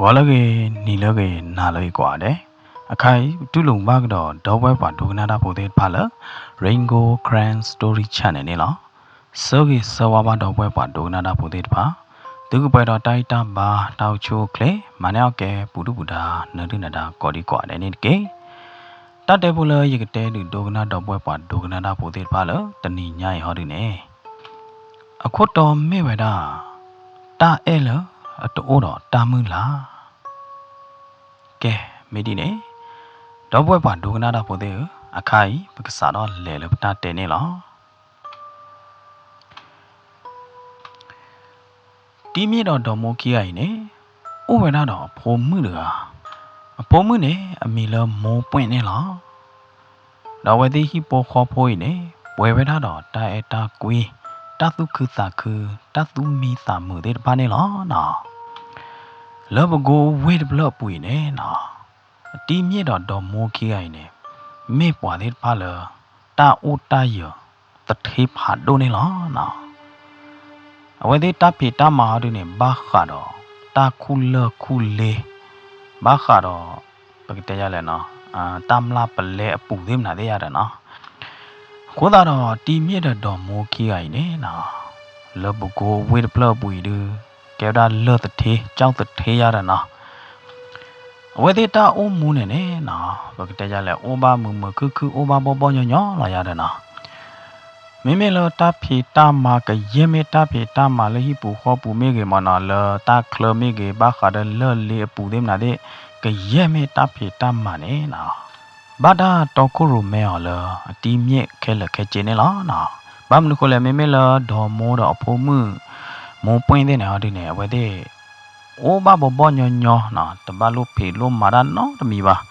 ဂီၤလၢအဂ့ၤ, နံၤလၢအဂ့ၤ, နၤလၢအဂ့ၤကိးဂၤဒဲး, အခါအံၤ ပတူၢ်လိာ်မုာ်ဘၣ်ကဒီး ဒီပုၢ်ဝဲၢ်ပှၤဒိကနၣ်တၢ်ဖိသ့ၣ်တဖၣ်လၢ Rain Gold Karen Story Channel န့ၣ်လီၤ. ဆၢဂ့ၤဆၢဝါဘၣ်ဒီပုၢ်ဝဲၢ်ပှၤဒိကနၣ်တၢ်ဖိသ့ၣ်တဖၣ်, သုကပှဲၤဒီးတၢ်ဂံၢ်တၢ်ဘါ တၢ်အိၣ်ဆူၣ်အိၣ်ချ့, မၤန့ၢ်အီၣ်ကဲ ပူၤဒုၣ်ပူၤဒါ နၢဒုၣ်နဒါ ကိးဒံကိးဂၤဒဲးန့ၣ်တက့ၢ်. တၢ်တဲဖိလၢယကတဲဒုးဒိကနၣ်ဒီပုၢ်ဝဲၢ်ပှၤဒိကနၣ်တၢ်ဖိသ့ၣ်တဖၣ်လၢ တနံၤညါအံၤဟီဒုန့ၣ်, အခိၣ်တီမ့ၢ်ဝဲဒၣ် တၢ်အဲၣ်လၢအတအိၣ်ဒီးတၢ်မုၢ်လၢ်. ကဲ, မ့ၢ်ဒ်န့ၣ်, ဒီပုၢ်ဝဲၢ်ပှၤဒိကနၣ်တၢ်ဖိသ့ၣ်ဧၢ, အခါအံၤ ပကစးထီၣ်လဲၤလၢပတၢ်တဲန့ၣ်လီၤ. တံၤမ့ၢ်ဒီးဒီးမိၢ်ခံဂၤအံၤန့ၣ်, အိၣ်ဝဲဒၣ်ဒီးအဖိမုၣ်တဂၤ, အဖိမုၣ်န့ၣ် အမံၤလၢမိၢ်ပှဲၢ်န့ၣ်လီၤ. ဒီးအဝဲသ့ၣ်ဟံၣ်ဖိဃီဖိအံၤန့ၣ် ပှဲၤဝဲဒၣ်ဒီးတၢ်အဲၣ်တၢ်ကွံ, တၢ်သူၣ်ခုသးခု, တၢ်သူၣ်မံသးမုာ်သ့ၣ်တဖၣ်န့ၣ်လီၤနီၤ. လၢပကိဝ့ၢ်တဖျၢၣ်အပူၤအံၤန့ၣ်နီၤ, အတံၤမ့ၢ်ဒီးဒီးမိၢ်ခံဂၤအံၤန့ၣ် မ့ၢ်ပှၤသ့ၣ်တဖၣ်လၢ တၢ်အိၣ်တၢ်ယၢၤသထ့ဖးဒိၣ်န့ၣ်လီၤနီၤ. အဝဲသ့ၣ်တၢ်ဖံးတၢ်မၤဟီဒုန့ၣ် ဘၣ်ဃးဒီးတၢ်ခူၣ်လၢၢ်ခူၣ်လ့, ဘၣ်ဃးဒီး ပကတဲယလဲၣ်နီၤ, တၢ်မျၢ်ပလဲအပူၤသ့ၣ်မနုၤသ့ၣ်ယါဒီးနီၤ. အဃိသတးဒီး တံၤမ့ၢ်ဒီးဒီးမိၢ်ခံဂၤအံၤန့ၣ်နီၤ, လၢပကိဝ့ၢ်တဖျၢၣ်အပူၤအံၤဒု ကဲဝဲဒၣ်လၢၢ်သထ့ ကၠီၣ်သထ့ယါဒီးနီၤ. အဝဲသ့ၣ်တၢ်အိၣ်မူန့ၣ်န့ၣ်နီၤ, ပကတဲယလဲၣ် အိၣ်ဘၣ်မုာ်မုာ်ခုၣ်ခုၣ် အိၣ်ဘၣ်ဘီၣ်ဘီၣ်ညီညီလီၤယါဒီးနီၤ. မ့မ့ၢ်လၢတၢ်ဖံးတၢ်မၤကယဲၢ်မ့ၢ်တၢ်ဖံးတၢ်မၤလၢဟံၣ်ပူၤဃီပူၤမ့ၢ်ဂ့ၤမ့ၢ်နီၤ, လၢတၢ်ချၢမ့ၢ်ဂ့ၤ, ဘၣ်ဃးဒီးလၢၢ်လ့အပူၤသ့ၣ်မနုၤသ့ၣ်, ကယဲၢ်မ့ၢ်တၢ်ဖံးတၢ်မၤန့ၣ်နီၤ, ဘၣ်တၢ်တီခိၣ်ရိၣ်မဲအီၤလၢအတံၤမ့ၢ်ခဲလၢာ်ခဲဆ့န့ၣ်လီၤနီၤ. ဘၣ်မနုၤဃိလဲၣ်, မ့မ့ၢ်လၢဒီးမိၢ်ဒီးအဖိမုၣ် မိၢ်ပှဲၢ်သ့ၣ်န့ၣ်ဟီဒုန့ၣ် အဝဲသ့ၣ် အိၣ်ဘၣ်ဘီၣ်ဘီၣ်ညီညီနီၤ, တဘၣ်လိၣ်ဖံးလိၣ်မၤတၢ်နီတမံၤဘၣ်.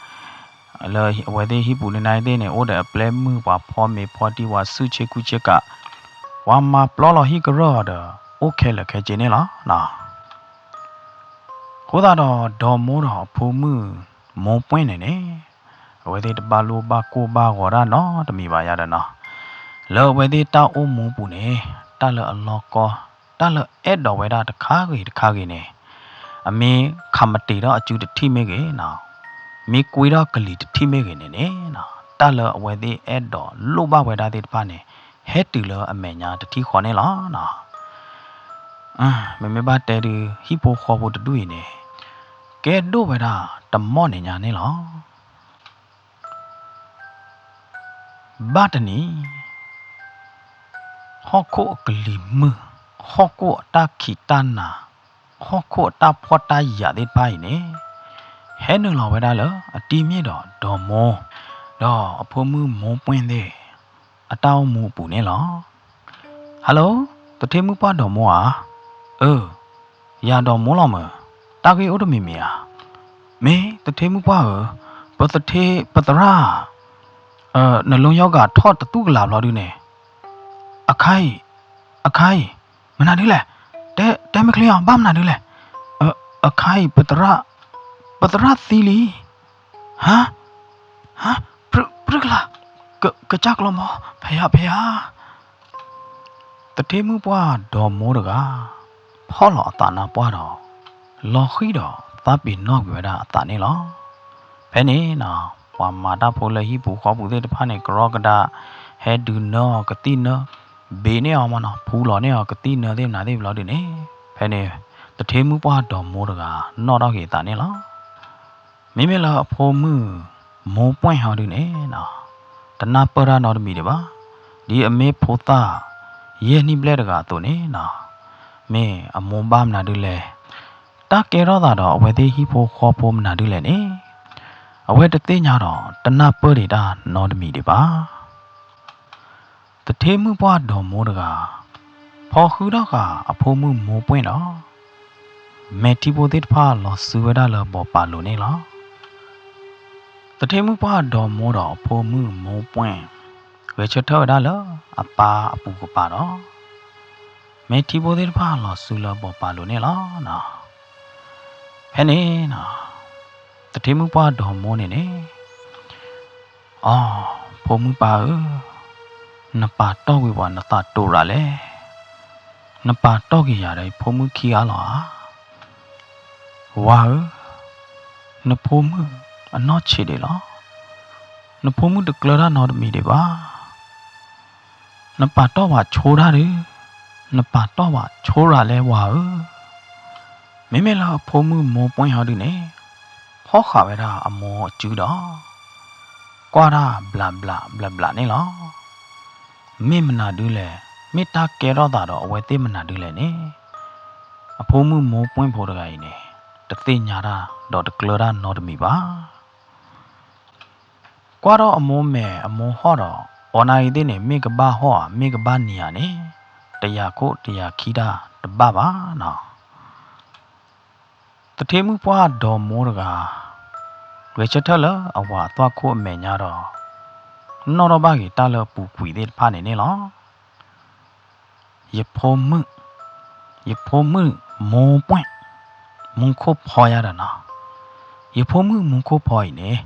လၢအဝဲသ့ၣ်ဟံၣ်ပူၤန့ၣ်နၤသ့ၣ်န့ၣ် အိၣ်ဒီးအပျဲၢ်မုၢ် ပှၤဖီမ့ၤဖီတံၢ် ပှၤဆူၣ်ဆ့ကူဆ့ကၤ, ပှၤမၤပျီလီၤဟံၣ်ကရၢၢ်အီၤဒီး အိၣ်ခဲလၢာ်ခဲဆ့န့ၣ်လီၤ. အဃိသတးဒီး ဒီးမိၢ်ဒီးအဖိမုၣ် မိၢ်ပှဲၢ်န့ၣ်န့ၣ် အဝဲသ့ၣ်တဘၣ်လိၣ်ဘၣ်ကိၢ်ဘၣ်ဂီၤတၢ်နီတမံၤဘၣ်ယါဒီးနီၤ. လၢအဝဲသ့ၣ်တၢ်အိၣ်မူပူၤန့ၣ် တၢ်လၢအလီၢ်ကီ, တၢ်လၢအဲၣ်ဒိးဝဲဒၣ်တခါဂ့ၤတခါဂ့ၤန့ၣ်, အမ့ၢ်ခးမတံာ်ထီၣ်အစုတထံၣ်မ့ၢ်ဂ့ၤနီၤ, မ့ၢ်ကွံထီၣ်ကလံၤတထံၣ်မ့ၢ်ဂ့ၤန့ၣ်န့ၣ်နီၤ, တၢ်လၢအဝဲသ့ၣ်အဲၣ်ဒိးလိၣ်ဘၣ်ဝဲဒၣ်သ့ၣ်တဖၣ်န့ၣ် ဟဲတုၤလၢအမဲာ်ညါတထံၣ်ဃီန့ၣ်လီၤနီၤ. မ့မ့ၢ်ဘၣ်တဲဒုး ဟံၣ်ဖိဃီဖိတဒူၣ်အံၤန့ၣ် ကဲဒိၣ်ဝဲဒၣ်တမီၢ်န့ၣ်ညါန့ၣ်လီၤ. ဘၣ်တနံၤ ဟီၣ်ခိၣ်အကလံၤမုၢ်, ဟီၣ်ခိၣ်အတၢ်ခံးတၢ်နၤ, ဟီၣ်ခိၣ်အတၢ်ဖှီၣ်တၢ်ယာ်သ့ၣ်တဖၣ်အံၤန့ၣ် ဟဲနုာ်လီၤဝဲဒၣ်လၢအတံၤမ့ၢ်ဒီးဒီးမိၢ်, ဒီးအဖိမုၣ်မိၢ်ပှဲၢ်သ့ၣ် အတၢ်အိၣ်မူအပူၤန့ၣ်လီၤ. Hello, သထ့မုၣ်ပှၢ်ဒီးမိၢ်ဧါ. အၢ, ယၤဒီးမိၢ်လီၤမၢ်, တၢ်ဂ့ၢ်အိၣ်တမံၤမံၤဧါ. မ့ၢ်သထ့မုၣ်ပှၢ်ဧၢ, ပသထ့ ပသရၣ် နလိယီဂၤထီၣ်တသူၣ်ကလၤဘျီဒုန့ၣ်, အခါအံၤ, အခါအံၤ, မနုၤဒုလဲၣ်, တဲ တဲမ့ၢ်ချ့အီၤ ဘၣ်မနုၤဒုလဲၣ်, အခါအံၤ ပသရၣ်, ပသရၣ်သံလံ. ဟါ, ဟါ, ပြ, ပြကလၤ, က, ကစၢ်ကျီမီ, ဖဲယၤ ဖဲယၤ. သထ့မုၣ်ပှၢ်ဒီးမိၢ်တဂၤ ဖီၣ်လီၤအသးနါပှၢ်ဒီး လီၤဃံၤဒီးသးပ့ၤနီၣ်ကွံာ်ဝဲဒၣ်အသးန့ၣ်လီၤ. ဖဲန့ၣ်နီၤ ပှၤမၤတၢ်ဖိလၢဟံၣ်ပူၤဃီပူၤသ့ၣ်တဖၣ်န့ၣ် ကရီကဒါ ဟဲဒုးနၢအီၤကသံၣ်နၢ, ဘ့းန့ၢ်အီၤမနီၤ, ဖူလီၤန့ၢ်အီၤကသံၣ်နၢသ့ၣ်မနုၤသ့ၣ်ဘျီဒုန့ၣ်, ဖဲန့ၣ် သထ့မုၣ်ပှၢ်ဒီးမိၢ်တဂၤ နီၣ်ထီၣ်က့ၤအသးန့ၣ်လီၤ. မ့မ့ၢ်လၢအဖိမုၣ် မိၢ်ပှဲၢ်ဟီဒုန့ၣ်နီၤ, တနၢ်ပၢၢ်တၢ်နီတမံၤဒံးဘၣ်. ဒ်အမ့ၢ်ဖိသၣ် ယဲၢ်နံၣ်ဘျဲၣ်တဂၤအသိးန့ၣ်နီၤ, မ့ၢ်အမိၢ်ဘၣ်မနုၤဒုလဲၣ်, တၢ်ကဲထီၣ်သးဒီးအဝဲသ့ၣ်ဟံၣ်ဖိဃီဖိမနုၤဒုလဲၣ်န့ၣ်, အဝဲတသ့ၣ်ညါဒီး တနၢ်ပၢၢ်ဒံးတၢ်နီတမံၤဒံးဘၣ်. သထ့မုၣ်ပှၢ်ဒီးမိၢ်တဂၤ ဖီဃုထီၣ်ဃာ်အဖိမုၣ်မိၢ်ပှဲၢ်ဒီး မဲာ်ထံဖိသ့ၣ်တဖၣ်လီၤစုဝဲဒၣ်လၢဘီးပာ်လိၤန့ၣ်လီၤ. သထ့မုၣ်ပှၢ်ဒီးမိၢ်ဒီးအဖိမုၣ်မိၢ်ပှဲၢ် ဂဲၤဆၢထၢၣ်ဝဲဒၣ်လၢအပၢ်အပူၤကပၤဒီး မဲာ်ထံဖိသ့ၣ်တဖၣ်လီၤစုလၢဘီးပာ်လိၤန့ၣ်လီၤ. ဖဲန့ၣ်နီၤ သထ့မုၣ်ပှၢ်ဒီးမိၢ်န့ၣ်န့ၣ် အီ, ဖိမုၣ်ပၢ်ဧၢ, နပာ်တီၢ်ကွံာ်ပှၤနသးတိၤရၤလဲၣ်. နပာ်တီၢ်က့ၤယၤဒီးယဖိမုၣ်ခံဂၤလီၤဧါ. ဝၤဧၢ, နဖိမုၣ်အနီၢ်ဆံးဒံးလီၤ. နဖိမုၣ်တကျၢၤတၢ်နီတမံၤဒံးဘၣ်. နပာ်တီၢ်ဘၣ်ဆိတၢ်ဒီး, နပာ်တီၢ်ဘၣ်ဆိရၤလဲၣ်ဝၤဧၢ. မ့မ့ၢ်လၢအဖိမုၣ်မိၢ်ပှဲၢ်ဟီဒုန့ၣ်, ဖီၣ်ဃာ်ဝဲဒၣ်အမိၢ်အစုဒီး ကွၢ်တၢ်ဘျးဘျးဘျးဘျးန့ၣ်လီၤ. မ့ၢ်မနုၤဒုလဲၣ်, မ့ၢ်တၢ်ကဲထီၣ်သးဒီးအဝဲသ့ၣ်မနုၤဒုလဲၣ်န့ၣ်, အဖိမုၣ်မိၢ်ပှဲၢ်ဖိတဂၤအံၤန့ၣ် တသ့ၣ်ညါတၢ်ဒီးတကျၢၤတၢ်နီတမံၤဘၣ်. ကွၢ်ထီၣ်အမိၢ်မဲာ်အမိၢ်ဟီၣ်ဒီး အီၤနၤအံၤသ့ၣ်န့ၣ် မ့ၢ်ကဘၣ်ဟီၣ်ဧါ မ့ၢ်ကဘၣ်နံၤဧါန့ၣ် တယာ်ခိၣ်တယာ်ခံတၢ်တဘၣ်ဘၣ်နီၤ. သထ့မုၣ်ပှၢ်ဒီမိတဂၤ ဂဲၤဆၢထၢၣ်လၢအဝၤအသွၣ်ခိၣ်အမဲာ်ညါဒီး နီၣ်ထီၣ်ဘၣ်က့ၤတၢ်လၢအပူၤကွံာ်သ့ၣ်တဖၣ်န့ၣ်န့ၣ်လီၤ. ယဖိမုၣ်, ယဖိမုၣ်မိၢ်ပှဲၢ်, မူခိၣ်ဖီယါဒီးနီၤ, ယဖိမုၣ်မူခိၣ်ဖီအံၤန့ၣ်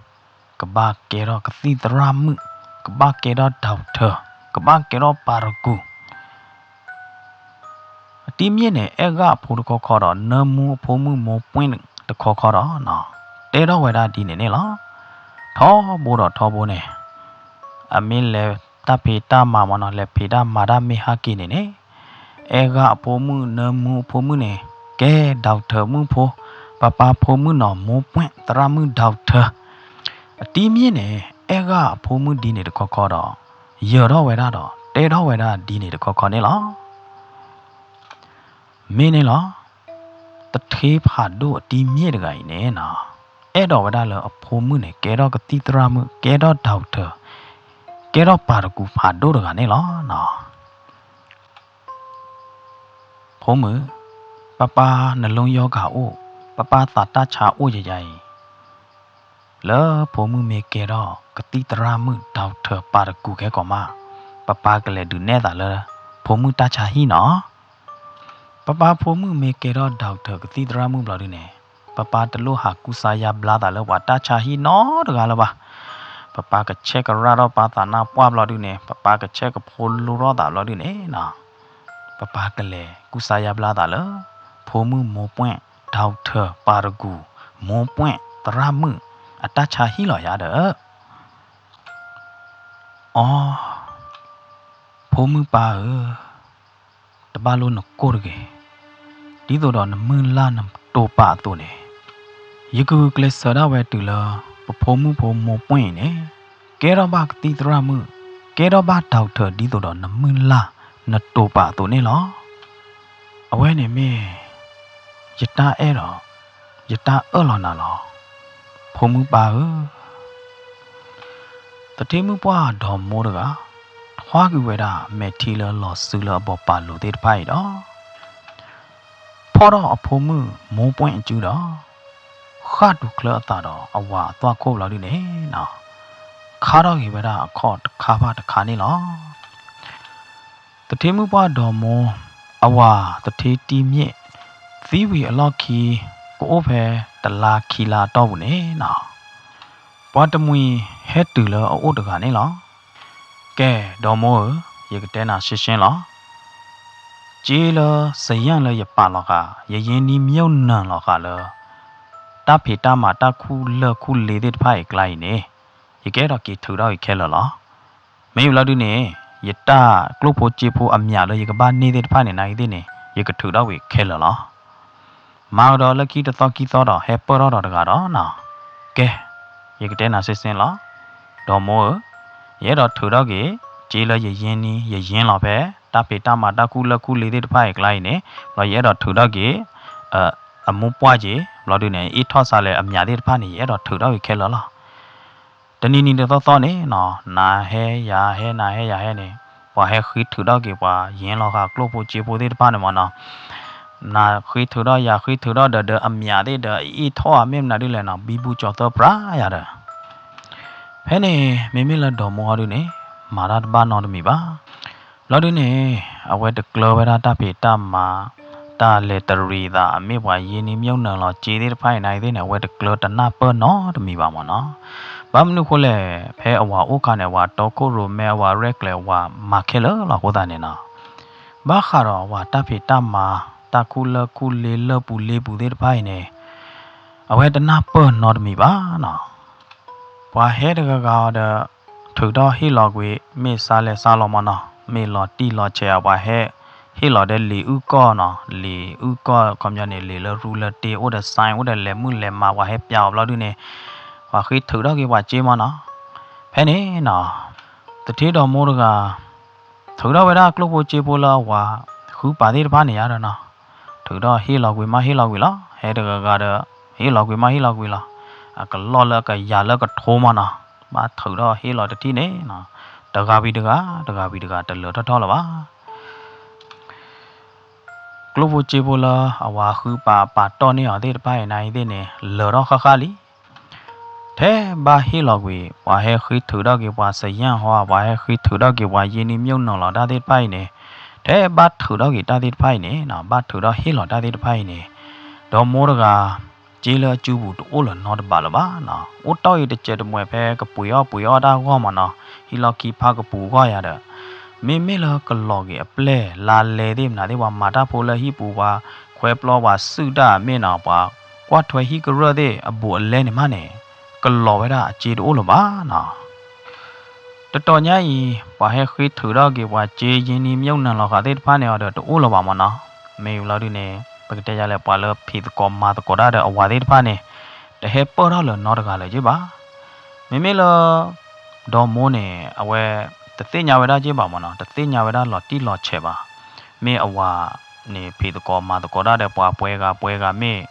ကဘၣ်ကဲထီၣ်ကသံၣ်သရၣ်မုၣ်, ကဘၣ်ကဲထီၣ် doctor, ကဘၣ်ကဲထီၣ်ပၤတကူၣ် အတံၤမ့ၢ်န့ၣ် အဲၣ်ဂၣ်အဖိတခီခီဒီး နၢမူအဖိမုၣ်မိၢ်ပှဲၢ်တခီခီဒီး တဲထီၣ်ဝဲဒၣ်ဒ်န့ၣ်န့ၣ်လီၤ. ထီဘိဒီးထီဘိန့ၣ် အမ့ၢ်လဲၤတၢ်ဖံးတၢ်မၤမ့ၢ်နီၤ, လဲၤဖံးတၢ်မၤတၢ်မ့ၢ်ဟဲက့ၤန့ၣ်န့ၣ်, အဲၣ်ဂၣ်အဖိမုၣ် နၢမူအဖိမုၣ်န့ၣ် ကဲ doctor မုၣ်ဖိ, ပၢ်ပၢ်ဖိမုၣ်နီၤ မိၢ်ပှဲၢ်သရၣ်မုၣ် doctor အတံၤမ့ၢ်န့ၣ် အဲၣ်ဂၣ်အဖိမုၣ်ဒ်န့ၣ်တခီခီဒီး ယၢၤထီၣ်ဝဲဒၣ်ဒီး တဲထီၣ်ဝဲဒၣ်ဒ်န့ၣ်တခီခီန့ၣ်လီၤ. မ့ၢ်န့ၣ်လီၤ. သထ့ဖးဒိၣ်အတံၤမ့ၢ်တဂၤအံၤန့ၣ်နီၤ, အဲၣ်ဒိးဝဲဒၣ်လၢအဖိမုၣ်န့ၣ် ကဲထီၣ်ကသံၣ်သရၣ်မုၣ်, ကဲထီၣ် doctor, ကဲထီၣ်ပၤတကူၣ်ဖးဒိၣ်တဂၤန့ၣ်လီၤ. ဖိမုၣ်, ပၢ်ပၢ်နလိယီၤကၤအိၣ်, ပၢ်ပၢ်သးတၢ်ဆါအိၣ်ယယၤအံၤ, လၢဖိမုၣ်မ့ၢ်ကဲထီၣ်ကသံၣ်သရၣ်မုၣ် doctor ပၤတကူၣ်ခဲကိာ်မး, ပၢ်ပၢ်ကလဲၤဒုးနဲၣ်သးလၢ ဖိမုၣ်တၢ်ဆါဟံၣ်နီၤ. ပၢ်ပၢ်ဖိမုၣ်မ့ၢ်ကဲထီၣ် doctor ကသံၣ်သရၣ်မုၣ်ဘျီဒုန့ၣ်, ပၢ်ပၢ်တလိၣ်ဟးကူစါယါဘျါသးလၢပှၤတၢ်ဆါဟံၣ်နီတဂၤလၢၤဘၣ်. ပၢ်ပၢ်ကဆဲးကရၣ်ထီၣ်ပၢ်သးနါပှၢ်ဘျီဒုန့ၣ်, ပၢ်ပၢ်ကဆဲးကဖိလိထီၣ်သးဘျီဒုန့ၣ်နီၤ, ပၢ်ပၢ်ကလဲၤကူစါယါဘျါသးလၢ ဖိမုၣ်မိၢ်ပှဲၢ် doctor ပၤတကူၣ်, မိၢ်ပှဲၢ်သရၣ်မုၣ် အတၢ်ဆါဟံၣ်လီၤယၤဒီး အီ, ဖိမုၣ်ပၢ်ဧၢ, တဘၣ်လိၣ်နကိၢ်တဂ့ၤ. ဒ်သိးဒီးနမုၢ်လၢ်နတိာ်ပာ်အသိးန့ၣ်, ယကဂုာ်ကျဲးစၢးဒၣ်ဝဲတုၤလၢ ပဖိမုၣ်ဖိမိၢ်ပှဲၢ်အံၤန့ၣ် ကဲထီၣ်ဘၣ်ကသံၣ်သရၣ်မုၣ်, ကဲထီၣ်ဘၣ် doctor ဒ်သိးဒီးနမုၢ်လၢ်နတိာ်ပာ်အသိးန့ၣ်လီၤ. အဝဲန့ၣ်မ့ၢ် ယတၢ်အဲၣ်ဒီး ယတၢ်အၢၣ်လီၤနၤလီၤ, ဖိမုၣ်ပၢ်ဧၢ. သထ့မုၣ်ပှၢ်ဒီမိတဂၤ ထွါကွံာ်ဝဲဒၣ်မဲာ်ထံလၢလီၤစုလၢအဘီၣ်ပာ်လိာ်သ့ၣ်တဖၣ်အံၤဒီး ဖီၣ်ထီၣ်အဖိမုၣ်မိၢ်ပှဲၢ်အစုဒီး ဃၣ်တူာ်ချၢအသးဒီးအဝၤအသွၣ်ခိၣ်ဘျီဒုန့ၣ်နီၤ, ခါထီၣ်က့ၤဝဲဒၣ်အခီၣ်တခါဘၣ်တခါန့ၣ်လီၤ. သထ့မုၣ်ပှၢ်ဒီမိ အဝၤသထ့တံၤမ့ၢ် သံဝံၤအလီၢ်ခံ ကအိၣ်ဖဲတလါခံလါအတီၢ်ပူၤန့ၣ်နီၤ, ပှၤတမှံၤဟဲတုၤလၢအအိၣ်တဂၤန့ၣ်လီၤ. ကဲ ဒီမိဧၢ, ယကတဲနၤရှင်းရှင်းလီၤ. စ့လၢစယၢၢ်လၢယပာ်လီၤဃာ် ယရင်းနှီးမြှုပ်နှံလီၤဃာ်လၢ တၢ်ဖံးတၢ်မၤတၢ်ခူၣ်လၢၢ်ခူၣ်လ့သ့ၣ်တဖၣ်အံၤအကျါအံၤန့ၣ် ယကအဲၣ်ဒိးက့ၤထုးထီၣ်က့ၤခဲလၢာ်လီၤ. မ့ၢ်ဘျီဒုန့ၣ် ယတၢ်ကျိၣ်ဖိစ့ဖိအမျးလၢယကဘၣ်န့ၢ်သ့ၣ်တဖၣ်န့ၣ် နၤအံၤသ့ၣ်န့ၣ် ယကထုးထီၣ်က့ၤခဲလၢာ်လီၤ. မၤကဒီးလၢခံတသီခံသီဒီး ဟဲပၢၢ်ထီၣ်ဒီးတဂၤဒီးနီၤ. ကဲ, ယကတဲနၤရှင်းရှင်းလီၤ. ဒီမိဧၢ, ယအဲၣ်ဒိးထုးထီၣ်က့ၤ စ့လၢယရင်းနှီး ယရင်းလီၤဖဲ တၢ်ဖံးတၢ်မၤတၢ်ခူၣ်လၢၢ်ခူၣ်လ့သ့ၣ်တဖၣ်အံၤအကျါအံၤန့ၣ်, ဘျီယအဲၣ်ဒိးထုးထီၣ်က့ၤ အမိၢ်ပှၢ်က့ၤ ဘျီဒုန့ၣ် အ့ၣ်ထီၣ်စးလဲၣ်အမျးသ့ၣ်တဖၣ်န့ၣ် ယအဲၣ်ဒိးထုးထီၣ်က့ၤခဲလၢာ်လီၤ. တနံၤနံၤတသီသီန့ၣ်နီၤ နၤဟဲယၤဟဲ နၤဟဲယၤဟဲန့ၣ် ပှၤဟဲဃ့ထုးထီၣ်က့ၤပှၤ ယရင်းလီၤဃာ်ကျိၣ်ဖိစ့ဖိသ့ၣ်တဖၣ်န့ၣ်မ့ၢ်နီၤ, နၤဃ့ထုးထီၣ်ယၤဃ့ထုးထီၣ်ဒီး ဒီးအမျးသ့ၣ်ဒီးအ့ၣ်ထီၣ်ဧါမ့ၢ်မနုၤဒ်လဲၣ်နီၤ ဘံဘူကၠီၤသၢပြးယၤဒီး ဖဲန့ၣ် မ့မ့ၢ်လၢဒီမိဟီဒုန့ၣ် မၤတၢ်တဘၣ်နီတမံၤဘၣ်. ဘျီဒုန့ၣ် အဝဲတကျၢၤဝဲဒၣ်တၢ်ဖံးတၢ်မၤ တၢ်လဲၤတရံးသး အမ့ၢ်ပှၤရင်းနှီးမြှုပ်နှံလီၤစ့သ့ၣ်တဖၣ်အံၤနၤအံၤသ့ၣ်န့ၣ် အဝဲတကျၢၤတနၢ်ပၢၢ်နီတမံၤဘၣ်မ့ၢ်နီၤ. ဘၣ်မနုၤအဃိလဲၣ် ဖဲအဝၤအိၣ်ခါန့ၣ် အဝၤတီခိၣ်ရိၣ်မဲ အဝၤရဲၣ်ကျဲၤ အဝၤမၤခဲလၢာ်လီၤအဃိသတးန့ၣ်နီၤ ဘၣ်ဃးဒီးအဝၤတၢ်ဖံးတၢ်မၤ တၢ်ခူၣ်လၢၢ်ခူၣ်လ့လၢၢ်ပူၤလ့ပူၤသ့ၣ်တဖၣ်အံၤန့ၣ် အဝဲတနၢ်ပၢၢ်နီတမံၤဘၣ်နီၤ. ပှၤဟဲတဂၤဂၤအီၤဒီး ထုးထီၣ်ဟ့ၣ်လီၤကွံာ် မ့ၢ်စါလဲၤစါလီၤမၢ်နီၤ, မ့ၢ်လီၤတံၢ်လီၤဆဲးအပှၤဟဲ ဟ့ၣ်လီၤဒီးလံာ်အုၣ်ကီၢ်နီၤ, လံာ်အုၣ်ကီၢ်ခီပညီန့ၣ် လံာ်လၢရူလၢတ့ အိၣ်ဒီး sign အိၣ်ဒီးလဲၤမုၢ်လဲၤမၤ ပှၤဟဲပျးအီၤဘျီဒုန့ၣ် ပှၤဃ့ထုးထီၣ်က့ၤပှၤစ့မၢ်နီၤ. ဖဲန့ၣ်နီၤ သထ့ဒီးမိၢ်တဂၤ ထုးထီၣ်ဝဲဒၣ်ကျိၣ်ဖိစ့ဖိလၢအဝၤဃုပာ်သ့ၣ်တဖၣ်န့ၣ်ယါဒီးနီၤ, ထုးထီၣ်ဟ့ၣ်လီၤကွံာ်မးဟ့ၣ်လီၤကွံာ်လီၤ, ဟဲတဂၤဂၤဒီး ဟ့ၣ်လီၤကွံာ်မးဟ့ၣ်လီၤကွံာ်လီၤ, အကလီၢ်လၢအကယၤလၢကထိမၢ်နီၤ, ဘၣ်ထုးထီၣ်ဟ့ၣ်လီၤတထံၣ်န့ၣ်နီၤ, တဂၤဝံၤတဂၤ တဂၤဝံၤတဂၤ တလၢာ်ထီၣ်ထီၣ်လၢၤဘၣ်. ကျိၣ်ဖိစ့ဖိလၢအဝၤဃုပာ်ပာ်တီၢ်န့ၢ်အီၤသ့ၣ်တဖၣ်အံၤနၤအံၤသ့ၣ်န့ၣ် လၢာ်ထီၣ်ဃၣ်ဃၣ်လံ. ထဲဘၣ်ဟ့ၣ်လီၤကွံာ် ပှၤဟဲဃ့ထုးထီၣ်က့ၤပှၤစယၣ်ဟီ ပှၤဟဲဃ့ထုးထီၣ်က့ၤပှၤယ့န့ၢ်မၠိၣ်နၢၤလီၤတၢ်သ့ၣ်တဖၣ်အံၤန့ၣ်, ထဲဘၣ်ထုးထီၣ်က့ၤတၢ်သ့ၣ်တဖၣ်အံၤန့ၣ်နီၤ, ဘၣ်ထုးထီၣ်ဟ့ၣ်လီၤတၢ်သ့ၣ်တဖၣ်အံၤန့ၣ်, ဒီမိၢ်တဂၤ စ့လၢအစုပူၤတအိၣ်လၢၤနီတဘးလၢၤဘၣ်နီၤ, အိၣ်တီၢ်အံၤတစဲးတမှဲၤဖဲကပှ့ၤအီၣ်ပှ့ၤအီၣ်တၢ်ဂီၢ်မၢ်နီၤ, ဟံးလီၢ်ခံဖးကပူၤဂီၢ်ယၤဒီး မ့မ့ၢ်လၢကလီၤက့ၤအပျဲၢ်လါလဲသ့ၣ်မနုၤသ့ၣ် ပှၤမၤတၢ်ဖိလၢဟံၣ်ပူၤ ပှၤခွဲပျီပှၤစုၣ်တၢ်မ့ၢ်နီၤ, ပှၤကွၢ်ထွဲဟံၣ်ကရၢၢ်သ့ၣ်အဘူးအလဲန့ၣ်မးန့ၣ်, ကလီၤဝဲဒၣ်အစ့တအိၣ်လၢၤဘၣ်နီၤ. တတီၤညါအံၤ ပှၤဟဲဃ့ထုးထီၣ်က့ၤပှၤစ့ယ့န့ၢ်မၠိၣ်နၢၤလီၤဃာ်သ့ၣ်တဖၣ်န့ၣ်အီၤဒီးတအိၣ်လၢၤဘၣ်မၢ်နီၤ, မ့ၢ်ဘျီဒုန့ၣ် ပကတဲယၤလဲၣ် ပှၤလၢဖံးသကိးမၤသကိးတၢ်ဒီးအဝၤသ့ၣ်တဖၣ်န့ၣ် တဟဲပၢၢ်ထီၣ်လၢၤနီတဂၤလၢၤက့ဘၣ်. မ့မ့ၢ်လၢ ဒီမိၢ်န့ၣ် အဝဲ တသ့ၣ်ညါဝဲဒၣ်က့ဘၣ်မၢ်နီၤ, တသ့ၣ်ညါဝဲဒၣ်လီၤတံၢ်လီၤဆဲးဘၣ်. မ့ၢ်အဝၤန့ၣ် ဖံးသကိးမၤသကိးတၢ်ဒီးပှၤပှဲၤဂၤပှဲၤဂၤမ့ၢ်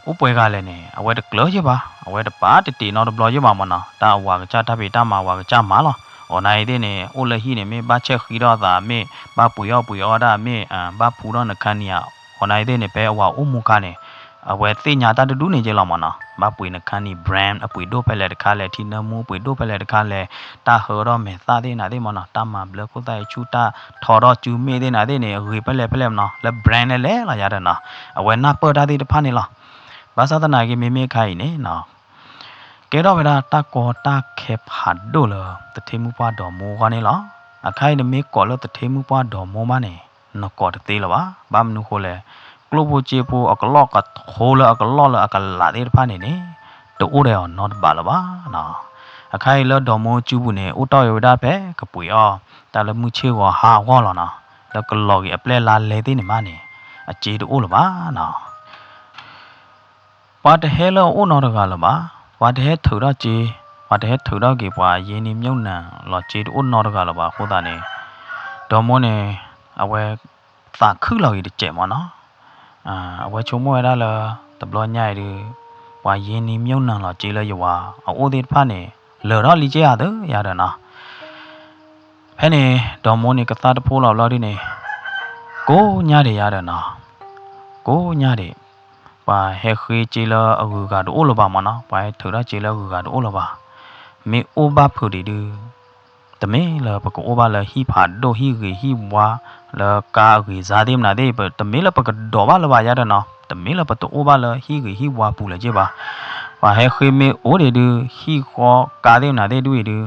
အိၣ်ပှဲၤဂၤလဲၣ်န့ၣ် အဝဲတကျၢၤက့ဘၣ်, အဝဲတပာ်တတံးနီတဘျီက့ဘၣ်မၢ်နီၤ, တၢ်အဝၤကစၢ်တၢ်ဖံးတၢ်မၤဝၤကစၢ်မၤလီၤ. အီၤနၤအံၤသ့ၣ်န့ၣ် အိၣ်လၢဟံၣ်န့ၣ် မ့ၢ်ဘၣ်ဆဲးဃံထီၣ်အသး မ့ၢ်ဘၣ်ပှ့ၤအီၣ်ပှ့ၤအီၣ်တၢ် မ့ၢ်ဘၣ်ဖူထီၣ်နခါနံၤဧါ, အီၤနၤအံၤသ့ၣ်န့ၣ် ဖဲအဝၤအိၣ်မူခါန့ၣ် အဝဲသ့ၣ်ညါတၢ်တဒူၣ်န့ၣ်က့လီၤမၢ်နီၤ, ဘၣ်ပှ့ၤနခါနံၤ brand အပှ့ၤဒိၣ်ဖဲလဲၣ်တခါလဲၣ်, ထံနၢမူအပှ့ၤဒိၣ်ဖဲလဲၣ်တခါလဲၣ်, တၢ်ဟၢထီၣ်မဲာ်သၣ်သ့ၣ်နၤသ့ၣ်မၢ်နီၤ, တၢ်မၤဘျၢခိၣ်သၣ်အံၤဆူၣ် တၢ်ထီထီၣ်စုမ့ၣ်သ့ၣ်နၤသ့ၣ်န့ၣ် အဂ့ၤဖဲလဲၣ်ဖဲလဲၣ်မၢ်နီၤ, လၢ brand လဲၣ်လဲၣ်လီၤယၤဒီးနီၤ, အဝဲနၢ်ပၢၢ်တၢ်သ့ၣ်တဖၣ်န့ၣ်လီၤ. ဘၣ်ဆၣ်သနာ်က့ မ့မ့ၢ်ခါအံၤန့ၣ်နီၤ ကဲထီၣ်ဝဲဒၣ်တၢ်ကီတၢ်ခဲဖးဒိၣ်လၢ သထ့မုၣ်ပှၢ်ဒီမိၢ်အဂီၢ်န့ၣ်လီၤ. အခါအံၤနမ့ၢ်ကိးလၢသထ့မုၣ်ပှၢ်ဒီမိၢ်မးန့ၣ် နကိးတသ့လၢၤဘၣ်. ဘၣ်မနုၤဃိလဲၣ်, ကျိၣ်ဖိစ့ဖိအကလီၢ်ကထိလၢအကလီၢ်လၢအကလးသ့ၣ်တဖၣ်န့ၣ်န့ၣ် တအိၣ်ဒီးအီၤနီတဘးလၢၤဘၣ်နီၤ. အခါအံၤလၢဒီမိၢ်စုပူၤန့ၣ် အိၣ်တီၢ်အီၤဝဲဒၣ်ဖဲကပှ့ၤအီၣ် တၢ်လၢမုၢ်ဆ့ၣ်ဂီၤဟါအဂီၢ်လီၤနီၤ, လၢကလီၤက့ၤအပျဲၢ်လါလဲသ့ၣ်န့ၣ်မးန့ၣ် အစ့တအိၣ်လၢၤဘၣ်နီၤ. ပှၤတဟဲလၢအအိၣ်နီတဂၤလၢၤဘၣ်. ပှၤတဟဲထုးထီၣ်စ့, ပှၤတဟဲထုးထီၣ်က့ၤပှၤယ့န့ၢ်မၠိၣ်နၢၤလီၤစ့တအိၣ်နီတဂၤလၢၤဘၣ်အဃိသတးန့ၣ်, ဒီမိၢ်န့ၣ် အဝဲသးခုလီၤဂ့ၤတစဲးမၢ်နီၤ. အဝဲဆိကမိၣ်ဝဲဒၣ်လၢ တဘျီညါအံၤဒုး ပှၤယ့န့ၢ်မၠိၣ်နၢၤလီၤစ့လၢယဝၤအအိၣ်သ့ၣ်တဖၣ်န့ၣ် လၢာ်ထီၣ်လံက့ဧါသ့ယၤဒီးနီၤ. ဖဲန့ၣ် ဒီမိၢ်န့ၣ်ကသၣ်တဖိလီၤဘျီဒုန့ၣ် ကိးညါဒံးယၤဒီးနီၤ, ကိးညါဒံး, ပှၤဟဲဃ့စ့လၢအဂုၤအဂၤတအိၣ်လၢၤဘၣ်မၢ်နီၤ, ပှၤဟဲထုးထီၣ်စ့လၢအဂုၤအဂၤတအိၣ်လၢၤဘၣ်. မ့ၢ်အိၣ်ဘၣ်ဖုးဒံးဒုး တမ့ၢ်လၢပကအိၣ်ဘၣ်လၢဟံၣ်ဖးဒိၣ်ဟံၣ်ဂ့ၤဟံၣ်ဝါ လၢကါအဂ့ၤစါသ့ၣ်မနုၤသ့ၣ် တမ့ၢ်လၢပကဒိးဘၣ်လၢၤဘၣ်ယၤဒီးနီၤ, တမ့ၢ်လၢပတအိၣ်ဘၣ်လၢဟံၣ်ဂ့ၤဟံၣ်ဝါပူၤလၢၤက့ဘၣ်. ပှၤဟဲဃ့မ့ၢ်အိၣ်ဒံးဒုး ဟံၣ်ဃီကါသ့ၣ်မနုၤသ့ၣ်ဒုးအံၤဒုး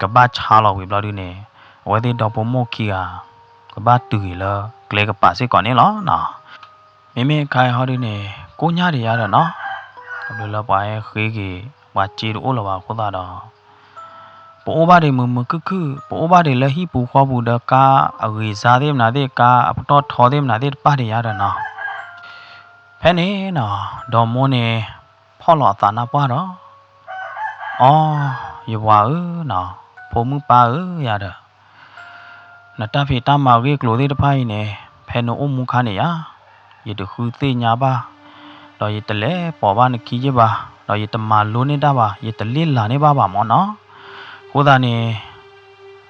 ကဘၣ်ဆါလီၤဝံၤဘျီဒုန့ၣ် အဝဲသ့ၣ်ဒီဖိမိၢ်ခံဂၤ ကဘၣ်တုၤက့ၤလၢကျဲကပၤစ့ၢ်ကီးန့ၣ်လီၤနီၤ. မ့မ့ၢ်ခါအံၤဟီဒုန့ၣ် ကိးညါဒံးယၤဒီးနီၤ, ခီဖျိလၢပှၤဟဲဃ့က့ၤ ပှၤစ့တအိၣ်လၢၤဘၣ်အဃိသတးဒီး ပအိၣ်ဘၣ်ဒံးမုာ်မုာ်ခုၣ်ခုၣ်, ပအိၣ်ဘၣ်ဒံးလၢဟံၣ်ပူၤဃီပူၤဒီးကါအဂ့ၤစါသ့ၣ်မနုၤသ့ၣ် ကါအပတီၢ်ထီသ့ၣ်မနုၤသ့ၣ်တဖၣ်ဒံးယၤဒီးနီၤ. ဖဲန့ၣ်နီၤ ဒီမိၢ်န့ၣ် ဖီၣ်လီၤအသးနၢ်ပှၢ်ဒီး အီ, ယဝၤဧၢနီၤ, ဖိမုၣ်ပၢ်ဧၢယၤဒီး နတၢ်ဖံးတၢ်မၤဂ့ၢ်ကျိၤသ့ၣ်တဖၣ်အံၤန့ၣ် ဖဲနအိၣ်မူခါန့ၣ်ယါ, ယတဃုသ့ၣ်ညါဘၣ်, ဒီးယတလဲၤပိာ်ဘၣ်နခံယ့ၢ်ဘၣ်, ဒီးယတမၤလိန့ၢ်တၢ်ဘၣ်, ယတလ့ၣ်လၤန့ၢ်ဘၣ်ဘၣ်မၢ်နီၤ. အဃိသတးန့ၣ်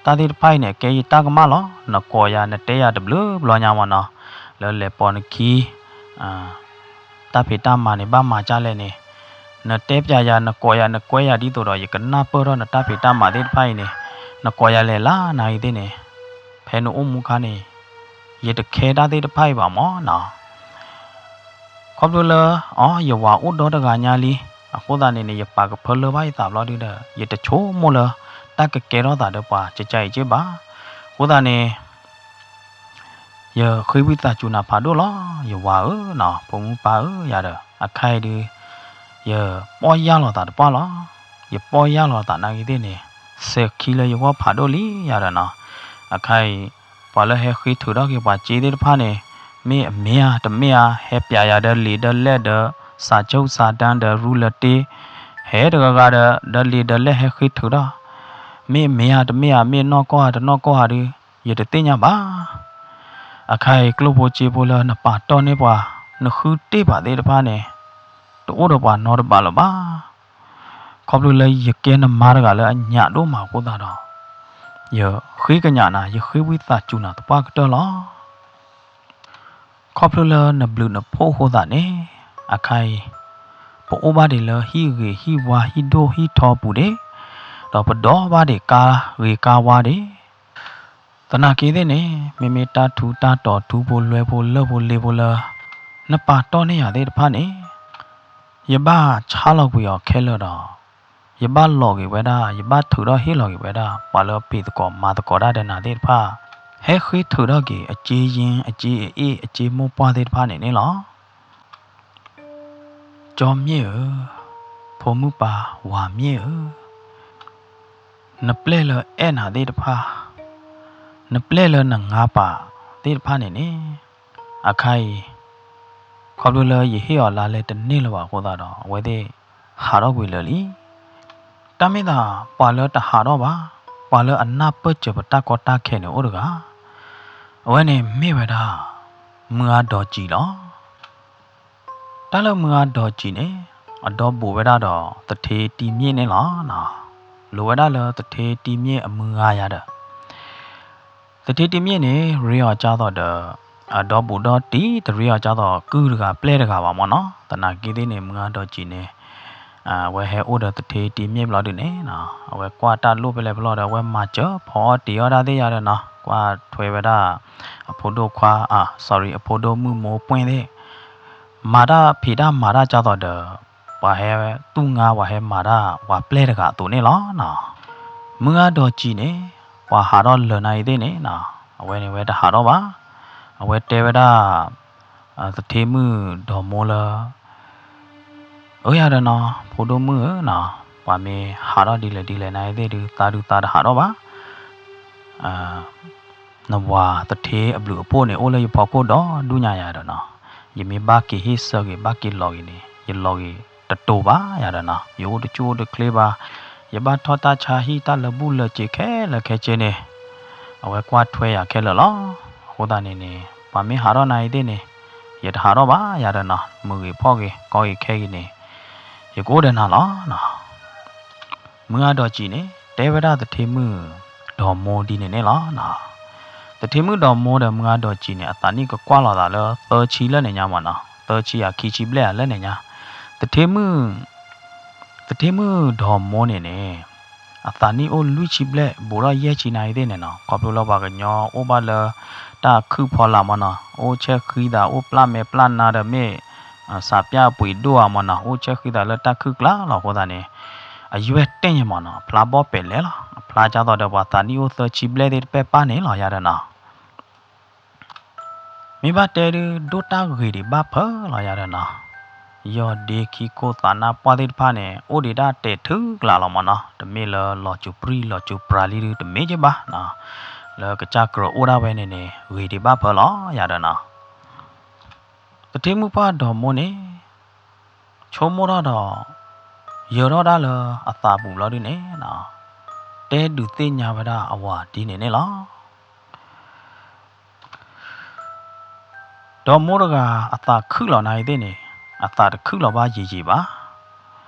တၢ်သ့ၣ်တဖၣ်အံၤန့ၣ် ကဲယတၢ်ကမၣ်လီၤ. နကိးယၤ နတဲယၤတဘျုးဘျီညါမၢ်နီၤ, လၢလဲၤပိာ်နခံ တၢ်ဖံးတၢ်မၤန့ၣ်ဘၣ်မၤကၢ်လဲၣ်န့ၣ်, နတဲပျးယၤ နကိးယၤ နကွဲယၤဒ်သိးဒီး ယကနၢ်ပၢၢ်ထီၣ်နတၢ်ဖံးတၢ်မၤသ့ၣ်တဖၣ်အံၤန့ၣ်, နကိးယၤလဲၤလၢနၤအံၤသ့ၣ်န့ၣ်, ဖဲနအိၣ်မူခါန့ၣ် ယတခဲတၢ်သ့ၣ်တဖၣ်အံၤဘၣ်မၢ်နီၤ. ခီဖျိလၢ အီ ယဝၤအိၣ်ဒီတဂၤညါလံ, အဃိသတးန့ၣ်န့ၣ် ယပာ်ကဖၢလၢဘၣ်ယသးဘျီဒုဒီး ယတဆိကမိၣ်လၢ တၢ်ကကဲထီၣ်သးဒီးပှၤကကါအံၤက့ဘၣ်. အဃိသတးန့ၣ် ယဃ့ဝံသးစူၤနၤဖးဒိၣ်လီၤ, ယဝၤဧၢနီၤ, ဖိမုၣ်ပၢ်ဧၢယၤဒီး အခါအံၤဒုး ယပီၢ်ယၢ်လီၤသးတပှၢ်လီၤ. ယပီၢ်ယၢ်လီၤသးနာ်က့သ့ၣ်န့ၣ် စဲၤခံလၢယဂီၢ်ဖးဒိၣ်လံယၤဒီးနီၤ. အခါအံၤ ပှၤလၢဟဲဃ့ထုးထီၣ်က့ၤပှၤစ့သ့ၣ်တဖၣ်န့ၣ် မ့ၢ်အမ့ၢ်ဧါတမ့ၢ်ဧါ ဟဲပျးယၤဒီးလံာ်ဒီးလဲၢ်ဒီး စာချုပ်စာတမ်းဒီး ရူလၢတ့ ဟဲတဂၤဂၤဒီး ဒီးလံာ်ဒီးလဲၢ်ဟဲဃ့ထုးထီၣ် မ့ၢ်မ့ၢ်ဧါတမ့ၢ်ဧါ မ့ၢ်နီၢ်ကီၢ်ဧါတနီၢ်ကီၢ်ဧါဒုး ယတသ့ၣ်ညါဘၣ်. အခါအံၤ ကျိၣ်ဖိစ့ဖိလၢနပာ်တီၢ်န့ၢ်ပှၤ နဃုတ့ၢ်ပှၤသ့ၣ်တဖၣ်န့ၣ် တအိၣ်ဒီးပှၤနီတဘးလၢၤဘၣ်. ခီဖျိလၢယကဲနမါတဂၤလၢအညၣ်ဒိၣ်မးအဃိသတးဒီး ယဃ့ကညးနၤ ယဃ့ဝံသးစူၤနၤသပှၢ်ကတၢၢ်လီၤ. ခီဖျိလၢနဘျုးနဖှိၣ်အဃိသတးန့ၣ် အခါအံၤ ပအိၣ်ဘၣ်ဒံးလၢဟံၣ်ဂ့ၤဟံၣ်ဝါဟံၣ်ဒိၣ်ဟံၣ်ထီပူၤဒံး ဒီးပဒိးဘၣ်ဒံးကါဂ့ၤကါဝါဒံး သနာ်က့သ့ၣ်န့ၣ် မ့မ့ၢ်တၢ်ထူတၢ်တီၤထူဖိလွဲဖိလၢၢ်ဖိလ့ဖိလၢ နပာ်တီၢ်န့ၢ်ယၤသ့ၣ်တဖၣ်န့ၣ် ယဘၣ်ဆါလီၤကွံာ်အီၤခဲလၢာ်ဒီး ယဘၣ်လီၤက့ၤဝဲဒၣ် ယဘၣ်ထုးထီၣ်ဟ့ၣ်လီၤက့ၤဝဲဒၣ် ပှၤလၢအပျံၤသကိးမၤသကိးတၢ်ဒီးနၤသ့ၣ်တဖၣ် ဟဲဃ့ထုးထီၣ်က့ၤ အစ့ယ့င်း အစ့အအ့ၣ် အစ့မိၢ်ပှၢ်သ့ၣ်တဖၣ်န့ၣ်န့ၣ်လီၤ. ကၠီမ့ၣ်ဧၢ, ဖိမုၣ်ပၢ်ဝၤမ့ၣ်ဧၢ, နပျဲၢ်လၢအဲၣ်နၤသ့ၣ်တဖၣ်, နပျဲၢ်လၢနငါပာ်သ့ၣ်တဖၣ်န့ၣ်န့ၣ်, အခါအံၤ ခီဖျိလၢယဟ့ၣ်အီၤလါလဲတန့ၢ်လၢၤဘၣ်အဃိသတးဒီး အဝဲသ့ၣ်ဟးထီၣ်ကွံာ်လၢာ်လံ. တၢ်မ့ၢ်သး ပှၤလၢတဟးထီၣ်ဘၣ်, ပှၤလၢအနၢ်ပၢၢ်စၢၤပတၢ်ကီတၢ်ခဲန့ၣ်အိၣ်တဂၤ, အဝဲန့ၣ်မ့ၢ်ဝဲဒၣ် မုၢ်ဂၤဒီးကံၤလီၤ. တၢ်လၢမုၢ်ဂၤဒီးကံၤန့ၣ် အဒီဘူးဝဲဒၣ်ဒီးသထ့တံမ့ၢ်န့ၣ်လီၤ. လိၤဝဲဒၣ်လၢသထ့တံမ့ၢ်အမုၢ်ဂၤယၤဒီး သထ့တံမ့ၢ်န့ၣ် ရ့အီၤကၢ်သိးဒီး အဒီဘူးဒီတံၤ တရ့အီၤကၢ်သိး ကုၢ်တဂၤပျဲၢ်တဂၤဘၣ်မ့ၢ်နီၤ. သနာ်က့သ့ၣ်န့ၣ် မုၢ်ဂၤဒီးကံၤန့ၣ် အဝဲဟဲအိၣ်ဒီးသထ့တံမ့ၢ်ဘျီဒုန့ၣ်နီၤ, အဝဲကွၢ်တၢ်လိၣ်ဖဲလဲၣ်ဖဲလဲၣ်ဒီး အဝဲမၤစၢၤဖီအီၣ်တ့ၤအီၣ်တၢ်သ့ၣ်ယၤဒီးနီၤ, ကွၢ်ထွဲဝဲဒၣ် အဖိဒိၣ်ခွါ, အ, sorry, အဖိဒိၣ်မုၣ်မိၢ်ပှဲၢ်သ့ၣ် မၤတၢ်ဖံးတၢ်မၤတၢ်ကၢ်သိးဒီး ပှၤဟဲသူၣ်ငါ ပှၤဟဲမၤတၢ် ပှၤပျဲၢ်တဂၤအသိးန့ၣ်လီၤနီၤ. မုၢ်ဂၤဒီးကံၤန့ၣ် ပှၤဟးထီၣ်လၢာ်နာ်အံၤသ့ၣ်န့ၣ်နီၤ, အဝဲန့ၣ်ဝဲတဟးထီၣ်ဘၣ်. အဝဲတဲဝဲဒၣ် သထ့မုၣ်ဒီးမိၢ်လၢ အၢ ယၤဒီးနီၤ, ဖိဒိၣ်မုၣ်ဧၢနီၤ, ပှၤမ့ၢ်ဟးထီၣ်ဒ်လဲၣ်ဒ်လဲၣ်နာ်အံၤသ့ၣ်ဒုး သးဒုးသးတဟးထီၣ်ဘၣ်. နဝၤသထ့အဘျုးအဖှိၣ်န့ၣ် အိၣ်လၢယဖီခိၣ်ဒီဒူၣ်ညါယၤဒီးနီၤ, ယမ့ၢ်ဘၣ်က့ၤဟ့ၣ်ဆၢက့ၤ ဘၣ်က့ၤလီၤက့ၤန့ၣ် ယလီၤက့ၤတတိၤဘၣ်ယၤဒီးနီၤ, ယအိၣ်တကၠိၣ်အိၣ်တချ့ဘၣ်, ယဘၣ်ထီၣ်တၢ်ဆါဟံၣ်တၢ်လၢာ်ဘူၣ်လၢာ်စ့ၤခဲလၢာ်ခဲဆ့န့ၣ် အဝဲကွၢ်ထွဲယၤခဲလၢာ်လီၤ. အဃိသတးန့ၣ်န့ၣ် ပှၤမ့ၢ်ဟးထီၣ်နာ်အံၤသ့ၣ်န့ၣ် ယတဟးထီၣ်ဘၣ်ယၤဒီးနီၤ, မုာ်ဂ့ၤဖှီၣ်ဂ့ၤ ကီဂ့ၤခဲဂ့ၤန့ၣ် ယကအိၣ်ဒီးနၤလီၤနီၤ. မုၢ်ဂၤဒီးကံၤန့ၣ် တဲဝဲဒၣ်သထ့မုၣ်ဒီးမိၢ်ဒ်န့ၣ်န့ၣ်လီၤ. သထ့မုၣ်ဒီးမိၢ်ဒီးမုၢ်ဂၤဒီးကံၤန့ၣ် အသးနံၣ်ကကွၢ်လီၤသးလၢသၢဆံလၢန့ၣ်ညါမ့ၢ်နီၤ, သၢဆံဧါခံဆံဘျဲၣ်ဧါလၢန့ၣ်ညါ, သထ့မုၣ် သထ့မုၣ်ဒီးမိၢ်န့ၣ်န့ၣ် အသးနံၣ်အိၣ်လွံၢ်ဆံဘျဲၣ် ဘူးထီၣ်ယဲၢ်ဆံနာ်အံၤသ့ၣ်န့ၣ်နီၤ, ခီဖျိလၢပှၤကညီအိၣ်ဘၣ်လၢ တၢ်ခုၣ်ဖီလာ်မ့ၢ်နီၤ, အိၣ်ဆဲဃံသး အိၣ်ပျၢ်မဲာ်ပျၢ်နါဒီးမ့ၢ် စးပျၢ်ပှ့ၤဒိၣ်ဧါမ့ၢ်နီၤ, အိၣ်ဆဲဃံသးလၢတၢ်ခုၣ်ကျါလီၤအဃိသတးန့ၣ် အယွဲၢ်တဲၣ်ညါမ့ၢ်နီၤ, အဖျါဘီၣ်ပဲာ်လဲၣ်လီၤ, အဖျါကၢ်သိးဒီးပှၤသးနံၣ်အိၣ်သၢဆံဘျဲၣ်သ့ၣ်တဖၣ်ပၢ်န့ၣ်လီၤယၤဒီးနီၤ. မ့ၢ်ဘၣ်တဲဒုး ဒိၣ်တၢ်ဂ့ၤဒံးဘၣ်ဖၢလီၤယၤဒီးနီၤ, ယီၢ်ဒ့ခံခိၣ်သးနါပှၢ်သ့ၣ်တဖၣ်န့ၣ် အိၣ်ဒံးတၢ်တဲာ်ထုကျါလီၤမ့ၢ်နီၤ, တမ့ၢ်လၢလီၤစူၤပြံလီၤစူၤပြၤလံဒုး တမ့ၢ်က့ဘၣ်နီၤ, လၢကစၢ်ကြၢးအိၣ်ဒၣ်ဝဲန့ၣ်န့ၣ် ဂ့ၤဒံးဘၣ်ဖၢလီၤယၤဒီးနီၤ. သထ့မုၣ်ပှၢ်ဒီးမိၢ်န့ၣ် ဆိကမိၣ်ထီၣ်ဒီး ယၢၤထီၣ်ဒၣ်လၢအသးပူၤဘျီဒုန့ၣ်နီၤ, တဲဒုးသ့ၣ်ညါဝဲဒၣ်အဝၤဒ်န့ၣ်န့ၣ်လီၤ. ဒီးမိၢ်တဂၤအသးခုၣ်လီၤနာ်အံၤသ့ၣ်န့ၣ် အသးတခုၣ်လီၤဘၣ်ယံာ်ယံာ်ဘၣ်.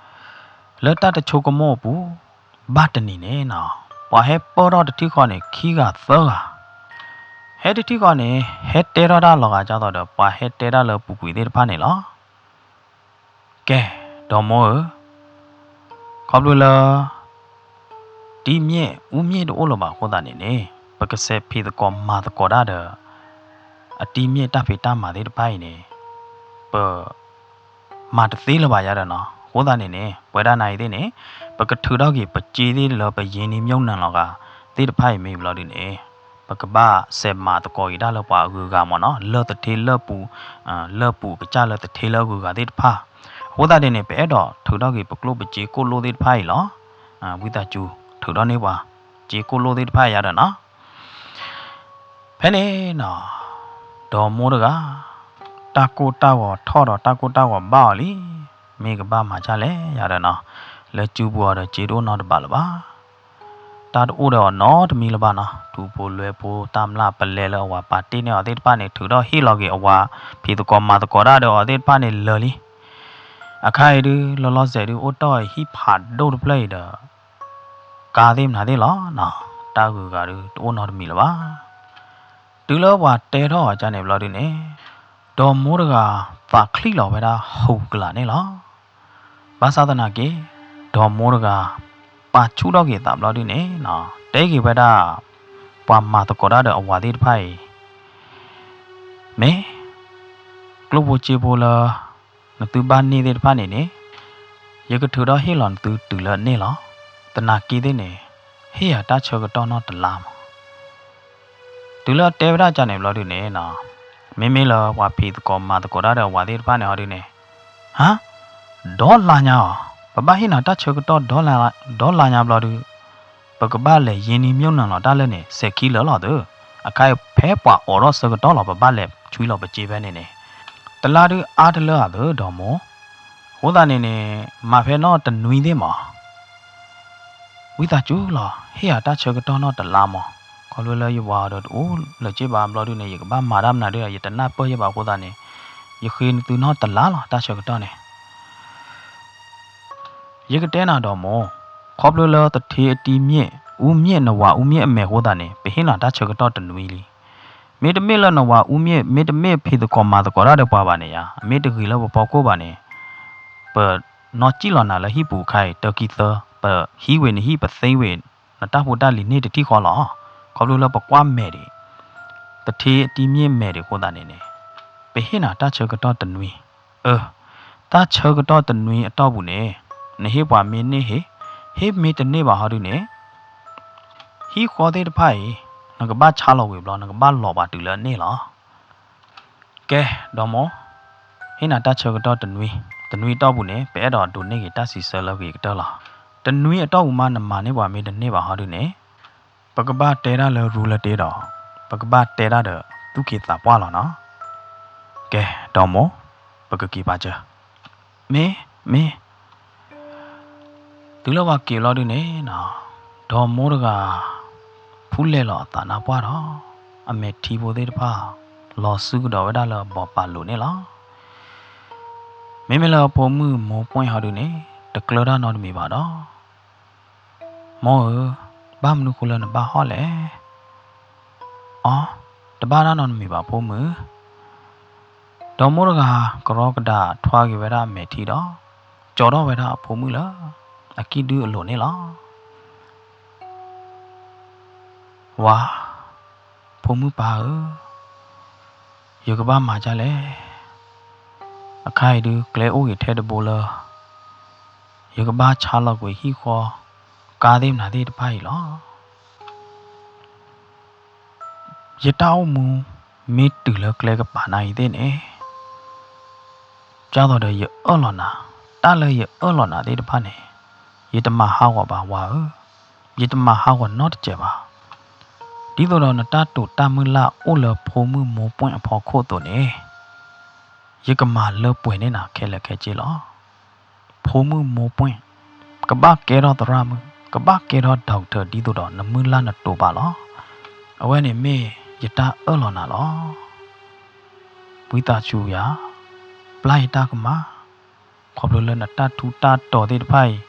လၢတၢ်တဆိကမိၣ်အပူၤ ဘၣ်တနံၤန့ၣ်နီၤ ပှၤဟဲပၢၢ်ထီၣ်တထံၣ်ဃီန့ၣ် ခံဂၤသၢဂၤ, ဟဲတထံၣ်ဃီန့ၣ် ဟဲတဲထီၣ်တၢ်လီၤဂာ်ကၢ်သိးဒီး ပှၤဟဲတဲတၢ်လၢပူၤကွံာ်သ့ၣ်တဖၣ်န့ၣ်လီၤ. ကဲ, ဒီးမိၢ်ဧၢ, ခီဖျိလၢ တံၤမ့ၢ်အူမ့ၢ်တအိၣ်လၢၤဘၣ်အဃိသတးန့ၣ်န့ၣ် ပကစဲးဖံးသကိးမၤသကိးတၢ်ဒီး အတံၤမ့ၢ်တၢ်ဖံးတၢ်မၤသ့ၣ်တဖၣ်အံၤန့ၣ် ပ မၤတသ့လၢၤဘၣ်ယၤဒီးနီၤ. အဃိသတးန့ၣ်န့ၣ် ပဝဲဒၣ်နာ်အံၤသ့ၣ်န့ၣ် ပကထုးထီၣ်က့ၤပစ့သ့ၣ်လၢပယ့န့ၢ်မၠိၣ်နၢၤလီၤဂာ်သ့ၣ်တဖၣ်အံၤမ့ၢ်ဘျီဒုန့ၣ် ပကဘၣ်စဲးမၤသကိးက့ၤတၢ်လၢပှၤအဂုၤအဂၤမ့ၢ်နီၤ, လၢသထ့လၢပူၤ, လၢပူၤကစၢ်လၢသထ့လၢအဂုၤအဂၤသ့ၣ်တဖၣ်, အဃိသတးန့ၣ်န့ၣ် ပအဲၣ်ဒိးထုးထီၣ်က့ၤ ပကျိၣ်ပစ့ကိၣ်လိၣ်သ့ၣ်တဖၣ်အံၤလီၤ. ဝံသးစူၤ ထုးထီၣ်န့ၢ်ပှၤ စ့ကိၣ်လိၣ်သ့ၣ်တဖၣ်အံၤယၤဒီးနီၤ. ဖဲန့ၣ်နီၤ, ဒီးမိၢ်တဂၤ တၢ်ကိၢ်တၢ်ဂီၤထီၣ်ဒီးတၢ်ကိၢ်တၢ်ဂီၤဘၣ်အီၤလံ. မ့ၢ်ကဘၣ်မၤဒ်လဲၣ်ယၤဒီးနီၤ, လၢစုပူၤအီၤဒီးစ့တအိၣ်နီတဘးလၢၤဘၣ်. တၢ်တအိၣ်ဒီးအီၤနီတမံၤလၢၤဘၣ်နီၤ, ထူဖိလွဲဖိ တၢ်မျၢ်ပလဲလၢအဝၤပာ်တ့ၢ်န့ၢ်အီၤသ့ၣ်တဖၣ်န့ၣ် ထုးထီၣ်ဟ့ၣ်လီၤက့ၤအဝၤ ဖံးသကိးမၤသကိးတၢ်ဒီးအီၤသ့ၣ်တဖၣ်န့ၣ်လၢာ်လံ. အခါအံၤဒုး လီၤလီၤဆဲးဒုး အိၣ်တီၢ်အဟံၣ်ဖးဒိၣ်တဖျၢၣ်အံၤဒီး ကါသ့ၣ်မနုၤသ့ၣ်လီၤနီၤ, တၢ်ဂုၤဂၤဒုးတအိၣ်နီတမံၤလၢၤဘၣ်. တုၤလၢပှၤတဲထီၣ်အီၤဒ်န့ၣ်ဘျီဒုးန့ၣ်, ဒီးမိၢ်တဂၤ သးချံးလီၤဝဲဒၣ်ဟူးကလာ်န့ၣ်လီၤ. ဘၣ်ဆၣ်သနာ်က့ ဒီးမိၢ်တဂၤ ပာ်ဆူၣ်ထီၣ်က့ၤသးဘျီဒုးန့ၣ်နီၤ, တဲက့ၤဝဲဒၣ် ပှၤမၤသကိးတၢ်ဒီးအဝၤသ့ၣ်တဖၣ်အံၤ, မ့ၢ် ကျိၣ်ဖိစ့ဖိလၢ နသုဘၣ်န့ၢ်သ့ၣ်တဖၣ်န့ၣ်န့ၣ်, ယကထုးထီၣ်ဟ့ၣ်လီၤနသုတုၤလၢအန့ၢ်လီၤ. သနာ်က့သ့ၣ်န့ၣ် ဟ့ၣ်ယၤတၢ်ဆၢကတီၢ်နီၢ်တလါမး. တုၤလၢအတဲဝဲဒၣ်ဒ်န့ၣ်ဘျီဒုးန့ၣ်နီၤ, မ့မ့ၢ်လၢပှၤဖံးသကိးမၤသကိးတၢ်ဒီးအဝၤသ့ၣ်တဖၣ်န့ၣ်ဟီဒုးန့ၣ်, ဟါ, ဒီလါညါအီၤ, ပဘၣ်ဟ့ၣ်နၤတၢ်ဆၢကတီၢ် ဒီလါညါဘျီဒုး, ပကဘၣ်လဲၤယ့န့ၢ်မၠိၣ်နၢၤလီၤတၢ်လၢန့ၣ် စဲးခံလၢာ်လီၤသု. အခါအံၤဖဲပှၤအိးထီၣ်ဆၢကတီၢ်လီၤ ပဘၣ်လဲၤဆွံလီၤပစ့ဖဲန့ၣ်န့ၣ်, တလါဒုးအါတလၢအသု ဒီးမိၢ်. အဃိသတးန့ၣ်န့ၣ် မၤဖဲနီၢ်တနွံသ့ၣ်မး ဝံသးစူၤလီၤ ဟ့ၣ်ယၤတၢ်ဆၢကတီၢ်နီၢ်တလါမး. ခီဖျိလၢယဝၤအီၤဒီးတအိၣ်လၢၤက့ဘၣ် ဘျီဒုးန့ၣ် ယကဘၣ်မၤတၢ်မနုၤဒုး ယတနၢ်ပၢၢ်ယဲဘၣ်အဃိသတးန့ၣ်, ယဃ့နသုနီၢ်တလါလီၤ တၢ်ဆၢကတီၢ်န့ၣ်. ယကတဲနၤဒီးမိၢ်, ခီဖျိလၢသထ့အတံၤမ့ၢ် အူမ့ၢ် နဝၤအူမ့ၢ်အမဲာ်အဃိသတးန့ၣ် ပဟ့ၣ်နၤတၢ်ဆၢကတီၢ်တနွံလံ. မ့တမ့ၢ်လၢနဝၤအူမ့ၢ် မ့တမ့ၢ်ဖံးသကိးမၤသကိးတၢ်ဒီးပှၤဘၣ်န့ၣ်ယါ, မ့ၢ်တဂ့ၤလၢပဖီခိၣ်ဘၣ်န့ၣ်, ပနီၢ်စံၣ်လီၤနၤလၢဟံၣ်ပူၤအခါအံၤ တၢခံသၢ, ပဟံးဝံၤနဟံၣ် ပသ့ဝံၤနတၢ်ဖိတၢ်လံၤန့ၢ်တထံၣ်ဃီလီၤ. ခီဖျိလၢပကွၢ်မဲာ်ဒံး, သထ့အတံၤမ့ၢ်မဲာ်ဒံးအဃိသတးန့ၣ်န့ၣ်, ပဟ့ၣ်နၤတၢ်ဆၢကတီၢ်တနွံ. အၢ, တၢ်ဆၢကတီၢ်တနွံအတီၢ်ပူၤန့ၣ်, နဟ့ၣ်ပှၤမ့ၢ်န့ၢ်ဟ့ၣ်, ဟ့ၣ်မ့ၢ်တန့ၢ်ဘၣ်ဟီဒုးန့ၣ်, ဟံၣ်ဃီသ့ၣ်တဖၣ်အံၤ နကဘၣ်ဆါလီၤကွံာ်ဘျီ နကဘၣ်လီၤပှၤတုၤလၢအန့ၢ်လီၤ. ကဲ, ဒီးမိၢ်, ဟ့ၣ်နၤတၢ်ဆၢကတီၢ်တနွံ, တနွံအတီၢ်ပူၤန့ၣ် ပအဲၣ်ဒိးဒိးန့ၢ်က့ၤတၢ်စံးဆၢလၢအဂ့ၤကတၢၢ်လီၤ. တနွံအတီၢ်ပူၤမး နမၤန့ၢ်ပှၤမ့ၢ်တန့ၢ်ဘၣ်ဟီဒုးန့ၣ်, ပကဘၣ်တဲတၢ်လၢရူလၢတ့ဒီး, ပကဘၣ်တဲတၢ်ဒီးသူၣ်က့သးပှၢ်လီၤနီၤ. ကဲ, ဒီးမိၢ်, ပကက့ၤပာ်စၢၤ. မ့ၢ်, မ့ၢ် တုၤလၢပှၤက့ၤလီၤဒုးန့ၣ်နီၤ, ဒီးမိၢ်တဂၤ ဖူလဲၤလီၤအသးနါပှၢ်ဒီး, အမဲာ်ထံဖိသ့ၣ်တဖၣ် လီၤစုကဒီးဝဲဒၣ်လၢအဘီပာ်လိၤန့ၣ်လီၤ. မ့မ့ၢ်လၢအဖိမုၣ်မိၢ်ပှဲၢ်ဟီဒုးန့ၣ် တကျၢၤတၢ်နီတမံၤဘၣ်ဒီး, မိၢ်ဧၢ, ဘၣ်မနုၤဃိလၢနဘၣ်ဟီၣ်လဲၣ်. အီ, တဘၣ်တၢ်နီတမံၤဘၣ်ဖိမုၣ်. ဒီးမိၢ်တဂၤ ကရီကဒးထွါက့ၤဝဲဒၣ်အမဲာ်ထံဒီး, ကၠီထီၣ်ဝဲဒၣ်အဖိမုၣ်လၢ အကံၢ်ဒုအလိၤန့ၣ်လီၤ. ဝါ, ဖိမုၣ်ပၢ်ဧၢ, ယကဘၣ်မၤဒ်လဲၣ်. အခါအံၤဒုး ကျဲအိၣ်ဂ့ၤထဲတဘိလၢ ယကဘၣ်ဆါလီၤကွံာ်ဟံၣ်ဃီ ကါသ့ၣ်မနုၤသ့ၣ်တဖၣ်အံၤလီၤ. ယတၢ်အိၣ်မူ မ့ၢ်တုၤလၢကျဲကပၤနၤအံၤသ့ၣ်န့ၣ်, ဒ်သိးဒီးယအၢၣ်လီၤနၤ, တၢ်လၢယအၢၣ်လီၤနၤသ့ၣ်တဖၣ်န့ၣ်, ယတမၤဟးဂီၤဘၣ်ဝၤဧၢ, ယတမၤဟးဂီၤနီတစဲးဘၣ်. ဒ်သိးဒီးနတၢ်တိာ်တၢ်မုၢ်လၢ်အိၣ်လၢဖိမုၣ်မိၢ်ပှဲၢ်အဖီခိၣ်အသိးန့ၣ်, ယကမၤလၢပှဲၤန့ၢ်နၤခဲလၢာ်ခဲဆ့လီၤ. ဖိမုၣ်မိၢ်ပှဲၢ်, ကဘၣ်ကဲထီၣ်သရၣ်မုၣ်, ကဘၣ်ကဲထီၣ် doctor ဒ်သိးဒီးနမုၢ်လၢ်နတိာ်ပာ်လီၤ. အဝဲန့ၣ်မ့ၢ်ယတၢ်အၢၣ်လီၤနၤလီၤ. ဝံသးစူၤယၤ, ပျၢ်ယတၢ်ကမၣ်, ခီဖျိလၢနတၢ်ထူးတၢ်တီၤသ့ၣ်တဖၣ်အံၤ, ဟံၣ်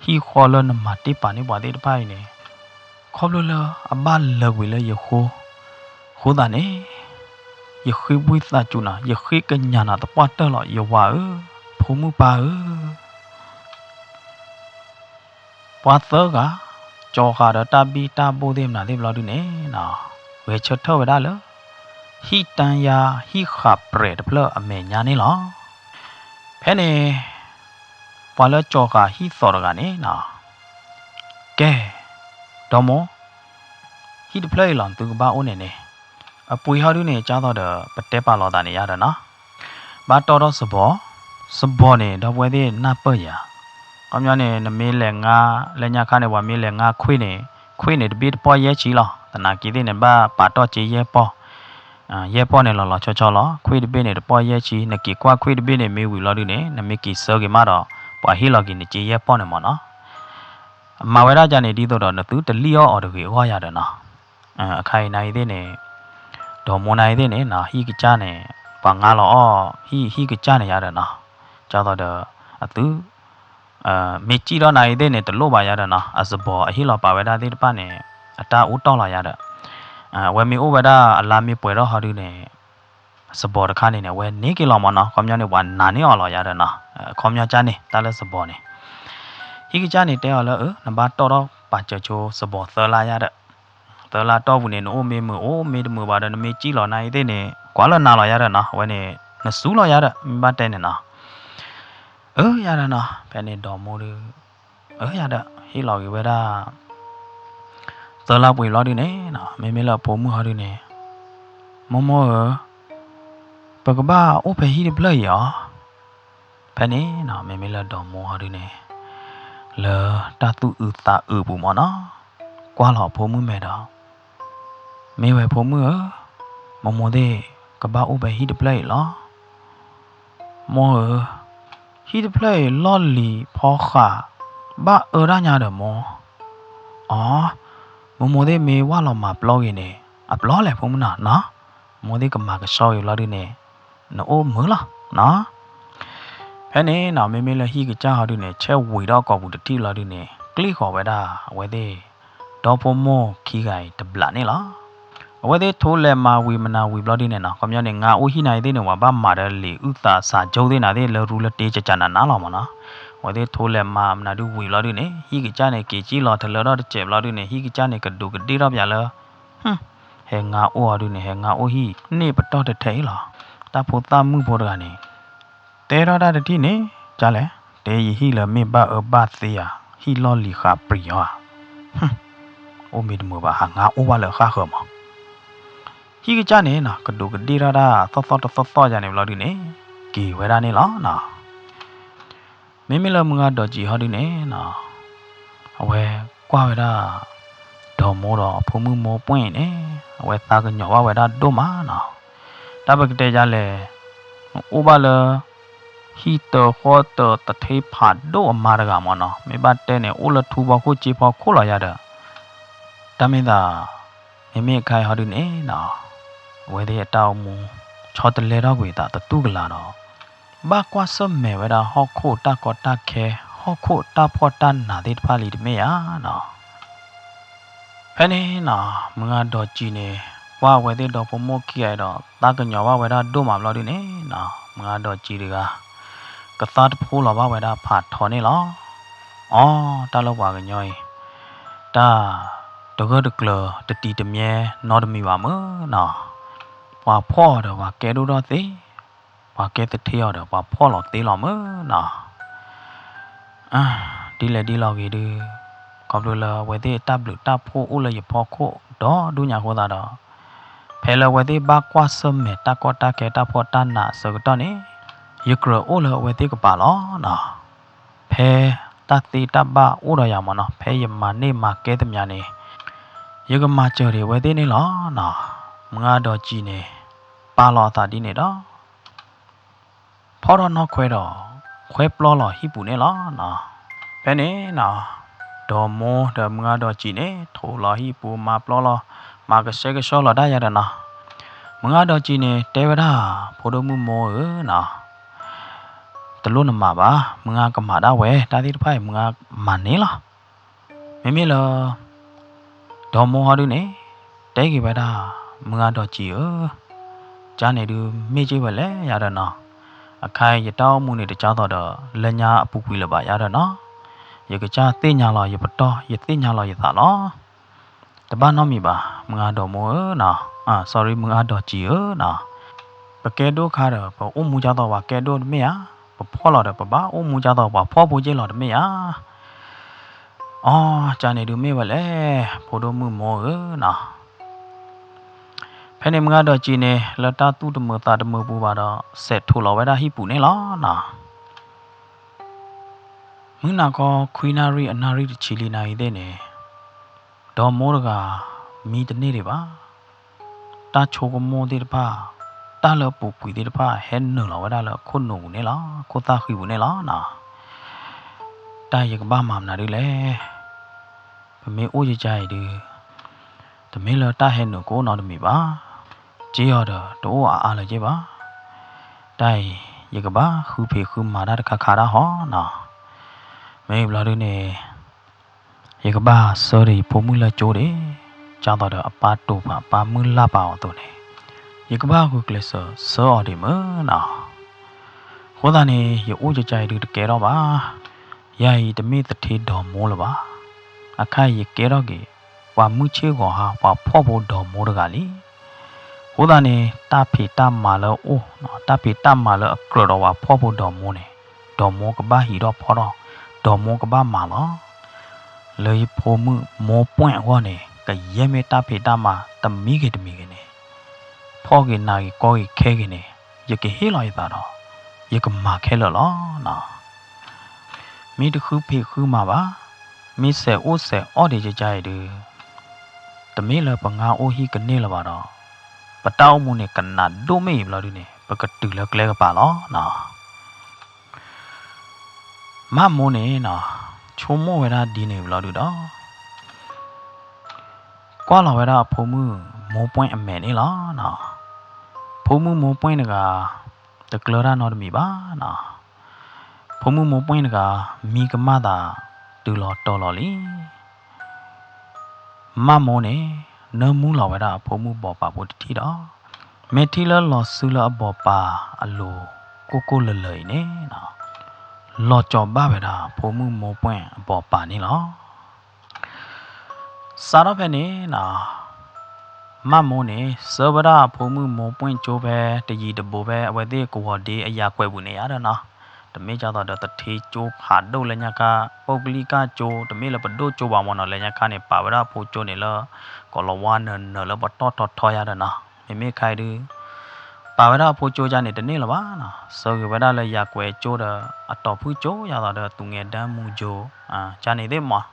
ဃီလၢနမၤတ့ၢ်ပာ်န့ၢ်ပှၤသ့ၣ်တဖၣ်အံၤန့ၣ်, ခီဖျိလၢအဘၣ်လၢာ်ကွံာ်လၢယဃိ, အဃိသတးန့ၣ်, ယဃ့ဝံသးစူၤနၤ, ယဃ့ကညးနၤသပှၢ်တၢၢ်လီၤ ယဝၤဧၢ, ဖိမုၣ်ပၢ်ဧၢ. ပှၤသၢဂၤ, ကၠီၤဃာ်ဒီးတၢ်ဘံၣ်တၢ်ဘိၣ်သ့ၣ်မနုၤသ့ၣ်ဘျီဒုးန့ၣ်, ဂဲၤဆၢထၢၣ်ဝဲဒၣ်လၢ ဟံၣ်တၢ်ယါဟံၣ်ဃာ်ပြဲၤတဖျၢၣ်အမဲာ်ညါန့ၣ်လီၤ. ဖဲန့ၣ်, ပှၤလၢကၠီၤဃာ်ဟံၣ်သီးတဂၤန့ၣ်, ကဲ, ဒီးမိၢ်, ဟံၣ်တဖျၢၣ်အံၤလီၤ သုကဘၣ်အိၣ်န့ၣ်န့ၣ်, အပှ့ၤဟီဒုးန့ၣ် ကၢ်သိးဒီး ပတဲပာ်လီၤသးန့ၣ်ယါဒီးနီၤ, ဘၣ်တီၢ်ထီၣ်စဘီ, စဘီန့ၣ် ဒီပုၢ်ဝဲၢ်သ့ၣ်နၢ်ပၢၢ်ယၤ, ခီပညီန့ၣ် နမ့ၢ်လဲၤငါ လၢညါခါန့ၣ် ပှၤမ့ၢ်လဲၤငါခွံၣ်န့ၣ် ခွံၣ်န့ၣ်တဘ့ၣ်တပီၢ်ယဲၢ်ဆံလီၤ. သနာ်က့သ့ၣ်န့ၣ် ဘၣ်ပာ်တီၢ်စ့ယဲၢ်ပီၢ်, ယဲၢ်ပီၢ်န့ၣ်လီၤလီၤဆီဆီလီၤ. ခွံၣ်တဘ့ၣ်န့ၣ် တပီၢ်ယဲၢ်ဆံ, နက့ၤကွၢ်ခွံၣ်တဘ့ၣ်န့ၣ် မ့ၢ်ဝံၤလီၤဒုန့ၣ် နမ့ၢ်က့ၤဆၢက့ၤမးဒီး ပှၤဟ့ၣ်လီၤက့ၤနစ့ယဲၢ်ပီၢ်န့ၣ်မ့ၢ်နီၤ. မၤဝဲဒၣ်ကန့ၣ် ဒ်သိးဒီးနသုတလံၣ်အီၣ်အီၤတဂ့ၤအဂီၢ်ယၤဒီးနီၤ. အခါအံၤနၤအံၤသ့ၣ်န့ၣ် ဒီးမိၢ်နၤအံၤသ့ၣ်န့ၣ်နီၤ ဟံၣ်ကစၢ်န့ၣ် ပှၤငါလီၤအီၣ် ဟံၣ်ဟံၣ်ကစၢ်န့ၣ်ယၤဒီးနီၤ, ဒ်သိးဒီး အသု မ့ၢ်စံၣ်ထီၣ်နၤအံၤသ့ၣ်န့ၣ် တလိၣ်ဘၣ်ယၤဒီးနီၤ, အစဘီအဟ့ၣ်လီၤပာ်ဝဲဒၣ်သ့ၣ်တဖၣ်န့ၣ် အတၢ်အိၣ်တီၢ်လီၤယၤဒီး အဝဲမ့ၢ်အိၣ်ဝဲဒၣ်အလါမ့ၢ်ပှဲၤထီၣ်ဟီဒုန့ၣ် စဘီတခါန့ၣ်န့ၣ် အဝဲန့ၢ်က့ၤလီၤမ့ၢ်နီၤ, ခီပညီန့ၣ် ပှၤနာ်န့ၢ်အီၤလီၤယၤဒီးနီၤ, အခီပညီကန့ၣ် တၢ်လၢစဘီန့ၣ် ဟံၣ်ကစၢ်န့ၣ်တဲအီၤလၢ အၢ နဘၣ်တီၢ်ထီၣ်ပာ်စၢၤဆိစဘီသၢလါယၤဒီး သၢလါတီၢ်ပူၤန့ၣ် နအိၣ်မ့ၢ်မုာ်အိၣ်မ့ၢ်တမုာ်ဘၣ်ဒီး နမ့ၢ်စံၣ်လီၤနၤအံၤသ့ၣ်န့ၣ် ကွၢ်လၢနၤလီၤယၤဒီးနီၤ, အဝဲန့ၣ် နစူၤလီၤယၤဒီး မ့ၢ်ဘၣ်တဲန့ၣ်နီၤ, အၢ ယၤဒီးနီၤ, ဖဲန့ၣ်ဒီးမိၢ်ဒု အၢ ယၤဒီး ဟ့ၣ်လီၤက့ၤဝဲဒၣ် သၢလါပှဲၤဘျီဒုန့ၣ်နီၤ, မ့မ့ၢ်လၢအဖိမုၣ်ဟီဒုန့ၣ် မိၢ်မိၢ်ဧၢ, ပကဘၣ်အိၣ်ဖဲဟံၣ်တဖျၢၣ်အံၤအီၤ, ဖဲန့ၣ်နီၤ မ့မ့ၢ်လၢဒီးမိၢ်ဟီဒုန့ၣ် လၢတၢ်သူၣ်အုးသးအုးပူၤမ့ၢ်နီၤ, ကွၢ်လီၤအဖိမုၣ်မဲာ်ဒီး မ့ၢ်ဝဲဖိမုၣ်ဧၢ, မိၢ်မိၢ်သ့ၣ် ကဘၣ်အိၣ်ဖဲဟံၣ်တဖျၢၣ်အံၤလီၤ. မိၢ်ဧၢ, ဟံၣ်တဖျၢၣ်အံၤလီၢ်လံၤဖီဃး ဘၣ်အၢတၢ်ညါဒီးမိၢ်, အီ, မိၢ်မိၢ်သ့ၣ်မ့ၢ်ဝၢ်လီၤမၤပျီဂ့ၤန့ၣ် အပျီလဲၣ်ဖိမုၣ်နီၤနီၤ, မိၢ်သ့ၣ်ကမၤကဆှီဂ့ၤဘျီဒုန့ၣ် နအိၣ်မုာ်လီၤနီၤ. ဖဲန့ၣ်နီၤ မ့မ့ၢ်လၢဟံၣ်ကစၢ်ဟီဒုန့ၣ် ဆဲးဝံၤဒီးကိာ်ပူၤတထံၣ်လီၤဒုန့ၣ် ကျ့ၣ်ဃီၤဝဲဒၣ် အဝဲသ့ၣ် ဒီဖိမိၢ်ခံဂၤအံၤတဘျးန့ၣ်လီၤ. အဝဲသ့ၣ်ထိလဲၤမၤဝံၤမနၤဝံၤဘျီဒုန့ၣ်နီၤ ခီပညီန့ၣ် ငါအိၣ်ဟံၣ်နၤအံၤသ့ၣ်န့ၣ် ပှၤဘၣ်မၤဒီးလံာ်အုၣ်သးစၢ်ကၠိသ့ၣ်နၤသ့ၣ်လၢရူလၢတ့ကကနးနးလီၤမ့ၢ်နီၤ. အဝဲသ့ၣ်ထိလဲၤမၤမနၤဒုဝံၤဘျီဒုန့ၣ် ဟံၣ်ကစၢ်န့ၣ် က့ၤစံၣ်လီၤတလၢထီၣ်တစဲးဘျီဒုန့ၣ် ဟံၣ်ကစၢ်န့ၣ် ကဒူးကဒ့ၣ်ထီၣ်ပယၤလၢ ဟဲငါအိၣ်အီၤဒုန့ၣ် ဟဲငါအိၣ်ဟံၣ်န့ၣ်ပတီၢ်ထဲထဲအံၤလီၤ. တၢ်ဖိသၣ်မုၣ်ဖိတဂၤန့ၣ် တဲထီၣ်တၢ်တထံၣ်န့ၣ် ကလဲၣ်, တဲယဟံၣ်လၢမ့ၢ်ဘၣ်အၢဘၣ်သီဧါ, ဟံၣ်လီၢ်လံၤဃးပြံၤအီၤဧါ, အိၣ်မ့ၢ်တမုာ်ဘၣ် ဟးငါအိၣ်ဘၣ်လၢအဃၣ်ဃၢၤမး. ဟံၣ်ကစၢ်န့ၣ်နီၤ ကဒူးကဒ့ၣ်ထီၣ်တၢ်သီၣ်သီၣ်တသီၣ်သီၣ်ယၤန့ၣ်ဘျီဒုန့ၣ် က့ၤဝဲဒၣ်န့ၣ်လီၤနီၤ. မ့မ့ၢ်လၢမုၢ်ဂၤဒီးကံၤဟီဒုန့ၣ်နီၤ အဝဲကွၢ်ဝဲဒၣ် ဒီးမိၢ်ဒီးဖိမုၣ်မိၢ်ပှဲၢ်န့ၣ် အဝဲသးကညီၤဘၣ်ဝဲဒၣ်ဒိၣ်မးနီၤ. တၢ်ပကတဲယၤလဲၣ်, နအိၣ်ဘၣ်လၢ ဟံၣ်တၢဃီတၢတထ့ဖးဒိၣ်အမါတဂၤမ့ၢ်နီၤ, မ့ၢ်ဘၣ်တဲန့ၣ် အိၣ်လၢထူဖီခိၣ်စ့ဖီခိၣ်လီၤယၤဒီး တၢ်မ့ၢ်သး မ့မ့ၢ်အခါအံၤဟီဒုန့ၣ်နီၤ အဝဲသ့ၣ်အတၢ်အိၣ်မူ ဆီတလဲထီၣ်ကွံာ်သးတတူၢ်ကလာ်ဒီး ဘၣ်ကွၢ်ဆၢၣ်မဲာ်ဝဲဒၣ်ဟီၣ်ခိၣ်တၢ်ကီတၢ်ခဲ ဟီၣ်ခိၣ်တၢ်ဖှီၣ်တၢ်နးသ့ၣ်တဖၣ်လံတမ့ၢ်ဧါနီၤ. ဖဲန့ၣ်နီၤ မုၢ်ဂၤဒီးကံၤန့ၣ် ကွၢ်အဝဲသ့ၣ်ဒီဖိမိၢ်ခံဂၤအံၤဒီး သးကညီၤဘၣ်ဝဲဒၣ်ဒိၣ်မးဘျီဒုန့ၣ်နီၤ မုၢ်ဂၤဒီးကံၤတဂၤ ကသါတဖိလီၤဘၣ်ဝဲဒၣ်ဖးထီန့ၣ်လီၤ. အီ တၢ်လၢပှၤကညီအံၤ တၢ်တဂၢၢ်တကျၢၤတတံၤတမံၤနီတမံၤဘၣ်မ့ၢ်နီၤ, ပှၤဖှီၣ်အီၤဒီးပှၤကဲဒိၣ်ထီၣ်သ့, ပှၤကဲသထ့အီၤဒီးပှၤဖှီၣ်လီၤသ့လီၤမ့ၢ်နီၤ. ဒ်လဲၣ်ဒ်လဲၣ်ဂ့ၤဒုး ခီဖျိလၢအဝဲသ့ၣ်တၢ်ဘျုးတၢ်ဖှိၣ်အိၣ်လၢယဖီခိၣ်ဒီဒူၣ်ညါအဃိသတးဒီး ဖဲလၢအဝဲသ့ၣ်ဘၣ်ကွၢ်ဆၢၣ်မဲာ်တၢ်ကီတၢ်ခဲတၢ်ဖှီၣ်တၢ်နးအဆၢကတီၢ်န့ၣ် ယကြၢးအိၣ်လၢအဝဲသ့ၣ်ကပၤလီၤနီၤ. ဖဲတၢ်သ့တၢ်ဘၣ်အိၣ်ဒီးယၤမ့ၢ်နီၤ ဖဲယမၤန့ၢ်မၤကဲသမျးန့ၣ် ယကမၤစၢၤဒံးအဝဲသ့ၣ်န့ၣ်လီၤနီၤ. မုၢ်ဂၤဒီးကံၤန့ၣ် ပာ်လီၤအသးဒ်န့ၣ်ဒီး ဖီၣ်ထီၣ်နီၣ်ခွဲဒီး ခွဲပျီလီၤဟံၣ်ပူၤန့ၣ်လီၤနီၤ. ဖဲန့ၣ်နီၤ ဒီးမိၢ်ဒီးမုၢ်ဂၤဒီးကံၤန့ၣ် ထိးလီၤဟံၣ်ပူၤ မၤပျီလီၤ မၤကဆှဲကဆှီလီၤတၢ်ယၤဒီးနီၤ. မုၢ်ဂၤဒီးကံၤန့ၣ် တဲဝဲဒၣ် ဖိဒိၣ်မုၣ်မိၢ်ဧၢနီၤ တလိၣ်နမၤဘၣ်, မုၢ်ဂၤကမၤဒၣ်ဝဲ, တၢ်သ့ၣ်တဖၣ်အံၤ မုၢ်ဂၤမၤန့ၢ်လီၤ. မ့မ့ၢ်လၢ ဒီမိၢ်ဟီဒုန့ၣ် တဲက့ၤဝဲဒၣ် မုၢ်ဂၤဒီးကံၤဧၢ, ကန့ၣ်ဒုးမ့ၢ်က့ၤဝဲလဲၣ်ယၤဒီးနီၤ, အခါအံၤယတၢ်အိၣ်မူန့ၣ် တကၢ်သိးဒီး လၢညါအပူၤကွံာ်လၢၤဘၣ်ယၤဒီးနီၤ, ယကစၢ်သ့ၣ်ညါလီၤယပတီၢ် ယသ့ၣ်ညါလီၤယသးလီၤ. တဘၣ်နီတမံၤဘၣ် မုၢ်ဂၤဒီးမိၢ်ဧၢနီၤ, sorry မုၢ်ဂၤဒီးကံၤဧၢနီၤ, ပကဲဒိၣ်ခါဒီး ပအိၣ်မူကၢ်သိးပှၤကဲဒိၣ်တမ့ၢ်ဧါ, ပဖှီၣ်လီၤဒီး ပဘၣ်အိၣ်မူကၢ်သိးပှၤဖှီၣ်ဖိက့ၢ်လီၤတမ့ၢ်ဧါ. အီ ကန့ၣ်ဒုးမ့ၢ်ဝဲလဲၣ် ဖိဒိၣ်မုၣ်မိၢ်ဧၢနီၤ. ဖဲန့ၣ်မုၢ်ဂၤဒီးကံၤန့ၣ် လၢတၢ်သူၣ်တမုာ်သးတမုာ်ပူၤဘၣ်ဒီး စဲးထိးလီၤဝဲဒၣ်ဟံၣ်ပူၤန့ၣ်လီၤနီၤ. မုၢ်နၤခီခွံနၣ်ရံၣ်အနၣ်ရံၣ်တဆံလံနၣ်ရံၣ်သ့ၣ်န့ၣ်, ဒီမိၢ်တဂၤမံတန့ၢ်ဒံးဘၣ်. တၢ်ဆိကမိၣ်သ့ၣ်တဖၣ်, တၢ်လၢအပူၤကွံာ်သ့ၣ်တဖၣ် ဟဲနုာ်လီၤဝဲဒၣ်လၢအခိၣ်နူာ်ပူၤန့ၣ်လီၤ, ခိၣ်သၣ်ဃံပူၤန့ၣ်လီၤနီၤ. တၢ်ယကဘၣ်မၤမနုၤဒ်လဲၣ်. ပမ့ၢ်အိၣ်ယကါအံၤဒုး, တမ့ၢ်လၢတၢ်ဟဲနုာ်ကအိၣ်နီတမံၤဘၣ်. စ့အီၤဒီးတအိၣ်အါအါလၢၤက့ဘၣ်. တၢ်အံၤ ယကဘၣ်ဃုဖံးဃုမၤတၢ်တခါခါဒၣ်ဟီနီၤ. မ့ၢ်ဘျီဒုန့ၣ် ယကဘၣ်ဆှၢဒီးယဖိမုၣ်လၢကၠိဒံး, ဒ်သိးဒီးအပၢ်တိာ်ပာ်အပၢ်မုၢ်လၢ်ပာ်အီၤအသိးန့ၣ်, ယကဘၣ်ဂုာ်ကျဲးစၢးဆှၢအီၤဒံးမုၢ်နီၤ. အဃိသတးန့ၣ် ယအိၣ်ကကါအံၤဒုးတကဲထီၣ်ဘၣ်. ယၤအံၤတမ့ၢ်သထ့ဒီမိၢ်လၢၤဘၣ်. အခါအံၤယကဲထီၣ်က့ၤ ပှၤမုၢ်ဆ့ၣ်ဂီၤဟါ ပှၤဖှီၣ်ဖိဒီမိၢ်တဂၤလံ. အဃိသတးန့ၣ် တၢ်ဖံးတၢ်မၤလၢအအိၣ်, တၢ်ဖံးတၢ်မၤလၢအကြၢးဒီးပှၤဖှီၣ်ဖိဒီမိၢ်န့ၣ်, ဒီမိၢ်ကဘၣ်ဟံးထီၣ်ဖီထီၣ်, ဒီမိၢ်ကဘၣ်မၤလီၤ. လၢယဖိမုၣ်မိၢ်ပှဲၢ်အဂီၢ်န့ၣ် ကယဲၢ်မ့ၢ်တၢ်ဖံးတၢ်မၤတမံၤဂ့ၤတမံၤဂ့ၤန့ၣ်, ဖှီၣ်က့ၤနးက့ၤကီက့ၤခဲက့ၤန့ၣ်, ယကဟ့ၣ်လီၤယသးဒီး ယကမၤခဲလၢာ်လီၤနီၤ. မ့ၢ်တဃုဖံးဃုမၤဘၣ်, မ့ၢ်စဲးအိၣ်စဲးအီၣ်ဒံးကကါအံၤဒုး, တမ့ၢ်လၢပငါအိၣ်ဟံၣ်ကန့ၢ်လၢၤဘၣ်ဒီး, ပတၢ်အိၣ်မူန့ၣ်ကနးဒိၣ်မ့ၢ်အံၤဘျီဒုန့ၣ် ပကတုၤလၢကျဲကပၤလီၤနီၤ. မၣ်မိၢ်န့ၣ်နီၤ, ဆိကမိၣ်ဝဲဒၣ်ဒ်န့ၣ်ဘျီဒုဒီး ကွၢ်လီၤဝဲဒၣ်အဖိမုၣ်မိၢ်ပှဲၢ်အမဲာ်န့ၣ်လီၤနီၤ. ဖိမုၣ်မိၢ်ပှဲၢ်တဂၤ တကျၢၤတၢ်နီတမံၤဘၣ်နီၤ. ဖိမုၣ်မိၢ်ပှဲၢ်တဂၤ မံကမၣ်သးတုၤလီၤတီၤလီၤလံ. မၣ်မိၢ်န့ၣ် နၢမူလီၤဝဲဒၣ်အဖိမုၣ်ဘီးပာ်ဖိတထံၣ်ဒီး မဲာ်ထံလၢလီၤစုလၢအဘီးပာ်အလိၤ ကိၢ်ကိၢ်လၢၤလၢၤအံၤန့ၣ်နီၤ, လီၤကၠီၤဘၣ်ဝဲဒၣ်ဖိမုၣ်မိၢ်ပှဲၢ်အဘီးပာ်န့ၣ်လီၤ. စးထီၣ်ဖဲန့ၣ်နီၤ, မၣ်မိၢ်န့ၣ် ဆှၢဝဲဒၣ်ဖိမုၣ်မိၢ်ပှဲၢ်ကၠိဖဲ တယံၤတဘိဖဲ အဝဲသ့ၣ်ကဝီၤဒ့အယၤကွဲးပူၤန့ၣ်ယါဒီးနီၤ, တမ့ၢ်ဒ်သိးဒီးသထ့ကၠိဖးဒိၣ်လၢညါခါ, ပုၢ်ကလံၣ်ကၢ်ကၠိ တမ့ၢ်လၢပဒိၣ်ကၠိဘၣ်မ့ၢ်နီၤ, လၢညါခါန့ၣ် ပာ်ဝဲဒၣ်အဖိကၠိန့ၣ်လၢ ကီၤလၤဝါနၢၤနၢၤလၢပတီၢ်ထီထီယါဒီးနီၤ, မ့မ့ၢ်ခါအံၤဒုး ပာ်ဝဲဒၣ်အဖိကၠိကါန့ၣ်တန့ၢ်လၢၤဘၣ်နီၤ, ဆှၢက့ၤဝဲဒၣ်လၢယၤကွဲးကၠိဒီး အတီၢ်ဖုၣ်ကၠိ ဒ်သိးဒီးသူငယ်တန်း မူကၠိ ကါန့ၣ်သ့ၣ်မး,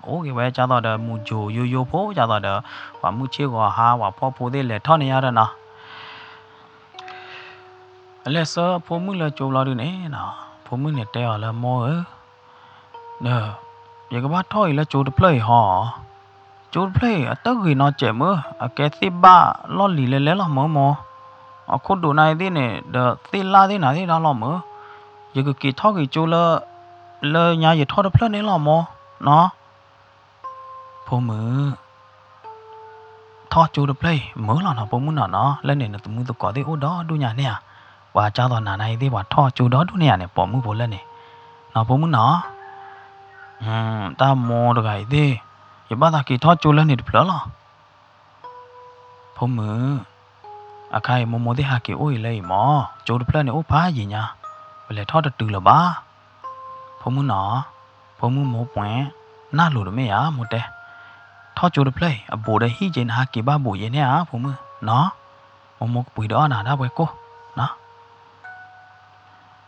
အိၣ်က့ၤဝဲဒ်သိးဒီးမူကၠိယိယိဖိ ဒ်သိးဒီး ပှၤမုၢ်ဆ့ၣ်ဂီၤဟါ ပှၤဖှီၣ်ဖိသ့ၣ်လဲၤထီၣ်န့ၢ်ယါဒီးနီၤ. အလဲၤဆှၢဖိမုၣ်လၢကၠိဘျီဒုန့ၣ်, ဖိမုၣ်န့ၣ်တဲအီၤလၢမိၢ်ဧၢ, ဒီး ယကဘၣ်ထီၣ်အံၤလၢကၠိတဖျၢၣ်အံၤဟီ, ကၠိတဖျၢၣ်အံၤ အတဂ့ၤနီတစဲးမုၢ်, အကဲသ့ၣ်ဘၣ်လီၢ်လံၤလဲၤလဲၤလီၤမုၢ်မိၢ်, အခိၣ်ဒိးနၤအံၤသ့ၣ်န့ၣ် ဒီးသ့ၣ်လၣ်သ့ၣ်နၤသ့ၣ်ဒၣ်လီၤမုၢ်, ယကက့ၤထီၣ်က့ၤကၠိလၢ လၢညါယထီၣ်တဖျၢၣ်န့ၣ်လီၤမုၢ်နီၤ. ဖိမုၣ် ထီၣ်ကၠိတဖျၢၣ်အံၤ မုာ်လီၤနီၤ ဖိမုၣ်နီၤနီၤ, လၢန့ၣ်နသမူသကိးသ့ၣ်အိၣ်ဒီဒူၣ်ညါန့ၣ်ဧါ, ပှၤဒ်သိးနၤနၤအံၤသ့ၣ် ပှၤထီၣ်ကၠိဒီဒူၣ်န့ၣ်ဧါန့ၣ် ပိာ်မုၣ်ဖိလၢန့ၣ်, နီၤ ဖိမုၣ်နီၤ, တၢ်မိၢ်တဂၤအံၤသ့ၣ်, ယဘၣ်သးက့ၤထီၣ်ကၠိလၢန့ၣ်တဖျၢၣ်လီၤ. ဖိမုၣ် အခါအံၤမိၢ်မိၢ်သ့ၣ်ဟးက့ၤအိၣ်အံၤလၢအံၤမး, ကၠိတဖျၢၣ်န့ၣ်အိၣ်ဖးယံာ်ညါ, ပလဲၤထီၣ်တတုၤလၢၤဘၣ်. ဖိမုၣ်နီၤ, ဖိမုၣ်မိၢ်ပှဲၢ်, နၢ်လိၤတမ့ၢ်ဧါ မိၢ်တဲ, ထီၣ်ကၠိတဖျၢၣ်အံၤ အဘူးဒီးဟံၣ်က့ၤ နဟးက့ၤဘၣ်ဘူးယဲန့ၣ်ဧါ ဖိမုၣ်နီၤ, မိၢ်မိၢ်ကပှ့ၤဒီးအီၣ်နၤဒၣ်ပှဲၤကိၢ်နီၤ.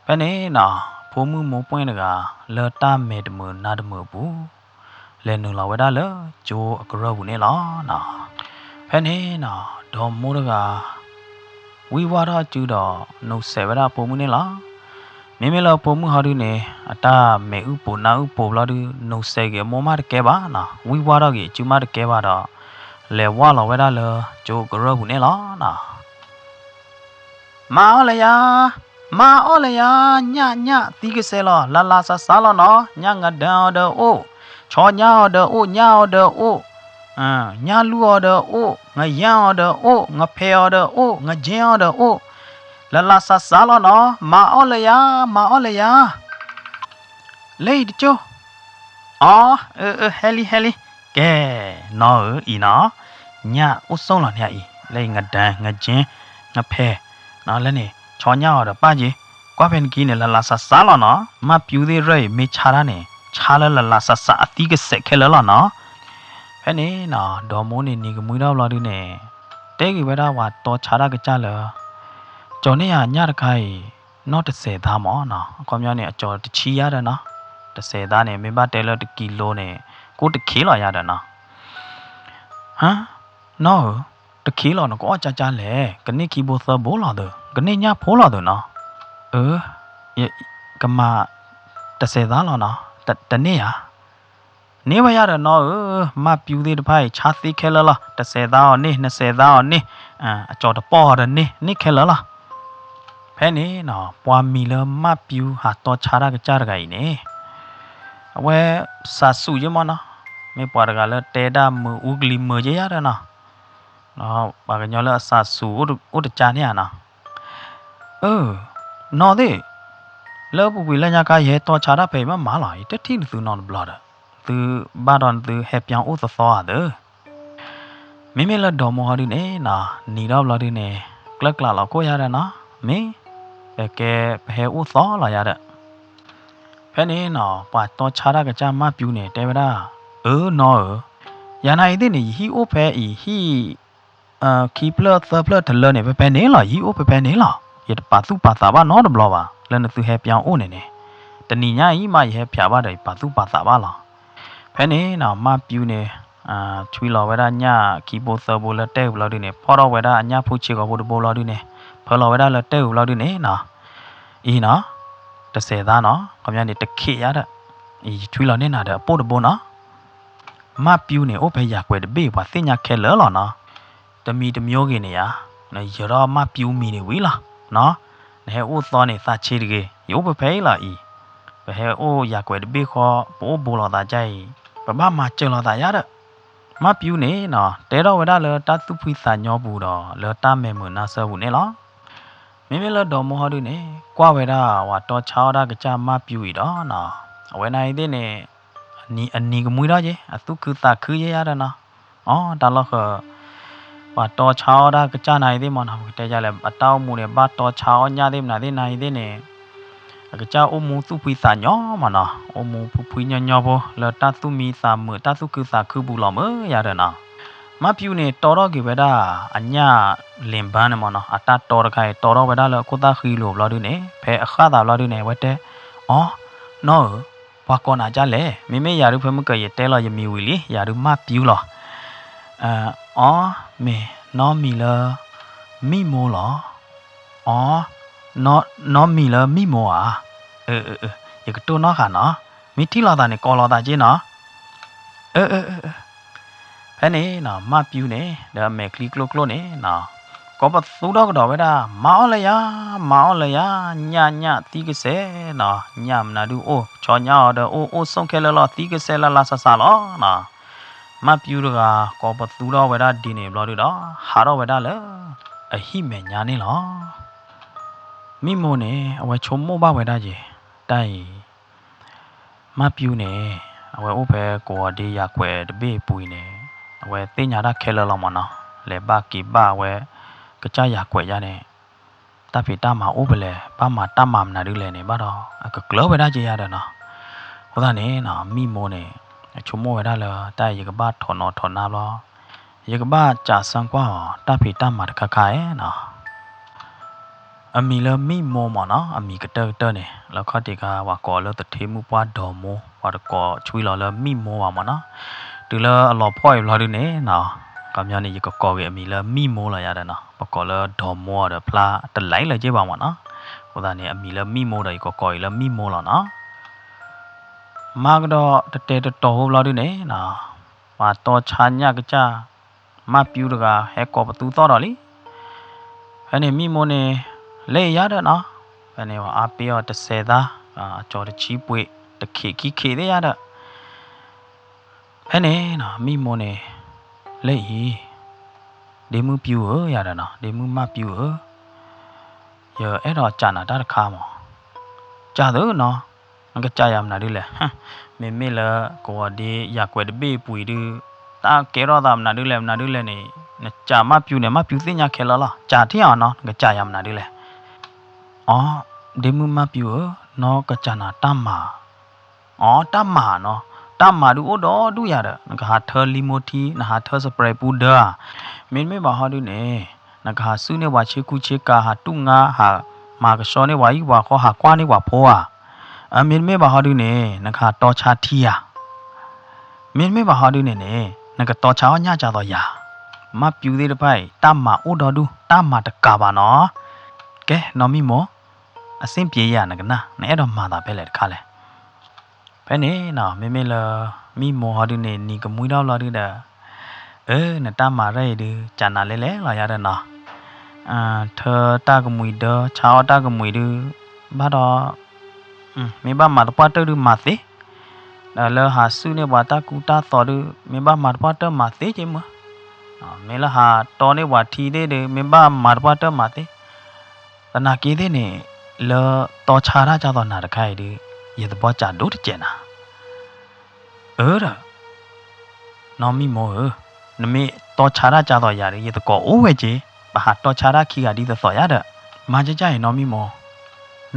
ဖဲန့ၣ်နီၤ, ဖိမုၣ်မိၢ်ပှဲၢ်တဂၤ လၢတၢ်မဲာ်တမုာ်နါတမုာ်အပူၤ လဲၤနုာ်လီၤဝဲဒၣ်လၢကၠိအကရၢၢ်ပူၤန့ၣ်လီၤ. ဖဲန့ၣ်နီၤ, ဒီမိၢ်တဂၤ ဝံၢ်ဝၢ်ထီၣ်အစုဒီး နိးစဲးဝဲဒၣ်အဖိမုၣ်န့ၣ်လီၤ. မ့မ့ၢ်လၢအဖိမုၣ်ဟီဒုန့ၣ် အတၢ်မဲာ်အုၣ်ပိာ်နါအုၣ်ပိာ်ဘျီဒု နိးစဲးက့ၤအမိၢ်မးတကဲဘၣ်နီၤ, ဝံၢ်ဝၢ်ထီၣ်က့ၤအစုမးတကဲဘၣ်ဒီး လဲၤဝၢ်လီၤဝဲဒၣ်လၢကၠိအကရၢၢ်ပူၤန့ၣ်လီၤနီၤ. မၤအီၣ်လၢယၤ, မၤအီၣ်လၢယၤ, ညၣ်ညၣ်သံကစဲးလီၤ, လၢ်လၢ်ဆးဆးလီၤနီၤ, ညၣ်ငဒၢအီၤဒီးအိၣ်, ဆီညၣ်အီၤဒီးအိၣ်, ညၣ်အီၤဒီးအိၣ်, ညၣ်လူၢ်အီၤဒီးအိၣ်, ငယၢ်အီၤဒီးအိၣ်, ငဖဲးအီၤဒီးအိၣ်, ငကၠ့အီၤဒီးအိၣ်, လၢ်လၢ်ဆးဆးလီၤနီၤ, မၤအီၣ်လၢယၤ, မၤအီၣ်လၢယၤ. လၢအံၤတကၠိၢ်, အီ, အၢ အၢ ဟဲလံ ဟဲလံ, ကဲ, နီၢ်ဧၢ အံၤနီၤ, ညၣ်အိၣ်ဆိးလီၤန့ၣ်အံၤ, လၢအံၤ ငဒၢ ငကၠ့ ငဖဲး, လၢန့ၣ် ဆီညၣ်အီၤဒီးပၢ်က့ၤ, ကွၢ်ဖဲနကံန့ၣ် လၢ်လၢ်ဆးဆးလီၤနီၤ, မၣ်ပျူၤသ့ၣ်ရၢၢ်အံၤ မ့ၢ်ဆါတၢ်န့ၣ် ဆါလၢလၢ်လၢ်ဆးဆးအသံကစဲးခဲလၢာ်လီၤနီၤ. ဖဲန့ၣ်နီၤ ဒီမိၢ်န့ၣ်နံၤကမှံထီၣ်ဘျီဒုန့ၣ် တဲက့ၤဝဲဒၣ်ပှၤတီဆါတၢ်ကစၢ်လၢ ကၠီၤန့ၢ်ယၤညၣ်တခါအံၤ နီၢ်တစဲးသါမးနီၤ, အခီပညီန့ၣ် အကၠီၤတဆံယါဒီးနီၤ, တစဲးသါန့ၣ် မ့ၢ်ဘၣ်တဲလၢတကံလိၤန့ၣ် ကိၣ်တခံလီၤယၤဒီးနီၤ. ဟါ, နီၢ်ဧၢ, တခံလီၤ နကအီၣ်ကၠါကၠါလဲၣ်, ကန့ၢ်ခံဘိသၢဘိလီၤသုး, ကန့ၢ်ညၣ်ဖိလီၤသုးနီၤ. အၢ, ကမၤတစဲးသါလီၤနီၤ, တန့ၢ်ဧါ. န့ၢ်ဝဲယၤဒီးနီၢ်ဧၢ, မၢ်ပျူၤသ့ၣ်တဖၣ်အံၤ ဆါသ့ခဲလၢာ်လီၤ, တစဲးသါအီၤန့ၢ်, နစဲးသါအီၤန့ၢ်, အကၠီၤတပီၢ်အီၤဒီးန့ၢ်, န့ၢ်ခဲလၢာ်လီၤ. ဖဲန့ၣ်နီၤ ပှၤမံၤလၢမၢ်ပျူၤဟးတီဆါတၢ်ကစၢ်တဂၤအံၤန့ၣ် အဝဲစးစူၤယဲမ့ၢ်နီၤ, မ့ၢ်ပှၤတဂၤလၢတဲဒၣ်မုာ်အူကလံၤမုာ်ယဲယၤဒီးနီၤ, ပှၤကညီလၢအစးစူၤအိၣ်တကါန့ၣ်ဧါနီၤ. အၢ, နီၢ်သ့ၣ်, လၢပူၤကွံာ်လၢညါခါ ယဟဲတီဆါတၢ်ဖဲအံၤမးမးလီၤ, ယတထံၣ်နသုနီတဘျီဒီး, သုဘၣ်ဒီးနသုဟဲပၠီအိၣ်သသီဧါသၢ. မ့မ့ၢ်လၢဒီးမိၢ်ဟီဒုန့ၣ်နီၤ, နံၤဒီဘျီဒုန့ၣ် ကျၢၢ်ကျးလီၤခိၣ်ယၤဒီးနီၤ, မ့ၢ်ပကဲပဟဲအိၣ်သီလီၤယၤဒီး. ဖဲန့ၣ်နီၤ ပှၤတီဆါတၢ်ကစၢ်မၢ်ပျူၤန့ၣ် တဲဝဲဒၣ်, အၢ နီၢ်ဧၢ, ယၤနာ်အံၤသ့ၣ်န့ၣ် ယဟံၣ်အိၣ်ဖဲအံၤဟံၣ် ခံဖျၢၣ်သၢဖျၢၣ်တလၢန့ၣ် ဖဲဖဲန့ၣ်လီၤ, ယဟံၣ်အိၣ်ဖဲဖဲန့ၣ်လီၤ. ယတပာ်သူၣ်ပာ်သးဘၣ်နီတဘျီဘၣ် လၢနသုဟဲပၠီအိၣ်န့ၣ်န့ၣ်, တနံၤညါအံၤမး ယဟဲဖၠးဘၣ်ဒီး ယပာ်သူၣ်ပာ်သးဘၣ်လီၤ. ဖဲန့ၣ်နီၤ မၢ်ပျူၤန့ၣ် ဆွံလီၤဝဲဒၣ်ညၣ်ခံဘိသၢဘိလၢတဲအုးဘျီဒုန့ၣ် ဖီၣ်ထီၣ်ဝဲဒၣ်အညၣ်ဖိဆံးဂီၤဖိတဘိဘျီဒုန့ၣ် ဖၢလီၤဝဲဒၣ်လၢတဲအုးဘျီဒုန့ၣ်နီၤ, အံၤနီၤ, တစဲးသါနီၤ, ခီပညီန့ၣ် တခ့ယၤဒီး, အံၤ ယဆွံလီၤန့ၢ်နၤဒီးအပိၢ်တဘိနီၤ. မၢ်ပျူၤန့ၣ် အိၣ်ဖဲယၤကွဲးတဘ့ၣ် ပှၤသ့ၣ်ညါခဲလၢာ်လီၤနီၤ. တမံၤတမံၤဂ့ၤန့ၣ်ယါ, ယၢၤထီၣ်မၢ်ပျူၤမံၤန့ၣ်ဝံၤလီၤ. နဟဲအိၣ်သီန့ၣ် သးဆ့တဂ့ၤ, ယအိၣ်ဖဲဖဲအံၤလီၤအံၤ, ပဟဲအိၣ်ယၤကွဲးတဘ့ၣ်ဃီ ပအိၣ်ဘူးလိာ်သးဒ်အံၤ, ပဘၣ်မၤစၢၤလိာ်သးယါဒီး, မၢ်ပျူၤန့ၣ်နီၤ တဲထီၣ်ဝဲဒၣ်လၢတၢ်သူၣ်ဖှံသးညီပူၤဒီး လၢတၢ်မဲာ်မုာ်နါစၢၤပူၤန့ၣ်လီၤ. မ့မ့ၢ်လၢဒီးမိၢ်ဟီဒုန့ၣ် ကွၢ်ဝဲဒၣ်ပှၤတီဆါအီၣ်တၢ်ကစၢ်မၢ်ပျူၤအံၤဒီးနီၤ, အဝဲနၤအံၤသ့ၣ်န့ၣ် အနံၤကမှံထီၣ်က့ၤ အသူၣ်ခုသးခုယဲယါဒီးနီၤ, အီ တၢ်လီၢ်ဃၢၤ ပှၤတီဆါအီၣ်တၢ်ကစၢ်နၤအံၤသ့ၣ်မးနီၤ ပကတဲယါလဲၣ် အတၢ်အိၣ်မူန့ၣ် ဘၣ်တီဆါအီၣ်ညၣ်သ့ၣ်မနုၤသ့ၣ်နၤအံၤသ့ၣ်န့ၣ် အကစၢ်အိၣ်မူသူၣ်ဖှံသးညီမးနီၤ, အိၣ်မူဖှံဖှံညီညီဖိ လၢတၢ်သူၣ်မံသးမုာ် တၢ်သူၣ်ခုသးခုပူၤလီၤမၢယါဒီးနီၤ. မၢ်ပျူၤန့ၣ် တီထီၣ်က့ၤဝဲဒၣ် အညၣ်လ့ၤဘၢန့ၣ်မးနီၤ, အတၢ်တီတခါအံၤ တီထီၣ်ဝဲဒၣ်လၢအခိၣ်သၣ်ဃံလိၤဘျီဒုန့ၣ် ဖဲအဃၣ်သးဘျီဒုန့ၣ် အဝဲတဲ, အီ နီၢ်ဧၢ, ပှၤကိးနၤဒ်လဲၣ်, မ့မ့ၢ်ယၤဒုးဖဲမုၢ်ကၢၤ ယတဲလီၤယမံၤဝံၤလံ, ယၤဒုးမၢ်ပျူၤလီၤ. အီ မ့ၢ် နီၢ်မံၤလၢ မံၣ်မိၢ်လီၤ. အီ နီၢ်မံၤလၢမံၣ်မိၢ်ဧါ. အၢ ယကတိၢ်နီၣ်ဃာ်နီၤ, မ့ၢ်ထံၣ်လိာ်သးန့ၣ် ကိးလိာ်သးက့နီၤ. အၢ ဖဲန့ၣ်နီၤ မၢ်ပျူၤန့ၣ် ဒီးအမဲာ်ချံကျိၣ်ကျိၣ်န့ၣ်နီၤ, ကိးပသူထီၣ်ကဒီးဝဲဒၣ် မၤအီၣ်လၢယၤ, မၤအီၣ်လၢယၤ, ညၣ်ညၣ်သံကစဲးနီၤ, ညၣ်မနုၤဒုးအိၣ်, ဆီညၣ်အီၤဒီးအိၣ်, အိၣ်ဆိးခဲလၢာ်လီၤ, သံကစဲးလၢလၢဆးဆးလီၤနီၤ. မၢ်ပျူၤတဂၤ ကိးပသူထီၣ်ဝဲဒၣ်ဒ်န့ၣ်ဘျီဒုဒီး ဟးထီၣ်ဝဲဒၣ်လၢ အဟံၣ်မဲာ်ညါန့ၣ်လီၤ. မံၣ်မိၢ်န့ၣ် အဝဲဆိကမိၣ်ဘၣ်ဝဲဒၣ်က့ၤ တၢ်အံၤ မၢ်ပျူၤန့ၣ် အဝဲအိၣ်ဖဲကဝီၤဒ့ယၤကွဲးတဘ့ၣ်အပူၤအံၤန့ၣ် အဝဲသ့ၣ်ညါတၢ်ခဲလၢာ်လီၤမးနီၤ, လဲၤဘၣ်က့ၤဘၣ်အဝဲ ကစၢ်ယၤကွဲးယါန့ၣ် တၢ်ဖံးတၢ်မၤအိၣ်ဖဲလဲၣ်, ဘၣ်မၤတၢ်မၤမနုၤဒ်လဲၣ်န့ၣ် ဘၣ်ဒီးအကကျၢၤဝဲဒၣ်က့ၤယါဒီးနီၤ. အဃိသတးန့ၣ်နီၤ မံၣ်မိၢ်န့ၣ် ဆိကမိၣ်ဝဲဒၣ်လၢ တၢ်အံၤယကဘၣ်ထိးနီၤထိးနါဘျီ ယကဘၣ်စးစၢကွၢ်အီၤ တၢ်ဖံးတၢ်မၤတခါခါဧါနီၤ. အမံၤလၢမံၣ်မိၢ်မးနီၤ, အမံၤကတၢၢ်ကတၢၢ်န့ၣ် လၢခီၣ်ထံးခါ ပှၤကိးလၢသထ့မုၣ်ပှၢ်ဒီးမိၢ်, ပှၤတကိးဆွံလီၤလၢမံၣ်မိၢ်ဘၣ်မးနီၤ. တုၤလၢအလီၤဖှီၣ်အံၤဘျီဒုန့ၣ်နီၤ, ခီပညီန့ၣ် ယကကိးက့ၤအမံၤလၢမံၣ်မိၢ်လီၤယါဒီးနီၤ, ပကိးလၢဒီးမိၢ်ဒီးဖျါတလဲၤလၢၤက့ဘၣ်မးနီၤ. အဃိသတးန့ၣ် အမံၤလၢမံၣ်မိၢ်ဒီး ယကကိးက့ၤလၢမံၣ်မိၢ်လီၤနီၤ. မၤကဒီးတတဲာ်တတီၤဖိဘျီဒုန့ၣ်နီၤ, ပှၤတီဆါညၣ်ကစၢ် မၢ်ပျူၤတဂၤ ဟဲကိးပသူသီၣ်ဒီးလံ. ဖဲန့ၣ်မံၣ်မိၢ်န့ၣ် လဲၤအံၤယါဒီးနီၤ, ဖဲန့ၣ်ပှၤအါပ့အီၤတစဲးသါ, အကၠီၤတဆံပှ့ၤ တခ့းခံခ့းသ့ၣ်ယါဒီး ဖဲန့ၣ်နီၤ မံၣ်မိၢ်န့ၣ် လဲၤအံၤ, ဒ့မုၣ်ပျူၤဧၢ ယၤဒီးနီၤ, ဒ့မုၣ်မၢ်ပျူၤဧၢ, ယအဲၣ်ဒိးစံးနၤတၢ်တခါမး. စံးသုနီၤ, နကစံးယၤမနုၤဒ်လဲၣ်. မ့မ့ၢ်လၢကဝီၤဒ့ယၤကွဲးတဘ့ၣ်အပူၤအံၤဒုး တၢ်ကဲထီၣ်သးမနုၤဒ်လဲၣ် မနုၤဒ်လဲၣ်န့ၣ် နစံးမၢ်ပျူၤန့ၣ် မၢ်ပျူၤသ့ၣ်ညါခဲလၢာ်လီၤ. စံးထံၣ်အီၤနီၤ နကစံးယၤမနုၤဒ်လဲၣ်. အီ, ဒ့မုၣ်မၢ်ပျူၤဧၢ, နီၢ်ကစံးနၤတၢ်မၤ အီ တၢ်မၤနီၤ, တၢ်မၤဒုးအိၣ်ဒီဒူၣ်ယၤဒီး နကဟးထၢလံမိထံ, နဟးထၢစပရဲးပူဒၢဧါ, မ့တမ့ၢ်ဘၣ်ဟီဒုးန့ၣ် နကဟးစုၣ်န့ၢ်ပှၤဆ့ကူဆ့ကၤ, ဟးတူၢ်ငါ, ဟးမၤကဆှီန့ၢ်ပှၤဟံၣ်ပှၤဃီ, ဟးကွၢ်န့ၢ်ပှၤဖိဧါ. မ့တမ့ၢ်ဘၣ်ဟီဒုန့ၣ် နကဟးတီဆါထံဧါ. မ့တမ့ၢ်ဘၣ်ဟီဒုန့ၣ်န့ၣ် နကတီဆါအီၣ်ညၣ်ကသိးယၤ. မၢ်ပျူၤသ့ၣ်တဖၣ်အံၤ တၢ်မၤအိၣ်ဒီဒူၣ် တၢ်မၤတကးဘၣ်နီၤ. ကဲ နီၢ်မံမီၢ်, အဆင်ပြေဧါ နကနၣ် နအဲၣ်ဒိးမၤသးဖဲလဲၣ်တခါလဲၣ်. ဖဲန့ၣ်နီၤ မ့မ့ၢ်လၢ မံမီၢ်ဟီဒုန့ၣ် နံၤကမှံထီၣ်ဘျီဒုဒီး အၢ နတၢ်မၤရဲၣ်အံၤဒု ကနၤလဲၣ်လဲၣ်လီၤယၤဒီးနီၤ. ထၢတၢ်ကမှံၤဒၢ ဆါအီၣ်တၢ်ကမှံၤဒု ဘၣ်ဒီး မ့ၢ်ဘၣ်မၤသပှၢ်တၢၢ်ဒုမၤသ့, ဒီးလၢဟးစုၣ်န့ၢ်ပှၤတၢ်ကူတၢ်သိးဒု မ့ၢ်ဘၣ်မၤသပှၢ်တၢၢ်မၤသ့က့မုၢ်, မ့ၢ်လၢဟးတီန့ၢ်ပှၤထံသ့ၣ်ဒု မ့ၢ်ဘၣ်မၤသပှၢ်တၢၢ်မၤသ့, သနာ်က့သ့ၣ်န့ၣ် လၢတီဆါတၢ်ကသိးနၤတခါအံၤဒု ယသဘီစၢ်ဒိၣ်တစဲးနၤ. အၢဒီး နီၢ်မံမီၢ်ဧၢ, နမ့ၢ်တီဆါတၢ်ကသိးယၤဒီး ယသကိးအိၣ်ဝဲက့ၤ, ပဟးတီဆါတၢ်ခံဂၤဒ်သိးသိးယၤဒီး, မၤကကၢ်အံၤနီၢ်မံမီၢ်,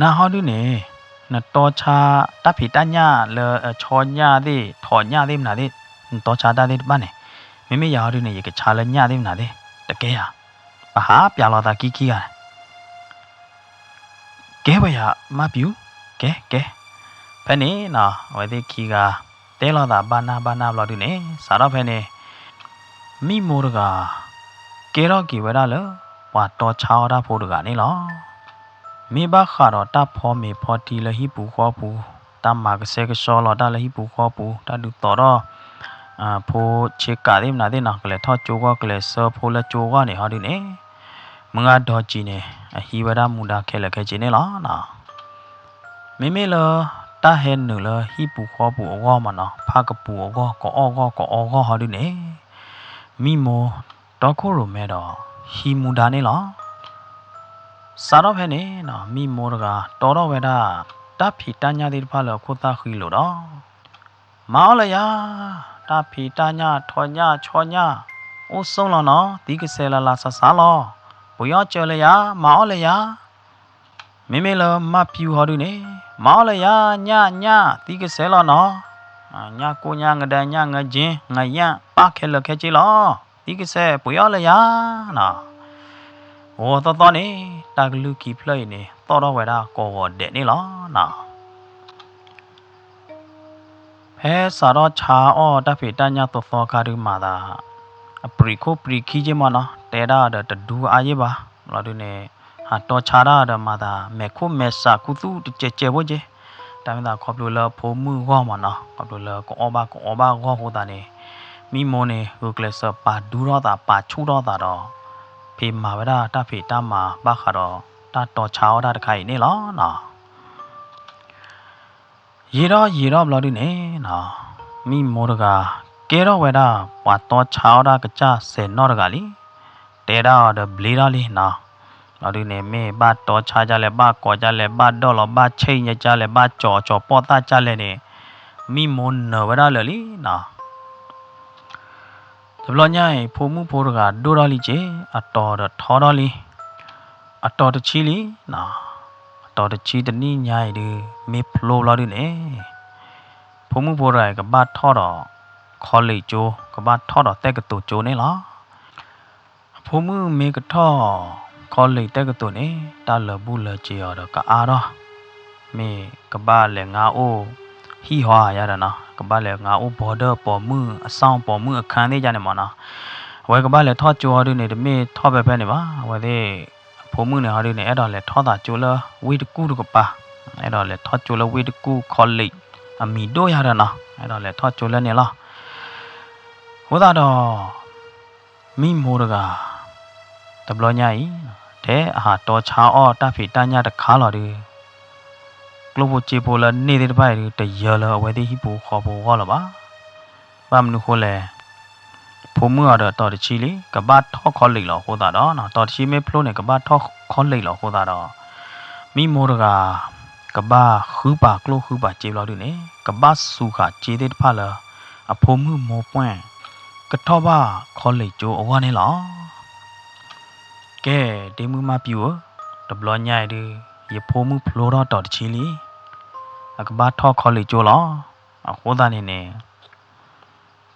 နဟီဒုန့ၣ် နတီဆါတၢ်ဖံးတၢ်ညၣ်လၢအဆီညၣ်သ့ၣ် ထိးညၣ်သ့ၣ်မနုၤသ့ၣ်, နတီဆါတၢ်သ့ၣ်တဖၣ်န့ၣ်, မ့မ့ၢ်ယၤဟီဒုန့ၣ် ယကဆါလၢညၣ်သ့ၣ်မနုၤသ့ၣ်, တကဲယၤ, ပဟးပျးလိာ်သးခံခံဂၤ ကဲဝဲယၤ မၢ်ပျူၤ, ကဲ ကဲ, ဖဲန့ၣ်နီၤ အဝဲသ့ၣ်ခံဂၤ တဲလိာ်သးဘၣ်နၢ်ဘၣ်နၢ်ဘျီဒုန့ၣ် စးထီၣ်ဖဲန့ၣ် မံမီၢ်တဂၤ ကဲထီၣ်က့ၤဝဲဒၣ်လၢ ပှၤတီဆါအီၣ်တၢ်ဖိတဂၤန့ၣ်လီၤ. မ့ၢ်ဘၣ်ဃးဒီးတၢ်ဖီမ့ၤဖီထံလၢဟံၣ်ပူၤဃီပူၤ, တၢ်မၤကဆှဲကဆှီလီၤတၢ်လၢဟံၣ်ပူၤဃီပူၤ, တၢ်ဒုးသိးထီၣ် ဖိဆ့ကၤသ့ၣ်မနုၤသ့ၣ်နီၤ, ကလဲၤထီၣ်ကၠိဂီၢ် ကလဲၤဆှၢဖိလၢကၠိဂီၢ်န့ၣ်ဟီဒုန့ၣ်, မုၢ်ဂၤဒီကံန့ၣ် အဟံးဝဲဒၣ်မူဒါခဲလၢာ်ခဲဆ့န့ၣ်လီၤ. မ့မ့ၢ်လၢ တၢ်ဟဲနုာ်လၢဟံၣ်ပူၤဃီပူၤအဂီၢ်မးနီၤ, ဖးကပူၤအဂီၢ် ကအီၣ်ဂီၢ်ကအီဂီၢ်ဟီဒုန့ၣ်, မံမီၢ်တီခိၣ်ရိၣ်မဲဒီး ဟံးမူဒါန့ၣ်လီၤ. စးထီၣ်ဖဲန့ၣ်နီၤ မံမီၢ်တဂၤ တီထီၣ်ဝဲဒၣ် တၢ်ဖံးတၢ်ညၣ်သ့ၣ်တဖၣ်လၢအခိၣ်သၣ်ဃံလိာ်ဒီး မၤအီၣ်လၢယၤ, တၢ်ဖံးတၢ်ညၣ် ထိးညၣ် ဆီညၣ် အိၣ်ဆိးလီၤနီၤ, သံကစဲးလၢလၢဆးဆးလီၤ, ပှ့ၤအီၣ်စၢၤလၢယၤ, မၤအီၣ်လၢယၤ. မ့မ့ၢ်လၢမၢ်ပျူၤဟီဒုန့ၣ်, မၤအီၣ်လၢယၤ, ညၣ် ညၣ် သံကစဲးလီၤနီၤ, ညၣ်ကိၣ်ညၣ်ငဒဲ ညၣ်ငကၠ့ ငယၣ် ပၢ်ခဲလၢာ်ခဲဆ့လီၤ, သံကစဲး ပှ့ၤအီၣ်လၢယၤနီၤ. ဂီၤသီသီန့ၣ် တၢ်ကလုၢ်ခံဖျၢၣ်အံၤန့ၣ် သီၣ်ထီၣ်ဝဲဒၣ်ကိးဂီၤဒဲးန့ၣ်လီၤနီၤ. ဖဲစးထီၣ်ဆါအီၣ်တၢ်ဖံးတၢ်ညၣ်သီသီခါဒုးမၤသး, အပြံးခိၣ်ပြံးခံက့မးနီၤ, တဲဒၣ်ဒီးတဒူအါယ့ၢ်ဘၣ်, လီၤဒုးန့ၣ် ဟးတီဆါတၢ်ဒီးမၤသး မဲာ်ခိၣ်မဲာ်စးခူသူၣ်တကဲးကဲးဖိက့, တၢ်မ့ၢ်သးခီဖျိလၢဖိမုၣ်ဂီၢ်မးနီၤ, ခီဖျိလၢကအီၣ်ဘၣ်ကအီဘၣ်ဂီၢ်အဃိသတးန့ၣ်, မံမီၢ်န့ၣ် ဂုာ်ကျဲးစၢးပာ်ဒူထီၣ်သး ပာ်ဆူၣ်ထီၣ်သးဒီး, ဖံးမၤဝဲဒၣ်တၢ်ဖံးတၢ်မၤဘၣ်ဃးဒီး တၢ်တီဆါအီၣ်တၢ်တခါအံၤန့ၣ်လီၤနီၤ. ယံာ်ထီၣ်ယံာ်ထီၣ်ဘျီဒုန့ၣ်နီၤ, မံမီၢ်တဂၤ ကဲထီၣ်ဝဲဒၣ် ပှၤတီဆါအီၣ်တၢ်ကစၢ်စဲးနီၣ်တဂၤလံ, တဲဒၣ်အီၤဒီးဘျ့ထီၣ်လံနီၤ, လီၤဒုန့ၣ် မ့ၢ်ဘၣ်တီဆါကလဲၣ် ဘၣ်ကိးကလဲၣ် ဘၣ်ဒီၣ်လီၤ ဘၣ်ဆဲးညါကလဲၣ် ဘၣ်ကၠီၤကၠီၤပီၣ်သၣ်ကလဲၣ်န့ၣ်, မံမီၢ်နၢၤဝဲဒၣ်လၢာ်လံနီၤ. တဘျီညါအံၤ ဖိမုၣ်ဖိတဂၤဒိၣ်ထီၣ်လံက့ၤ, အတီၤဒီးထီထီၣ်လံ, အတီၤတဆံလံနီၤ, အတီၤတဆံတနံၣ်ညါအံၤဒုး မ့ၢ်ဖျိဘျီဒုန့ၣ်, ဖိမုၣ်ဖိတဂၤအံၤ ကဘၣ်ထီၣ်ဒီး collegeကၠိ, ကဘၣ်ထီၣ်ဒီးတက္ကသိုလ်ကၠိန့ၣ်လီၤ. အဖိမုၣ်မ့ၢ်ကထီၣ် college တက္ကသိုလ်န့ၣ် တၢ်လၢာ်ဘူၣ်လၢာ်စ့ၤအီၤဒီးကအါထီၣ်, မ့ၢ်ကဘၣ်လဲၤငါအိၣ် ဟံၣ်ဟီဧါယၤဒီးနီၤ, ကဘၣ်လဲၤငါအိၣ် boarder ပိာ်မုၣ်အဆၣ် ပိာ်မုၣ်အခန်းသ့ၣ်ယၤန့ၣ်မးနီၤ, အဝဲကဘၣ်လဲၤထီၣ်ကၠိဟီဒုန့ၣ် တမ့ၢ်ထီၣ်ဖဲဖဲန့ၣ်ဘၣ်, အဝဲသ့ၣ် အဖိမုၣ်န့ၣ်ဟီဒုန့ၣ် အဲၣ်ဒိးလဲၤထီၣ်သးကၠိလၢဝ့ၢ်တကူၣ်တကပၤ, အဲၣ်ဒိးလဲၤထီၣ်ကၠိလၢဝ့ၢ်တကူၣ် college အမံၤဒိၣ်ယၤဒီးနီၤ, အဲၣ်ဒိးလဲၤထီၣ်ကၠိလၢန့ၣ်လီၤ. အဃိသတးဒီး မံမီၢ်တဂၤ တဘျီညါအံၤ ထဲအဟးတီဆါအီၣ်တၢ်ဖံးတၢ်ညၣ်တခါလီၤဒုး, ကျိၣ်ဖိစ့ဖိလၢန့ၢ်သ့ၣ်တဖၣ်အံၤဒုး တယၢၤလၢအဝဲသ့ၣ်ဟံၣ်ဖိဃီဖိအဂီၢ်လၢၤဘၣ်. ဘၣ်မနုၤဃိလဲၣ်, ဖိမုၣ်အံၤဒီးတီၤတဆံလံ ကဘၣ်ထီၣ် college လီၤအဃိသတးဒီး တီၤတဆံမ့ၢ်ဖျိန့ၣ် ကဘၣ်ထီၣ် college လီၤအဃိသတးဒီး မံမီၢ်တဂၤ ကဘၣ်ဃုပာ်ကျိၣ်ဃုပာ်စ့ဘျီဒုန့ၣ် ကဘၣ်စူၤဃာ်စ့သ့ၣ်တဖၣ်လၢ အဖိမုၣ်မိၢ်ပှဲၢ် ကထီၣ်ဘၣ် college ကၠိအဂီၢ်န့ၣ်လီၤ. ကဲ ဒ့မုၣ်မၢ်ပျူၤဧၢ, တဘျီညါအံၤဒုး ယဖိမုၣ်ဖျိထီၣ်တီၤတဆံလံ, အကဘၣ်ထီၣ် college ကၠိလီၤ. အဃိသတးန့ၣ်န့ၣ်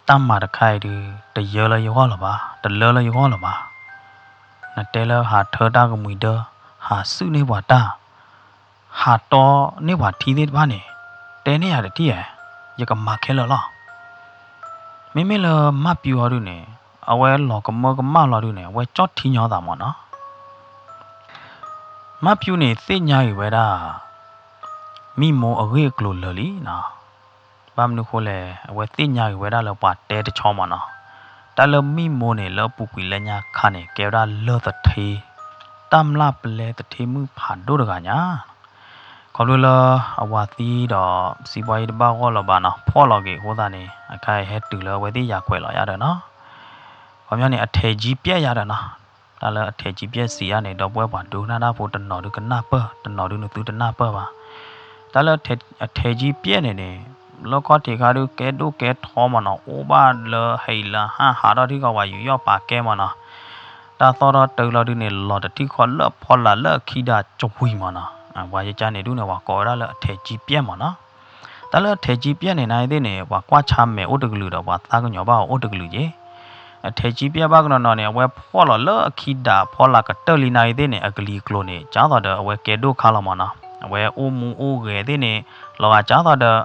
တၢ်မၤတခါအံၤဒုး တယၢလၢယဂီၢ်လၢၤဘၣ်, တလၢလၢယဂီၢ်လၢၤဘၣ်. နတဲလၢဟးထၢတၢ်ကမှံၤဒၢ, ဟးစုၣ်န့ၢ်ပှၤတၢ်, ဟးတီန့ၢ်ပှၤထံသ့ၣ်တဖၣ်န့ၣ် တဲန့ၢ်ယၤတထံၣ်ဧါ, ယကမၤခဲလၢာ်လီၤ. မ့မ့ၢ်လၢမၢ်ပျူၤဟီဒုန့ၣ်, အဝဲလီၤကမၢကမၣ်လီၤဒုန့ၣ် အဝဲကၠီၣ်ထံညီသးမၢ်နီၤ. မၢ်ပျူၤန့ၣ်သ့ၣ်ညါအံၤဝဲဒၣ် မံမိၢ်အဂ့ၢ်အကျိၤလၢာ်လံနီၤ. ဘၣ်မနုၤဃိလဲၣ်, အဝဲသ့ၣ်ညါအံၤဝဲဒၣ်လၢပှၤတဲတဆီမၢ်နီၤ. တၢ်လၢမံမိၢ်န့ၣ် လၢအပူၤကွံာ်လၢညါခါန့ၣ် ကဲဝဲဒၣ်လၢၢ်သထ့, တၢ်မျၢ်ပလဲသထ့မုၣ်ဖးဒိၣ်တဂၤညါ ခီဖျိလၢအဝၤသံဒီး စံးဘှါအံၤတဘၣ်ဂီၢ်လၢၤဘၣ်နီၤ, ဖှီၣ်လီၤက့ၤအဃိသတးန့ၣ် အခါအံၤဟဲတုၤလၢအဝဲသ့ၣ်ယၤကွဲးလီၤယၤဒီးနီၤ. ခီပညီန့ၣ် အထဲးကံပျဲၣ်ယၤဒီးနီၤ. တၢ်လၢအထဲးကံပျဲၣ်စံးယၤန့ၣ် ဒီပုၢ်ဝဲၢ်ပှၤဒိကနၣ်တၢ်ဖိ တနီၤဒုကနၣ်ပၢၢ်, တနီၤဒုနသုတနၣ်ပၢၢ်ဘၣ်. တၢ်လၢအထဲးကံပျဲၣ်န့ၣ်န့ၣ် လၢခီၣ်ထံးခါဒုကဲဒိၣ်ကဲထီမၢ်နီၤ, အိၣ်ဘၣ်လၢဟံၣ်လၢဟၣ် ဟးထီၣ်ထံၣ်ဃီ ပှၤယူးယီၣ်ပာ်ကဲမၢ်နီၤ. တၢ်သီၣ်ထီၣ်တုၤလီၤဒုန့ၣ် လီၤတထံၣ်ဃီလၢအဖီလာ်လၢအခံဒၣ်ကဝံၤမၢ်နီၤ. ပှၤယကါန့ၣ်ဒုန့ၣ် ပှၤကိးဝဲဒၣ်လၢအထဲးကံပျဲၣ်မၢ်နီၤ. တၢ်လၢအထဲးကံပျဲၣ်န့ၣ် နအံၤသ့ၣ်န့ၣ် ပှၤကွၢ်ဆါမဲာ်အိၣ်တကလုာ်ဒီး ပှၤသးကညီၤဘၣ်အီၤအိၣ်တကလုာ်က့ၤ. အထဲးကံပျဲၣ်ဘၣ်ကနီၤနီၤန့ၣ် အဝဲဖှီၣ်လီၤလၢအခံဒၣ်အဖီလာ်ကတၢၢ်လံနအံၤသ့ၣ်န့ၣ် အကလံၤအကျိၤန့ၣ် ကၢ်သိးဒီးအဝဲကဲဒိၣ်ခါလီၤမၢ်နီၤ. အဝဲအိၣ်မူအိၣ်ဂဲၤသ့ၣ်န့ၣ် လီၤဂာ်ကၢ်သိးဒီး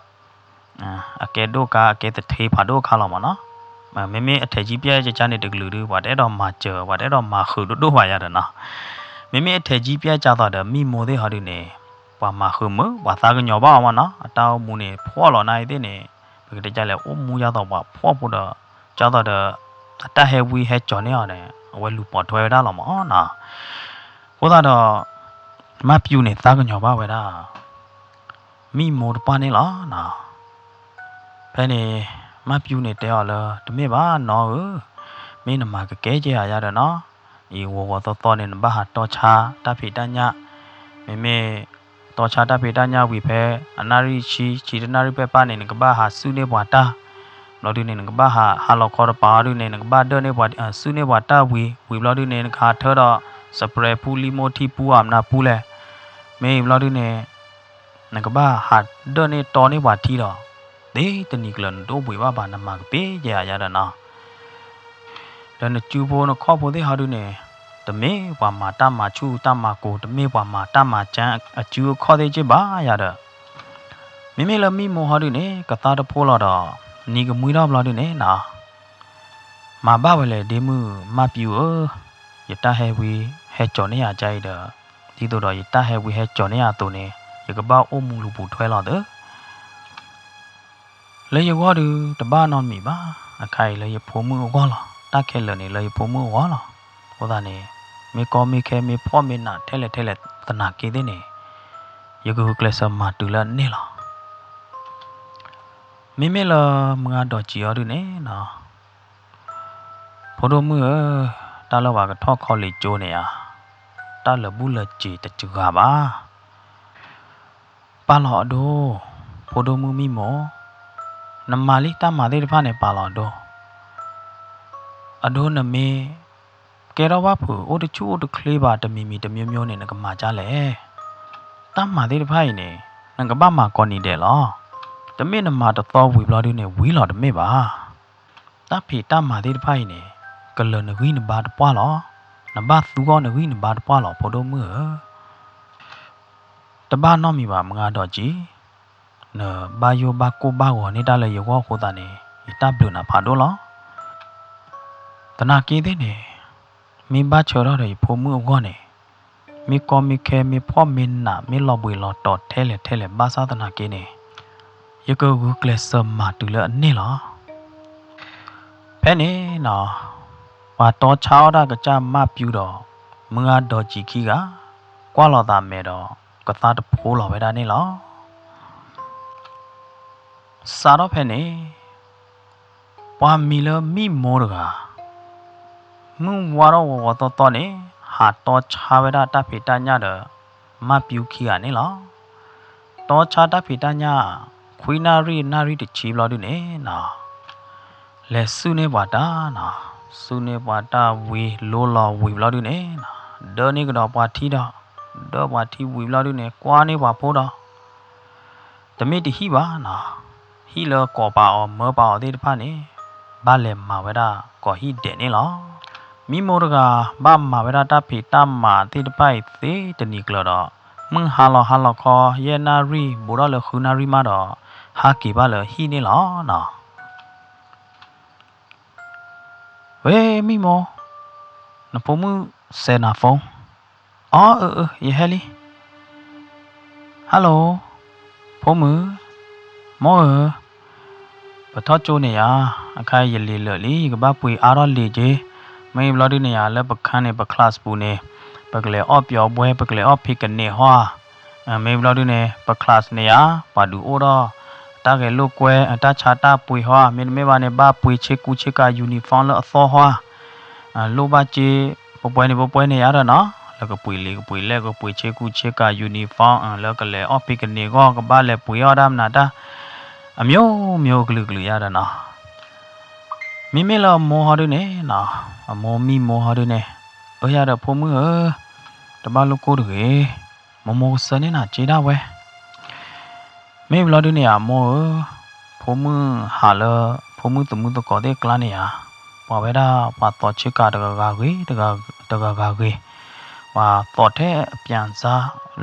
အကဲဒိၣ်ခါ အကဲသထ့ဖးဒိၣ်ခါလီၤမၢ်နီၤ. မ့မ့ၢ်အထဲးကံပျဲၣ်ကကါန့ၣ်တကလုာ်ဒု ပှၤတအဲၣ်ဒိးမၤစၢၤ ပှၤတအဲၣ်ဒိးမၤဃုာ်ဒိၣ်ဒိၣ်ဘၣ်ယၤဒီးနီၤ. မ့မ့ၢ်အထဲးကံပျဲၣ်ကၢ်သိးဒီးမံမိၢ်သ့ၣ်ဟီဒုန့ၣ် ပှၤမၤဃုာ်မုာ် ပှၤသးကညီၤဘၣ်အီၤမၢ်နီၤ. အတၢ်အိၣ်မူန့ၣ် ဖှီၣ်လီၤနအံၤသ့ၣ်န့ၣ် ပကတဲဒ်လဲၣ် အိၣ်မူကၢ်သိးပှၤဖှီၣ်ဖိဒီး ကၢ်သိးဒီး အတၢ်ဟဲဝံဟဲကၠီၤန့ၢ်အီၤန့ၣ် အဝဲလူၤပိာ်ထွဲဝဲဒၣ်လီၤမၢ်နီၤ. အဃိသတးဒီး မၢ်ပျူၤန့ၣ်သးကညီၤဘၣ်ဝဲဒၣ် မံမိၢ်တပၢ်န့ၣ်လီၤ. ဖဲန့ၣ် မၢ်ပျူၤန့ၣ်တဲအီၤလၢ တမ့ၢ်ဘၣ်နီၢ်ဧၢ, မ့ၢ်နမၤကကဲကဲဧါယၤဒီးနီၤ, အံၤဂီၤဂီၤသီသီန့ၣ် နဘၣ်ဟးတီဆါတၢ်ဖံးတၢ်ညၣ်, မ့မ့ၢ် တီဆါတၢ်ဖံးတၢ်ညၣ်ဝံၤဖဲ အနၣ်ရံၣ်ဆံ ဆံတနၣ်ရံၣ်ဖဲပၢ်န့ၣ် နကဘၣ်ဟးစုၣ်န့ၢ်ပှၤတၢ်, ဘျီဒုန့ၣ် နကဘၣ်ဟး ဟးလီၤခီတပၤအီၤဒုန့ၣ် နကဘၣ်ဒၢၣ်န့ၢ်ပှၤ စုၣ်န့ၢ်ပှၤတၢ်ဝံၤ ဝံၤဘျီဒုန့ၣ် နကဟးထၢဒီး စပြဲးဖူလံမိၢ်ထံပူဧါမနုၤပူလဲၣ်, မ့ၢ်ဘျီဒုန့ၣ် နကဘၣ်ဟးဒၢၣ်န့ၢ်တီန့ၢ်ပှၤထံဒီး သ့တနံၤကျၢၤနတအိၣ်ဘှံးဘၣ်ဘၣ် နမၤကပ့ၤယဲဧါယၤဒီးနီၤ. ဒီးနစုဖိနခီၣ်ဖိသ့ၣ်ဟီဒုန့ၣ် တမ့ၢ်ပှၤမၤတၢ်မၤဆူၣ်တၢ်မၤကိၤ တမ့ၢ်ပှၤမၤတၢ်မၤကၠၢအစုအခီၣ်သ့ၣ်က့ဘၣ်ယၤဒီး မ့မ့ၢ်လၢမံမိၢ်ဟီဒုန့ၣ် ကသါတဖိလီၤဒီး နံၤကမှံထီၣ်ဘျီဒုန့ၣ်နီၤ မၤဘၣ်ဝဲလဲၣ်ဒ့မုၣ်မၢ်ပျူၤဧၢ, ယတၢ်ဟဲဝံဟဲကၠီၤန့ၢ်ယၤကါအံၤဒီး ဒ်သိးဒီးယတၢ်ဟဲဝံဟဲကၠီၤန့ၢ်ယၤအသိးန့ၣ် ယကဘၣ်အိၣ်မူလူၤပိာ်ထွဲလီၤသၢ လၢယဂီၢ်ဒုး တဘၣ်နီတမံၤဘၣ်, အခါအံၤလၢယဖိမုၣ်အဂီၢ်လီၤ. တၢ်ခဲလၢာ်န့ၣ် လၢယဖိမုၣ်အဂီၢ်လီၤ. အဃိသတးန့ၣ် မ့ၢ်ကီမ့ၢ်ခဲမ့ၢ်ဖှီၣ်မ့ၢ်နးထဲလဲၣ်ထဲလဲၣ်သနာ်က့သ့ၣ်န့ၣ် ယကဂုာ်ကျဲးစၢးမၤတုၤလၢအန့ၣ်လီၤ. မ့မ့ၢ်လၢမုၢ်ဂၤဒီးကံၤအီၤဒုးန့ၣ်နီၤ ဖိဒိၣ်မုၣ်ဧၢ, တၢ်လၢပှၤကထီၣ်ခီလ့ၣ်ကၠိန့ၣ်ဧါ, တၢ်လၢာ်ဘူၣ်လၢာ်စ့ၤတစှၤဘၣ်. ပာ်လီၤအဒိ, ဖိဒိၣ်မုၣ်မံမိၢ်, နမၤလံတၢ်မၤသ့ၣ်တဖၣ်န့ၣ် ပာ်လီၤအဒိ, အဒိနမ့ၢ်ကဲထီၣ်ဘၣ်ဖုး အိၣ်တဆူၣ်အိၣ်တချ့ဘၣ် တမံၤမံၤတမျိုးမျိုးန့ၣ် နကမၤဒ်လဲၣ်. တၢ်မၤသ့ၣ်တဖၣ်အံၤန့ၣ် နကဘၣ်မၤကိးနံၤဒဲးလီၤ. တမ့ၢ်နမၤတသီဝံၤဘျီဒုန့ၣ် ဝံၤလီၤတမ့ၢ်ဘၣ်. တၢ်ဖံးတၢ်မၤသ့ၣ်တဖၣ်အံၤန့ၣ် ကလၢာ်နဂံၢ်နဘါတပှၢ်လီၤ. နဘၣ်သူအီၤနဂံၢ်နဘါတပှၢ်လီၤ ဖိဒိၣ်မုၣ်ဧၢ. တဘၣ်နီတမံၤဘၣ် မုၢ်ဂၤဒီးကံၤ, နဘၣ်ယိၣ်ဘၣ်ကိၢ်ဘၣ်ဂီၤန့ၢ်တၢ်လၢယဂီၢ်အဃိသတးန့ၣ် ယတၢ်ဘျုးနၤဖးဒိၣ်လီၤ. သနာ်က့သ့ၣ်န့ၣ် မ့ၢ်ဘၣ်ဆၢထီၣ်ဒီးယဖိမုၣ်အဂီၢ်န့ၣ် မ့ၢ်ကီမ့ၢ်ခဲမ့ၢ်ဖှီၣ်မ့ၢ်နးမ့ၢ်လီၤဘှံးလီၤတီၤထဲလဲၣ်ထဲလဲၣ်ဘၣ်ဆၣ်သနာ်က့န့ၣ် ယကဂုာ်ကျဲးစၢးမၤတုၤလၢအန့ၣ်လီၤ. ဖဲန့ၣ်နီၤ ပှၤတီဆါအီၣ်တၢ်ကစၢ်မၢ်ပျူၤဒီး မုၢ်ဂၤဒီးကံၤခံဂၤ ကွၢ်လီၤသးမဲာ်ဒီး ကသါတဖိလီၤဝဲဒၣ်န့ၣ်လီၤ. စးထီၣ်ဖဲန့ၣ် ပှၤမံၤလၢမံမိၢ်တဂၤ မုၢ်ဝါထီၣ်ဂီၤဂီၤသီသီန့ၣ် ဟးတီဆါဝဲဒၣ်တၢ်ဖံးတၢ်ညၣ်ဒီး မၢ်ပျူၤခံဂၤန့ၣ်လီၤ. တီဆါတၢ်ဖံးတၢ်ညၣ် ခွံနၣ်ရံၣ်နၣ်ရံၣ်တဆံဘျီဒုန့ၣ်နီၤ လဲၤစုၣ်န့ၢ်ပှၤတၢ်နီၤ, စုၣ်န့ၢ်ပှၤတၢ်ဝံၤ လိလီၤဝံၤဘျီဒုန့ၣ်နီၤ, ဒၢန့ၢ်ကဒီးပှၤထံဒီး ဒၢပှၤထံဝံၤဘျီဒုန့ၣ် ကွၢ်န့ၢ်ပှၤဖိဒီး တမ့ၢ်တဟံၣ်ဘၣ်နီၤ, ဟံၣ်လၢကိးပာ်အီၤမၢပာ်အီၤသ့ၣ်တဖၣ်န့ၣ် ဘၣ်လဲၤမၤဝဲဒၣ်ကိးဟံၣ်ဒဲးန့ၣ်လီၤ. မံမိၢ်တဂၤ ဘၣ်မၤဝဲဒၣ်တၢ်ဖံးတၢ်မၤသ့ၣ်တဖၣ်အံၤသ့တနံၤကျၢၤဒီး မုၢ်ဟါလီၤဟါလီၤခီ ယဲၢ်နၣ်ရံၣ် ဘူးထီၣ်လၢဃုနၣ်ရံၣ်မးဒီး ဟးက့ၤဘၣ်လၢဟံၣ်န့ၣ်လီၤနီၤ. ဝဲမံမိၢ်, နဖိမုၣ်စဲးနၤ phone. အီ အၢ အၢ ယဟဲလံ. Hello, ဖိမုၣ်, မိၢ်ဧၢ, ပထီၣ်ကၠိန့ၣ်ယၤ, အခါယလံၤလၢာ်လံ ယကဘၣ်ပှ့ၤအါထီၣ်လံၤက့ၤ, မ့ၢ်ဘျီဒုန့ၣ်ယၤ လၢပခါန့ၣ် ပ class ပူၤန့ၣ် ပကလဲၤအီၣ်ပျီဘှဲ ပကလဲၤအီၣ်ဖံးကန့ၢ်ဟီဧါ, မ့ၢ်ဘျီဒုန့ၣ် ပ class န့ၣ်ယၤ ပှၤဒုးအိၣ်ထီၣ် တၢ်ဂဲၤလိာ်ကွဲ တၢ်ဆါတၢ်ပှ့ၤဟီဧါ, မ့တမ့ၢ်ဘၣ်န့ၣ် ဘၣ်ပှ့ၤဆ့ကူဆ့ကၤ uniform လၢအသီဟီဧါ, လိၣ်ဘၣ်စ့ ပပှဲန့ၣ် ပပှဲန့ၣ်ယၤဒီးနီၤ, လၢကပှ့ၤလံၤကပှ့ၤလဲၢ် ကပှ့ၤဆ့ကူဆ့ကၤ uniform လၢကလဲၤအီၣ်ဖံးကန့ၢ်ဂီၢ် ကဘၣ်လဲၤပှ့ၤအီၣ်တၢ်မနုၤတၢ် အမျိုးမျိုးအကလုာ်ကလုာ်ယၤဒီးနီၤ. မ့မ့ၢ်လၢအမိၢ်ဟီဒုန့ၣ်နီၤ, အမိၢ်မံမိၢ်ဟီဒုန့ၣ်, အၢ ယၤဒီးဖိမုၣ်ဧၢ, တဘၣ်လိၣ်ကိၢ်တဂ့ၤ, မိၢ်မိၢ်ကစၢၢ်န့ၢ်နၤစ့ဒၣ်ဝဲ မ့ၢ်ဘျီဒုန့ၣ်ယၤ မိၢ်ဧၢ, ဖိမုၣ်ဟးလၢ ဖိမုၣ်သမုၢ်သကိးသ့ၣ်အကျါန့ၣ်ယၤ, ပှၤဝဲဒၣ် ပှၤသိးဆ့ကၤတဂၤဂၤဂ့ၤ, တဂၤဂၤဂ့ၤ, ပှၤသိးထဲအပၠးစါ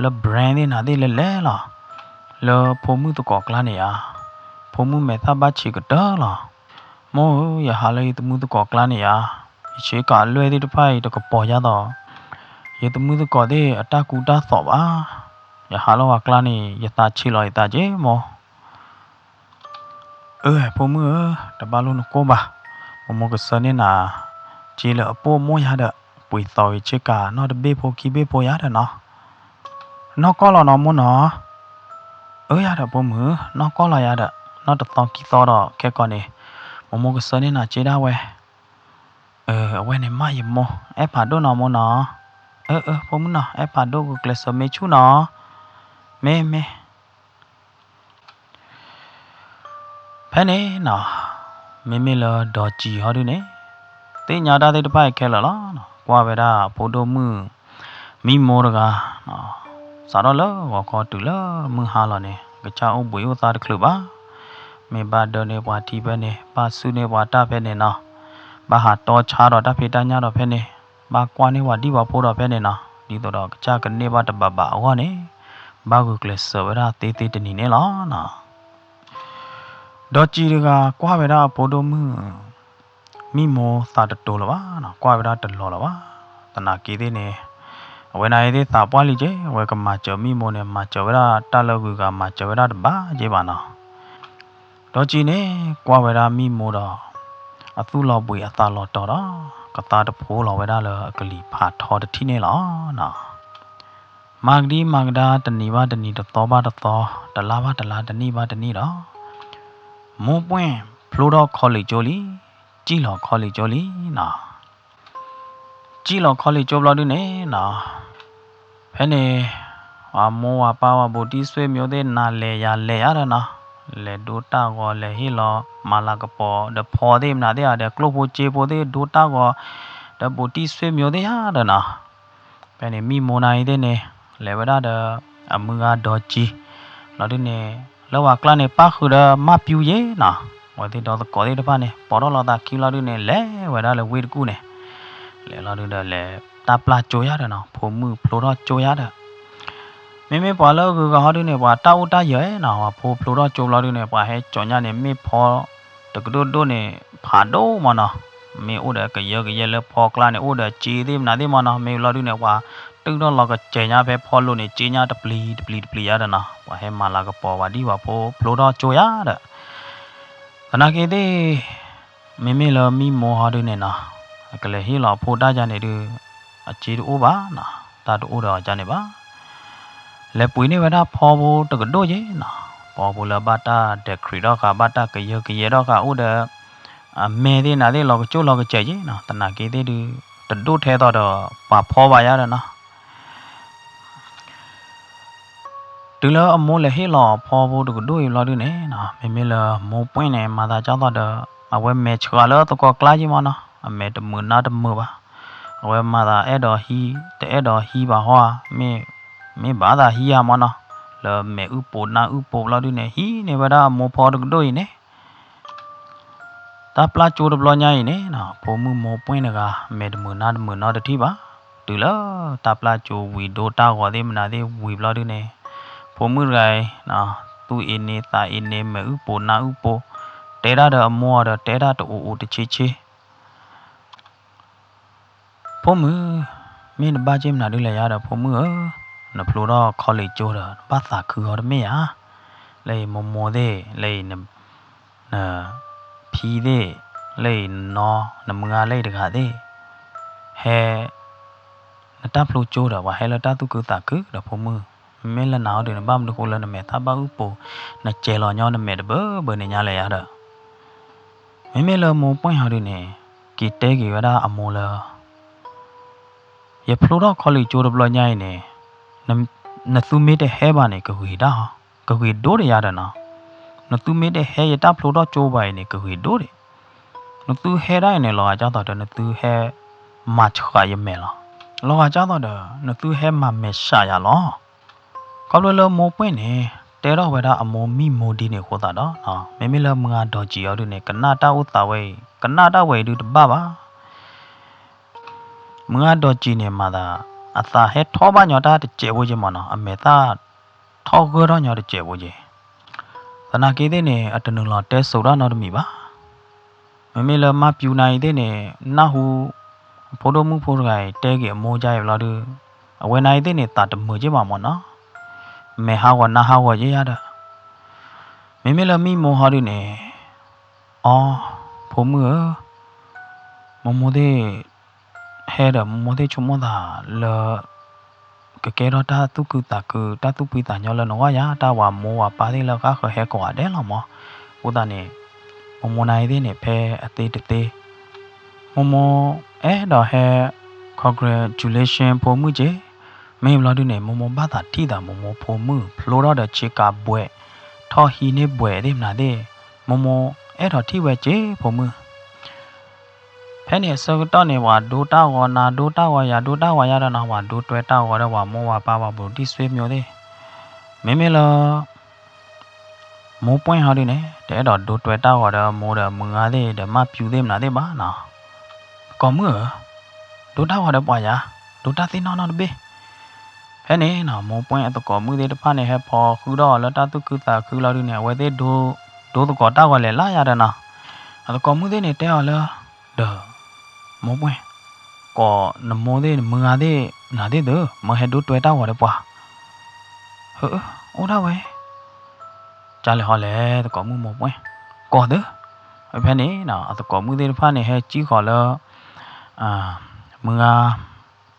လၢ brand သ့ၣ်နၤသ့ၣ်လဲၤလဲၤလီၤ, လၢဖိမုၣ်သကိးကျါန့ၣ်ယၤ, ဖိမုၣ်မဲာ်သၣ်ဘၣ်ဆံးကတၢၢ်လီၤ. မိၢ်ဧၢ, ယဟးလၢယသမုၢ်သကိးကျါန့ၣ်ယၤ, ယဆ့ကၤအလွဲၢ်သ့ၣ်တဖၣ်အံၤတကပီၤယါသိး ယသမုၢ်သကိးသ့ၣ်အတၢ်ကူတၢ်သိးဘၣ်, ယဟးလၢပှၤကျါန့ၣ် ယသးဆံးလီၤယသးက့ မိၢ်. အၢ ဖိမုၣ်ဧၢ, တဘၣ်လိၣ်နကိၢ်ဘၣ်, မိၢ်မိၢ်ကစၢၢ်န့ၢ်နၤ စ့လၢအပိၢ်မိၢ်ယၤဒီး ပှ့ၤသီးဂ့ၤဆ့ကၤနီၢ်တဘ့ၣ်ဖိခံဘ့ၣ်ဖိယၤဒီးနီၤ. နီၢ်ကီၢ်လီၤနီၤမိၢ်နီၤ. အၢ ယၤဒီးဖိမုၣ်, နီၢ်ကီၢ်လီၤယၤဒီး နီၢ်တသီခံသီဒီးခဲကိာ်န့ၣ် မိၢ်မိၢ်ကစၢၢ်န့ၢ်နၤစ့ဒၣ်ဝဲ. အဝဲန့ၣ်မးယမိၢ်, အဲၣ်ဖးဒိၣ်နီၤမိၢ်နီၤ. အၢ အၢ ဖိမုၣ်နီၤ, အဲၣ်ဖးဒိၣ် ဂုာ်ကျဲးစၢးမ့ၢ်ဆူၣ်နီၤ. မ့ၢ် မ့ၢ် ဖဲန့ၣ်နီၤ, မ့မ့ၢ်လၢဒီးစံၤဟီဒုန့ၣ် သ့ၣ်ညါတၢ်သ့ၣ်တဖၣ်အံၤခဲလၢာ်လီၤ. ကွၢ်ဝဲဒၣ်အဖိဒိၣ်မုၣ် မံမိၢ်တဂၤ စးထီၣ်လၢဂီၤခီတုၤလၢမုၢ်ဟါလီၤန့ၣ် ကစၢ်အိၣ်ဘှံးအိၣ်သါတချုးဘၣ်. မ့ၢ်ဘၣ်ဒၢန့ၢ်ပှၤထံဖဲန့ၣ်, ဘၣ်ဆူၣ်န့ၢ်ပှၤတၢ်ဖဲန့ၣ်နီၤ, ဘၣ်ဟးတီဆါဒီးတၢ်ဖံးတၢ်ညၣ်ဒီးဖဲန့ၣ်, ဘၣ်ကွၢ်န့ၢ်ပှၤဒံၣ်ပှၤဖိဒီးဖဲန့ၣ်နီၤ, ဒ်သိးဒီးကစၢ်ကန့ၢ်ဘၣ်တဘးဘးအဂီၢ်န့ၣ် ဘၣ်ဂုာ်ကျဲးစၢးဝဲဒၣ်သ့သ့တနံၤန့ၣ်လီၤ. ဒီးစံၤတဂၤကွၢ်ဝဲဒၣ်အဖိဒိၣ်မုၣ် မံမိၢ်သးတတိၤလၢၤဘၣ်, ကွၢ်ဝဲဒၣ်တလီၤလၢၤဘၣ်. သနာ်က့သ့ၣ်န့ၣ် အဝဲန့ၣ်သ့ၣ်သးပှၢ်လံက့, အဝဲကမၤစၢၤမံမိၢ်န့ၣ် မၤစၢၤဝဲဒၣ်တၢ်လၢဂုၤဂၤ မၤစၢၤဝဲဒၣ်တဘၣ်က့ဘၣ်နီၤ. ဒီးစံၤန့ၣ် ကွၢ်ဝဲဒၣ်မံမိၢ်ဒီး အသူၣ်လီၤဘှံးအသးလီၤတီၤဒီး ကသါတဖိလီၤဝဲဒၣ်လၢအကလံၤဖးထီတထံၣ်န့ၣ်လီၤ. မၤကဒံမၤကဒါတနံၤဘၣ်တနံၤ တသီဘၣ်တသီ တလါဘၣ်တလါ တနံၣ်ဘၣ်တနံၣ်ဒီး မိၢ်ပှဲၢ်ဖျိထီၣ်ခီလ့ၣ်ကၠိလံ, စံၣ်လီၤခီလ့ၣ်ကၠိလံနီၤ. စံၣ်လီၤခီလ့ၣ်ကၠိဘျီဒုန့ၣ်နီၤ, ဖဲန့ၣ် ပှၤမိၢ်ပှၤပၢ် ပှၤဘူးတံၢ်ဆွေမျိုးသ့ၣ် နၤလဲၤယၤလဲၤယၤဒီးနီၤ, လဲၤဒိတၢ်ဂီၤ လဲၤဟ့ၣ်လီၤမၤလၤကပီၤ ဒီးဖီသ့ၣ်မနုၤသ့ၣ်ဧါ ဒီးကျိၣ်ဖိစ့ဖိသ့ၣ် ဒိတၢ်ဂီၤ ဒီးဘူးတံၢ်ဆွေမျိုးသ့ၣ်ယါဒီးနီၤ. ဖဲန့ၣ်မံမိၢ်နၤအံၤသ့ၣ်န့ၣ် လဲၤဝဲဒၣ်ဒီး အမုၢ်ဂၤဒီးစံၤ လီၤဒုန့ၣ် လၢပှၤကျါန့ၣ် ပၣ်ဃုာ်ဒီးမၢ်ပျူၤယ့နီၤ, အဝဲသ့ၣ်ဒီသကိးသ့ၣ်တဖၣ်န့ၣ် ပိာ်ထီၣ်လီၤသးခံလီၤဒုန့ၣ် လဲၤဝဲဒၣ်လၢဝ့ၢ်တကူၣ်န့ၣ်, လဲၤလီၤဒုဒီးလဲၤတၢ်ပျၢ်ကၠိယါဒီးနီၤ, ဖိမုၣ်ဖျိထီၣ်ကၠိယါဒီး မ့မ့ၢ်ပှၤလၢအဂုၤအဂၤဟီဒုန့ၣ် ပှၤတၢ်အိၣ်တၢ်ယၢၤနီၤ, ပှၤဖိဖျိထီၣ်ကၠိဘျီဒုန့ၣ် ပှၤဟဲကၠီညါန့ၣ် မ့ၢ်ဖီတကဒိၣ်ဒိၣ်န့ၣ် ဖးဒိၣ်မးနီၤ, မ့ၢ်အိၣ်ဒီးကယၢကယဲလၢဖီကျါန့ၣ် အိၣ်ဒီးစ့သ့ၣ်မနုၤသ့ၣ်မးနီၤ, မ့ၢ်ဘျီဒုန့ၣ် ပှၤတုၢ်ထီၣ်လီၤကစဲၤညါဖဲဖီလိၤန့ၣ် စ့ညါတပျံၤတပျံၤတပျံၤယါဒီးနီၤ, ပှၤဟဲမၤလၤကပီၤ ပှၤဒံၣ်ပှၤဖိဖျိထီၣ်ကၠိယါဒီး သနာ်က့သ့ၣ် မ့မ့ၢ်လၢမံမိၢ်ဟီဒုန့ၣ်နီၤ, အကလဲၤဟ့ၣ်လီၤအဖိတၢ်ယါန့ၣ်ဒု အစ့တအိၣ်ဘၣ်နီၤ, တၢ်တအိၣ်ဒီးအကါန့ၣ်ဘၣ်. လဲၤပှ့ၤန့ၢ်ဝဲဒၣ်ဖီဖိတကဒိၣ်ယ့နီၤ, ဖီဖိလၢဘၣ်တၢ်ဒဲးခရံးထီၣ်ဃာ် ဘၣ်တၢ်ကယၢကယဲထီၣ်ဃာ် အိၣ်ဒီး အမဲသ့ၣ်နၤသ့ၣ် လီၤကကၠိၣ်လီၤကစဲၤယ့နီၤ, သနာ်က့သ့ၣ်ဒု တဒိၣ်ထဲသိးဒီးပှၤဖီဘၣ်ယါဒီးနီၤ. တုၤလၢအမိၢ်လဲၤဟ့ၣ်လီၤအဖီဖိတကဒိၣ်အံၤဘျီဒုန့ၣ်နီၤ, မ့မ့ၢ်လၢမိၢ်ပှဲၢ်န့ၣ် မၤသးကၢ်သိးဒီး အဝဲမဲာ်ဆှးလၢသကိးကျါယ့မးနီၤ, အမဲာ်တမုာ်နါတမုာ်ဘၣ်. အဝဲမၤသးအဲၣ်ဒိးဟံး တအဲၣ်ဒိးဟံးဘၣ်ဟီဧါ, မ့ၢ် မ့ၢ်ဘၣ်သးဟံးဧါမးနီၤ, လၢမဲာ်အုၣ်ပိာ်နါအုၣ်ပိာ်ဘျီဒုန့ၣ် ဟံးန့ၢ်ဝဲဒၣ်အမိၢ်ဖီတကဒိၣ်အံၤန့ၣ် တၢ်ပျၢ်ကၠိတဘျီညါအံၤန့ၣ်နီၤ, ဖိမုၣ်မိၢ်ပှဲၢ်တဂၤ မဲာ်တမုာ်နါတမုာ်နီတထံၣ်ဘၣ်. တုၤလၢတၢ်ပျၢ်ကၠိဝံၤ ဒိတၢ်ဂီၤသ့ၣ်မနုၤသ့ၣ်ဝံၤဘျီဒုန့ၣ်, ဖိမုၣ်တဂၤအံၤ သူၣ်အ့န့သးအ့န့ မဲာ်အုၣ်ပိာ်နါအုၣ်ပိာ်, တဲဒၣ်ဒီးအမိၢ်အီၤဒီး တဲဒၣ်တအိၣ်အိၣ်တဆ့ဆ့ ဖိမုၣ်, မ့ၢ်နဘၣ်က့ၤမနုၤဒုလဲၣ်ယါဒီး ဖိမုၣ်ဧၢ, နဖျိထီၣ် college ကၠိဒီး နဘၣ်သးခုအီၤတမ့ၢ်ဧါ. လၢအံၤမိၢ်မိၢ်သ့ၣ်, လၢအံၤန, နဖံသ့ၣ်, လၢအံၤနနီ, နမုၢ်ဂၤလၢအံၤတဂၤသ့ၣ်, ဟဲ နတၢ်ဖျိကၠိဒီး ပှၤဟဲလၢတၢ်သူၣ်ခုသးခုဒီး ဖိမုၣ်, မ့မ့ၢ်လၢနၤဟီဒုး နဘၣ်မနုၤဃိလၢနမဲာ်သၣ်ဘၣ်အုၣ်ပိာ်, နစဲးလီၤညီနမဲာ်တဘၢဘၢန့ၣ်ညါလဲၣ်ယါဒီး, မ့မ့ၢ်လၢမိၢ်ပှဲၢ်ဟီဒုးန့ၣ် က့ၤတဲက့ၤဝဲဒၣ်အမိၢ်လၢ ယဖျိထီၣ် college ကၠိတဘျီညါအံၤန့ၣ်, နသုမ့ၢ်တဟဲဘၣ်န့ၣ် ကဂ့ၤဒၣ်, ကဂ့ၤဒိၣ်ဒံးယါဒီးနီၤ. နသုမ့ၢ်တဟဲယတၢ်ဖျိထီၣ်ကၠိဘၣ်အံၤန့ၣ် ကဂ့ၤဒိၣ်ဒံး. နသုဟဲဒၣ်အံၤန့ၣ် လီၤဂာ်ကၢ်သိးဒီး နသုဟဲမၤဆှးယမဲာ်လီၤ. လီၤဂာ်ကၢ်သိးဒီး နသုဟဲမၤမဲာ်ဆှးယၤလီၤ. ခီဖျိလၢမိၢ်ပှဲၢ်န့ၣ် တဲထီၣ်ဝဲဒၣ်အမိၢ်မံမိၢ်ဒ်န့ၣ်အဃိသတးဒီး, မ့မ့ၢ်လၢမုၢ်ဂၤဒီးကံးအီၤဒုးန့ၣ် ကနၣ်တၢ်အိၣ်သးဝဲအံၤ ကနၣ်တၢ်ဝဲအံၤဒုးတဘၣ်ဘၣ်. မုၢ်ဂၤဒီးကံးန့ၣ်မၤသး အသးဟဲထီၣ်ဘၣ်ညီတၢ်တစဲးဖိက့မၢ်နီၤ, အမဲာ်သၣ်ထီၣ်ဂၢၢ်ထီၣ်ညီတစဲးဖိက့. သနာ်က့သ့ၣ်န့ၣ် အတနုာ်လီၤတဲစိာ်တၢ်နီတမံၤဘၣ်. မ့မ့ၢ်လၢမါပျူနၤအံၤသ့ၣ်န့ၣ် နၢ်ဟူ အဖိဒိၣ်မုၣ်ဖိတဂၤအံၤ တဲက့ၤအမိၢ်ကါအံၤဘျီဒုး, အဝဲနၤအံၤသ့ၣ်န့ၣ် သးတမုာ်က့ဘၣ်မၢ်နီၤ, မဲာ်ဟးဂီၤနါဟးဂီၤက့ယါဒီး, မ့မ့ၢ်လၢမံမိၢ်ဟီဒုးန့ၣ်, အီ, ဖိမုၣ်ဧၢ, မိၢ်မိၢ်သ့ၣ် ဟဲဒီးမိၢ်မိၢ်သ့ၣ်ဆိကမိၣ်သးလၢ ကကဲထီၣ်တၢ်သူၣ်ခုသးခု တၢ်သူၣ်ဖှံသးညီလၢနဂီၢ်ယါ, တၢ်ဝၤမိၢ်ဝၤပၢ်သ့ၣ်လၢအဃၣ်ဃၢၤဟဲကိးဂၤဒဲးလီၤမၢ်. အဃိသတးန့ၣ် မိၢ်မိၢ်နၤအံၤသ့ၣ်န့ၣ် ဖဲအသ့တသ့ မိၢ်မိၢ်အဲၣ်ဒိးဟဲ congratulation ဖိမုၣ်က့, မ့ၢ်ဘျီဒုးန့ၣ် မိၢ်မိၢ်ဘၣ်သးထံၣ်သး မိၢ်မိၢ်ဖိမုၣ် ဖျိထီၣ်ဒီးဆ့ကၤဘှဲး, ထီၣ်ဟံးန့ၢ်ဘှဲးသ့ၣ်မနုၤသ့ၣ်, မိၢ်မိၢ်အဲၣ်ဒိးထံၣ်ဝဲက့ ဖိမုၣ်. ဖဲန့ၣ်အဆၢကတီၢ်န့ၣ် ပှၤဒိတၢ်ဂီၤ နၤဒိတၢ်ဂီၤ ယၤဒိတၢ်ဂီၤယါဒီးနီၤ, ပှၤဒိတွဲတၢ်ဂီၤဒီးပှၤမိၢ်ပှၤပၢ် ပှၤဘျုးတံၢ်စွ့မၠိသ့ၣ်, မ့မ့ၢ်လၢ မိၢ်ပှဲၢ်ဟီဒုးန့ၣ် တအဲၣ်ဒိးဒိတွဲတၢ်ဂီၤဒီးမိၢ်ဒီးမုၢ်ဂၤသ့ၣ်ဒီး မါပျူသ့ၣ်မနုၤသ့ၣ်ဘၣ်နီၤ. သကိးမုၣ်ဧၢ, ဒိတၢ်ဂီၤဒီးပှၤယါ, ဒိတၢ်သ့ၣ်နီၣ်နီတဘ့ၣ်. ဖဲန့ၣ်နီၤ မိၢ်ပှဲၢ်အသကိးမုၣ်သ့ၣ်တဖၣ်န့ၣ် ဟဲဖီဃုဒီးအီၤလၢတၢ်သူၣ်ခုသးခုလီၤဒုးန့ၣ် အဝဲသ့ၣ်ဒိ ဒိသကိးတၢ်ဂီၤလဲၤလၢယါဒီးနီၤ. အသကိးမုၣ်သ့ၣ်န့ၣ်တဲအီၤလၢ ဒီး မိၢ်ပှဲၢ်, ကိးနမိၢ်သ့ၣ်နမုၢ်ဂၤသ့ၣ် နၤသ့ၣ်သု မၢဟဲဒိတွဲတၢ်ဂီၤဒီးပှၤ အိၣ်ဒၣ်ဝဲ ကၢ်လဲၤဟီလဲၤ သကိးမုၣ်မိၢ်ပှဲၢ်, ကိးသု. ဖဲန့ၣ် အသကိးမုၣ်သ့ၣ်တဖၣ်န့ၣ် ဟဲကံၣ်ဃီၤလၢ မုၢ်ဂၤ မံ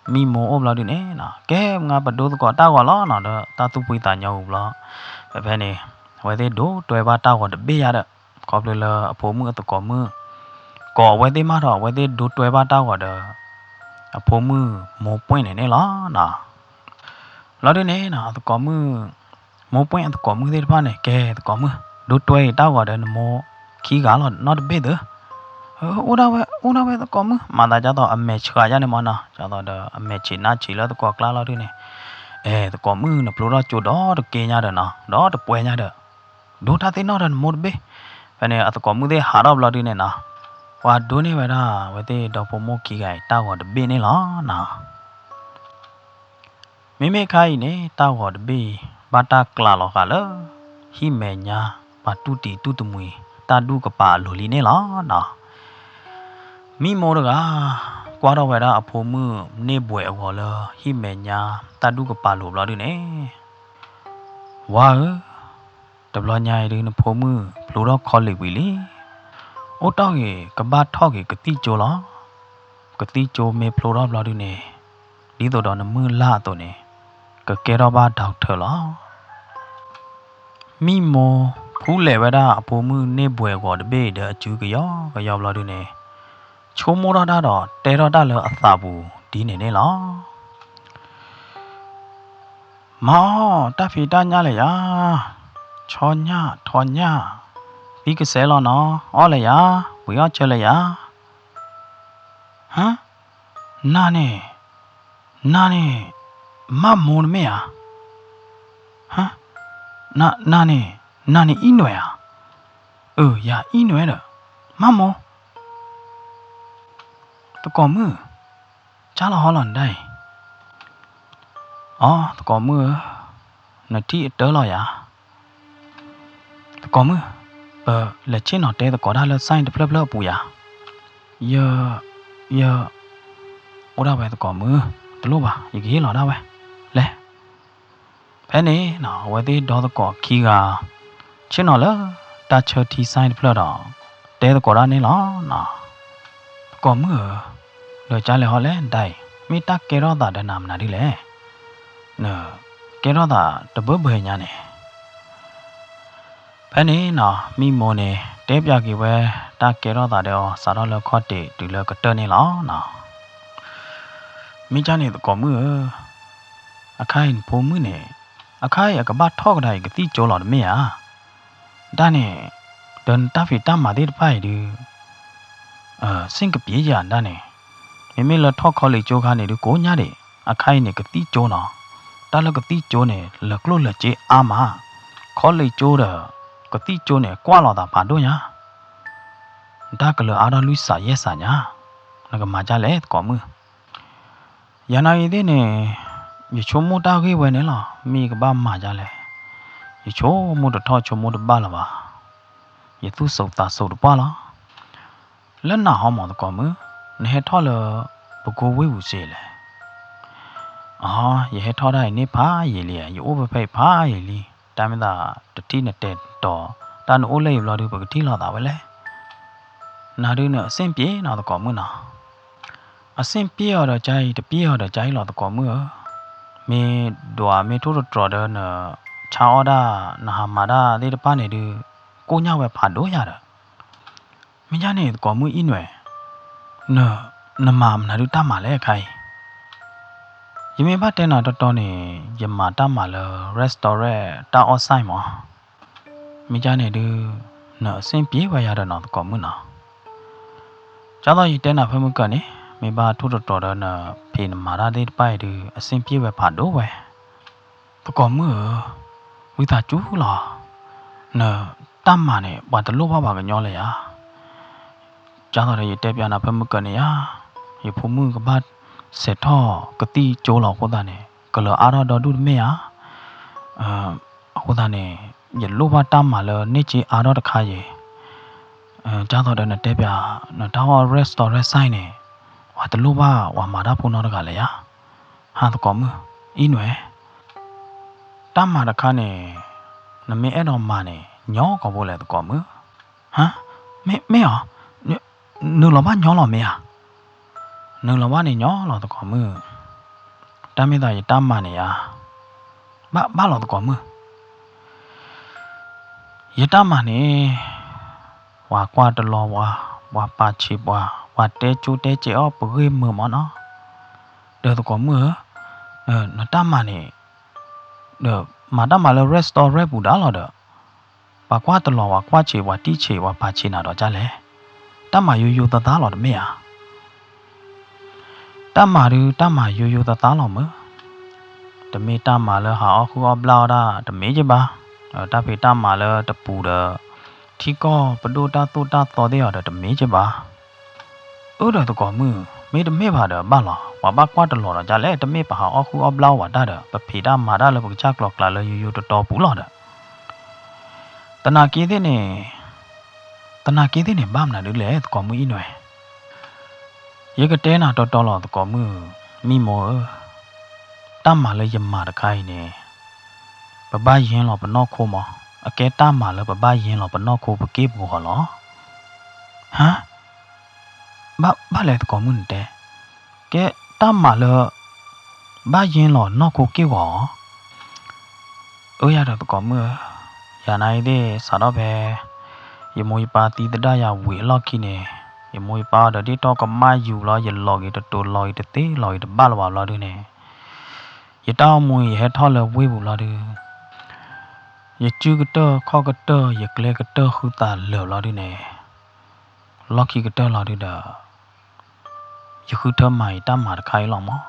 မိၢ်အိၣ်ဘျီဒုးန့ၣ် ကဲ မုၢ်ဂၤပဒိသကိးတၢ်ဂီၤလီၤနီၤ ဒီးတၢ်သူၣ်ဖှံသးညီဝံၤဘျီ. ဖဲဖဲန့ၣ် အဝဲသ့ၣ်ဒိတွဲဘၣ်တၢ်ဂီၤတဘ့ၣ်ယါဒီး ခီဖျိလၢအဖိမုၣ်အသကိးမုၣ် ကိးအဝဲသ့ၣ်မးထီၣ် အဝဲသ့ၣ်ဒိတွဲဘၣ်တၢ်ဂီၤဒီး အဖိမုၣ်မိၢ်ပှဲၢ်န့ၣ်န့ၣ်လီၤ. ဘျီဒုးန့ၣ် အသကိးမုၣ် မိၢ်ပှဲၢ်အသကိးမုၣ်သ့ၣ်တဖၣ်န့ၣ် ကဲသကိးမုၣ် ဒိတွဲအံၤတၢ်ဂီၤဒီးနမိၢ်ခံဂၤလီၤနီတဘ့ၣ်သု. အိၣ်ဒၣ်ဝဲ အိၣ်ဒၣ်ဝဲသကိးမုၣ် မၤသးဒ်သိးအမဲာ်ဆှးယါန့ၣ်မၢ်နီၤ ဒ်သိးဒီးအမဲာ်ဆံးနါဆံးလၢသကိးကျါလီၤဒုးန့ၣ်, အဲ သကိးမုၣ်နဖျိထီၣ်ကၠိဒီတက့ညါဒီးနီၤ ဒီတပှဲၤညါဒီး ဒိတၢ်သ့ၣ်နီၣ်ဒီးနမိၢ်တဘ့ၣ်. ဖဲန့ၣ် အသကိးမုၣ်သ့ၣ်ဟးထီၣ်ဘျီဒုးန့ၣ်နီၤ ပှၤဒိန့ၢ်ဝဲဒၣ် အဝဲသ့ၣ်ဒီဖိမိၢ်ခံဂၤအံၤတၢ်ဂီၤတဘ့ၣ်န့ၣ်လီၤနီၤ. မ့မ့ၢ်ခါအံၤန့ၣ် တၢ်ဂီၤတဘ့ၣ်အံၤ ဘၣ်တၢ်ကျးလီၤဃာ်လၢ ဟံၣ်မဲာ်ညါ ပှၤတူၢ်တံၤတူၢ်တမှံၤ တၢ်ဒူၣ်ကပၤအလိၤလံန့ၣ်လီၤနီၤ. မံမိၢ်တဂၤ ကွၢ်ထီၣ်ဝဲဒၣ်အဖိမုၣ်န့ၢ်ဘှဲးအဂီၤလၢ ဟံၣ်မဲာ်ညါ တၢ်ဒူၣ်ကပၤလိၤဘျီဒုးန့ၣ်, ဝါဧၢ, တဘျီညါအံၤဒုး နဖိမုၣ်ဖျိထီၣ် college ဝံၤလံ. အိၣ်တီၢ်ဂ့ၤ ကဘၣ်ထီၣ်က့ၤကသံၣ်ကၠိလီၤ. ကသံၣ်ကၠိမ့ၢ်ဖျိထီၣ်ဘျီဒုးန့ၣ် ဒ်သိးဒီးနမုၢ်လၢ်အသိးန့ၣ် ကကဲထီၣ်ဘၣ် doctor လီၤ. မံမိၢ်ဖူလဲၣ်ဝဲဒၣ်အဖိမုၣ်န့ၢ်ဘှဲးအဂီၤတဘ့ၣ်အံၤဒီး အစုကယီကယီဘျီဒုးန့ၣ် ဆိကမိၣ်ထီၣ်တၢ်ဒီး တဲထီၣ်တၢ်လၢအသးပူၤဒ်န့ၣ်န့ၣ်လီၤ. မၤအီၣ်တၢ်ဖံးတၢ်ညၣ်လၢယၤ, ဆီညၣ်ထီညၣ်, သံကစဲးလီၤနီၤ, အီၣ်လၢယၤ, ဝံၤအီၣ်ဆၢလၢယၤ. ဟါ, နၤန့ၣ်, နၤန့ၣ် မါမိၢ်တမ့ၢ်ဧါ. ဟါ, နၤန့ၣ်, နၤန့ၣ်အံၣ်နွဲၣ်ဧါ. အၢ ယၤအံၣ်နွဲၣ်ဒီး မါမိၢ်. သကိးမုၣ်, ကၢ်လီၤဟီလီၤနဒၣ်အံၤ. အိ သကိးမုၣ်ဧၢ, နထံၣ်အတၢၢ်လီၤယၤ. ကိးမုၣ်, ပလဲၤဆ့ၣ်နီၤတဲသကိးတၢ်လၢ sign တဖျၢၣ်ဖျၢၣ်အပူၤယၤ, ယ, ယ, အိၣ်ဒၣ်ဝဲသကိးမုၣ်, တလိၣ်ဘၣ် ယကဟ့ၣ်လီၤဒၣ်ဝဲ, လဲၤ ဖဲန့ၣ်နီၤ အဝဲသ့ၣ်ဒီသကိးခံဂၤ ဆ့ၣ်နီၤလၢတၢ်ဆၢထံ sign တဖျၢၣ်ဒီး တဲသကိးတၢ်န့ၣ်လီၤနီၤ. သကိးမုၣ်ဧၢ, ဒီးကလဲၤဟီလဲၣ်နတၢ်အံၤ မ့ၢ်တၢ်ကဲထီၣ်သးဒီးနၤမနုၤဒ်လဲၣ်, နကဲထီၣ်သးတဘၢဘၢညါန့ၣ် ဖဲန့ၣ်နီၤ မံမိၢ်န့ၣ် တဲပၠးက့ၤဝဲ တၢ်ကဲထီၣ်သးဒီးအီၤ စးထီၣ်လၢခီၣ်တံၢ်တုၤလၢကတၢၢ်န့ၣ်လီၤနီၤ. မ့ၢ်ကၢ်န့ၣ်သကိးမုၣ်ဧၢ, အခါအံၤနဖိမုၣ်န့ၣ် အခါအံၤအကဘၣ်ထီၣ်ကဒါအံၤကသံၣ်ကၠိလီၤတမ့ၢ်ဧါ. တၢ်န့ၣ် ဒီးနတၢ်ဖံးတၢ်မၤသ့ၣ်တဖၣ်အံၤဒုး စ့ၣ်ကပံးယၤဒၣ်န့ၣ်, မ့မ့ၢ်လၢထီၣ် college ကၠိခါန့ၣ်ဒုးကိးညါဒံး, အခါအံၤန့ၣ်ကသံၣ်ကၠိနီၤ, တၢ်လၢကသံၣ်ကၠိန့ၣ် လၢာ်ကျိၣ်လၢာ်စ့အါမး, college ကၠိဒီး ကသံၣ်ကၠိန့ၣ် ကွၢ်လီၤသးဖးဒိၣ်ညါ, တၢ်ကလၢၤအါထီၣ်လွံၢ်စးယဲၢ်စးညါ, နကမၤဒ်လဲၣ်သကိးမုၣ်. ယၤနာ်ဂ့ၤသ့ၣ်န့ၣ် ယဆိကမိၣ်တၢ်ဂ့ၢ်ဝဲန့ၣ်လီၤ, မ့ၢ်ယကဘၣ်မၤဒ်လဲၣ်, ယဆိကမိၣ်တထီၣ်ဆိကမိၣ်တဘၣ်လၢၤဘၣ်, ယသူၣ်စူၤသးစူၤတပှၢ်လီၤ. လၢနဟီမးသကိးမုၣ်, နဟဲထီၣ်လၢပကိဝ့ၢ်ပူၤစ့လဲၣ်. အ, ယဟဲထီၣ်တၢ်အံၤန့ၣ်ဖးယံာ်လံ, ယအိၣ်ဖဲဖဲအံၤဖးယံာ်လံ, တၢ်မ့ၢ်သးတထံၣ်နတဲာ်တတီၤ, တၢ်နအိၣ်လၢအံၤဘျီဒုး ပကထံၣ်လိာ်သးဝဲလဲၣ်. နၤဒုးနအဆ့ၣ်ပျ့ၤနီၤသကိးမုၣ်နီၤ. အဆ့ၣ်ပျ့ၤအီၤဒီးကါအံၤ တပျ့ၤအီၤဒီးကါအံၤလီၤသကိးမုၣ်ဧၢ, မ့ၢ်ဒွးမ့ၢ်ထိၣ်သတြီၤဒီးနဆါအီၣ်ဒၣ် နဟးမၤတၢ်သ့ၣ်တဖၣ်န့ၣ်ဒုး ကိၣ်ညါဝဲဖးဒိၣ်ယၤဒီး မ့ၢ်ကၢ်န့ၣ်သကိးမုၣ်အံၣ်နွဲၣ်, နမၤမနုၤဒုးတၢ်မၤလဲၣ်အခါအံၤ. ယမ့ၢ်ဘၣ်တဲနၤတီတီန့ၣ် ယမၤတၢ်မၤလၢ restaurant တၢ်အီၣ် sign မး. မ့ၢ်ကၢ်န့ၣ်ဒုး နအဆ့ၣ်ပျ့ၤဝဲယၤဒီးနီၤသကိးမုၣ်နီၤ. ကၢ်သိးယတဲနၤဖဲမုၢ်ကၢၢ်န့ၣ် မ့ၢ်ဘၣ်ထိၣ်သတြီၤဒီးနဖံးနမၤတၢ်သ့ၣ်တဖၣ်အံၤဒုး အဆ့ၣ်ပျ့ၤဝဲဖးဒိၣ်ဝဲ သကိးမုၣ်ဧၢ, ဝံသးစူၤလီၤ, နတၢ်မၤန့ၣ် ပှၤတလိၣ်ဘၣ်ပှၤကညီလၢယၤ. ကၢ်သိးဒီးယတဲပၠးနၤဖဲမုၢ်ကၢၢ်န့ၣ်ယါ, ယဖိမုၣ်ကဘၣ်စဲးထီၣ်ကသံၣ်ကၠိလီၤအဃိသတးန့ၣ် ကလၢၤအါထီၣ်ဒီဒူၣ်တမ့ၢ်ဧါ. အဃိသတးန့ၣ် ယလိၣ်ဘၣ်တၢ်မၤလၢန့ၢ်စ့အါထီၣ်တခါယံၤ. ကၢ်သိးဒီးနတဲပၠး နတၢ်အီၣ် restaurant န့ၣ် ပှၤတလိၣ်ဘၣ်ပှၤမၤတၢ်ဖိနီတဂၤလၢယၤ. ဟါသကိးမုၣ်, အံၣ်နွဲၣ်, တၢ်မၤတခါန့ၣ် နမ့ၢ်အဲၣ်ဒိးမၤန့ၣ် ညီကီၢ်ဖိလဲၣ်သကိးမုၣ်. ဟါ, မ့ၢ်အီၤ, နုာ်လီၤဘၣ်ညီလီၤမ့ၢ်ဧါ. နုာ်လီၤဘၣ်န့ၣ်ညီလီၤသကိးမုၣ်. တၢ်မ့ၢ်သးယတၢ်မၤန့ၣ်ဧါ, ဘၣ်ဘၣ်လီၤသကိးမုၣ်. ယတၢ်မၤန့ၣ် ပှၤကွၢ်တလီၤဝဲ, ပှၤပာ်ဆံးပှၤ, ပှၤတဲကၠိတဲကဲးအီၣ်ပဂ့ၢ်မုာ်မးနီၤ. ဒီးသကိးမုၣ်ဧၢ, နတၢ်မၤန့ၣ် ဒီးမၤတၢ်မၤလၢ restaurant ပူၤဒၣ်လီၤဒီး ပှၤကွၢ်တလီၤ ပှၤကွၢ်ဆံး ပှၤတံၢ်ဆံး ပှၤပာ်ဆံးနၤဒီးကၢ်လဲၣ်. တၢ်မၤယိယိသးသးလီၤတမ့ၢ်ဧါ. တၢ်မၤဒုး တၢ်မၤယိယိသးသးလီၤမုၢ်. တမ့ၢ်တၢ်မၤလၢဟးအီၣ်ဃုအီၣ်ဘျၣ်အီၣ်ဒၣ်တမ့ၢ်က့ဘၣ်. တၢ်ဖံးတၢ်မၤလၢတပူၤဒီး ထံကီၢ်ပဒိၣ်တၢ်သိၣ်တၢ်သီသ့ၣ်အီၤဒီးတမ့ၢ်က့ဘၣ်. အၢဒီးသကိးမုၣ်, မ့တမ့ၢ်ဘၣ်ဒီးဘၣ်လီၤ. ပှၤဘၣ်ကွၢ်တလီၤဒီးကၢ်လဲၣ်, တမ့ၢ်ပဟးအီၣ်ဃုအီၣ်ဘျၣ်အီၣ်ဝဲတၢ်ဒီး ပဖံးတၢ်မၤတၢ်လၢပကစၢ်ကျိၤကျဲလၢယိယိတတီပူၤလီၤဒီး သနာ်က့သ့ၣ်န့ၣ်, သနာ်က့သ့ၣ်န့ၣ် ဘၣ်မနုၤဒ်လဲၣ် သကိးမုၣ်အံၣ်နွဲၣ်. ယကတဲနၤတီတီလီၤသကိးမုၣ်, မံမိၢ်ဧၢ, တၢ်မၤလၢယမၤတခါအံၤန့ၣ် ပဘၣ်ယ့လီၤပနီၢ်ခိမး, အကဲတၢ်မၤလၢပဘၣ်ယ့လီၤပနီၢ်ခိပက့ၢ်ပဂီၤလီၤ. ဟါ, ဘၣ်ဘၣ်လဲၣ်သကိးမုၣ်နတဲ, ကဲတၢ်မၤလၢ ဘၣ်ယ့လီၤနီၢ်ခိက့ၢ်ဂီၤ အၢယၤဒီးသကိးမုၣ်ဧၢ, ယၤနၤအံၤသ့ၣ်စးထီၣ်ဖဲ ယမိၢ်ယပၢ်သံသဒၣ်ယၤဝံၤအလီၢ်ခံန့ၣ်, ယမိၢ်ယပၢ်အီၤဒီးဒ်ထီၣ်ကမၣ်ယူၤလီၤ, ယလီၤဂ့ၤတတိၤလီၤဂ့ၤတသ့လီၤဂ့ၤတဘၣ်လၢၤဘၣ်ဘျီဒုန့ၣ်, ယတၢ်အိၣ်မူအံၤယဟဲထီၣ်လၢဝ့ၢ်ပူၤဘျီဒု, ယစုကတၢၢ်ခီၣ်ကတၢၢ်ယကျဲကတၢၢ်ဃုသးလၢာ်ဘျီဒုန့ၣ်, လီၢ်ခံကတၢၢ်လီၤဒုဒီး ယဃုထၢမၤယတၢ်မၤတခါအံၤလီၤမး.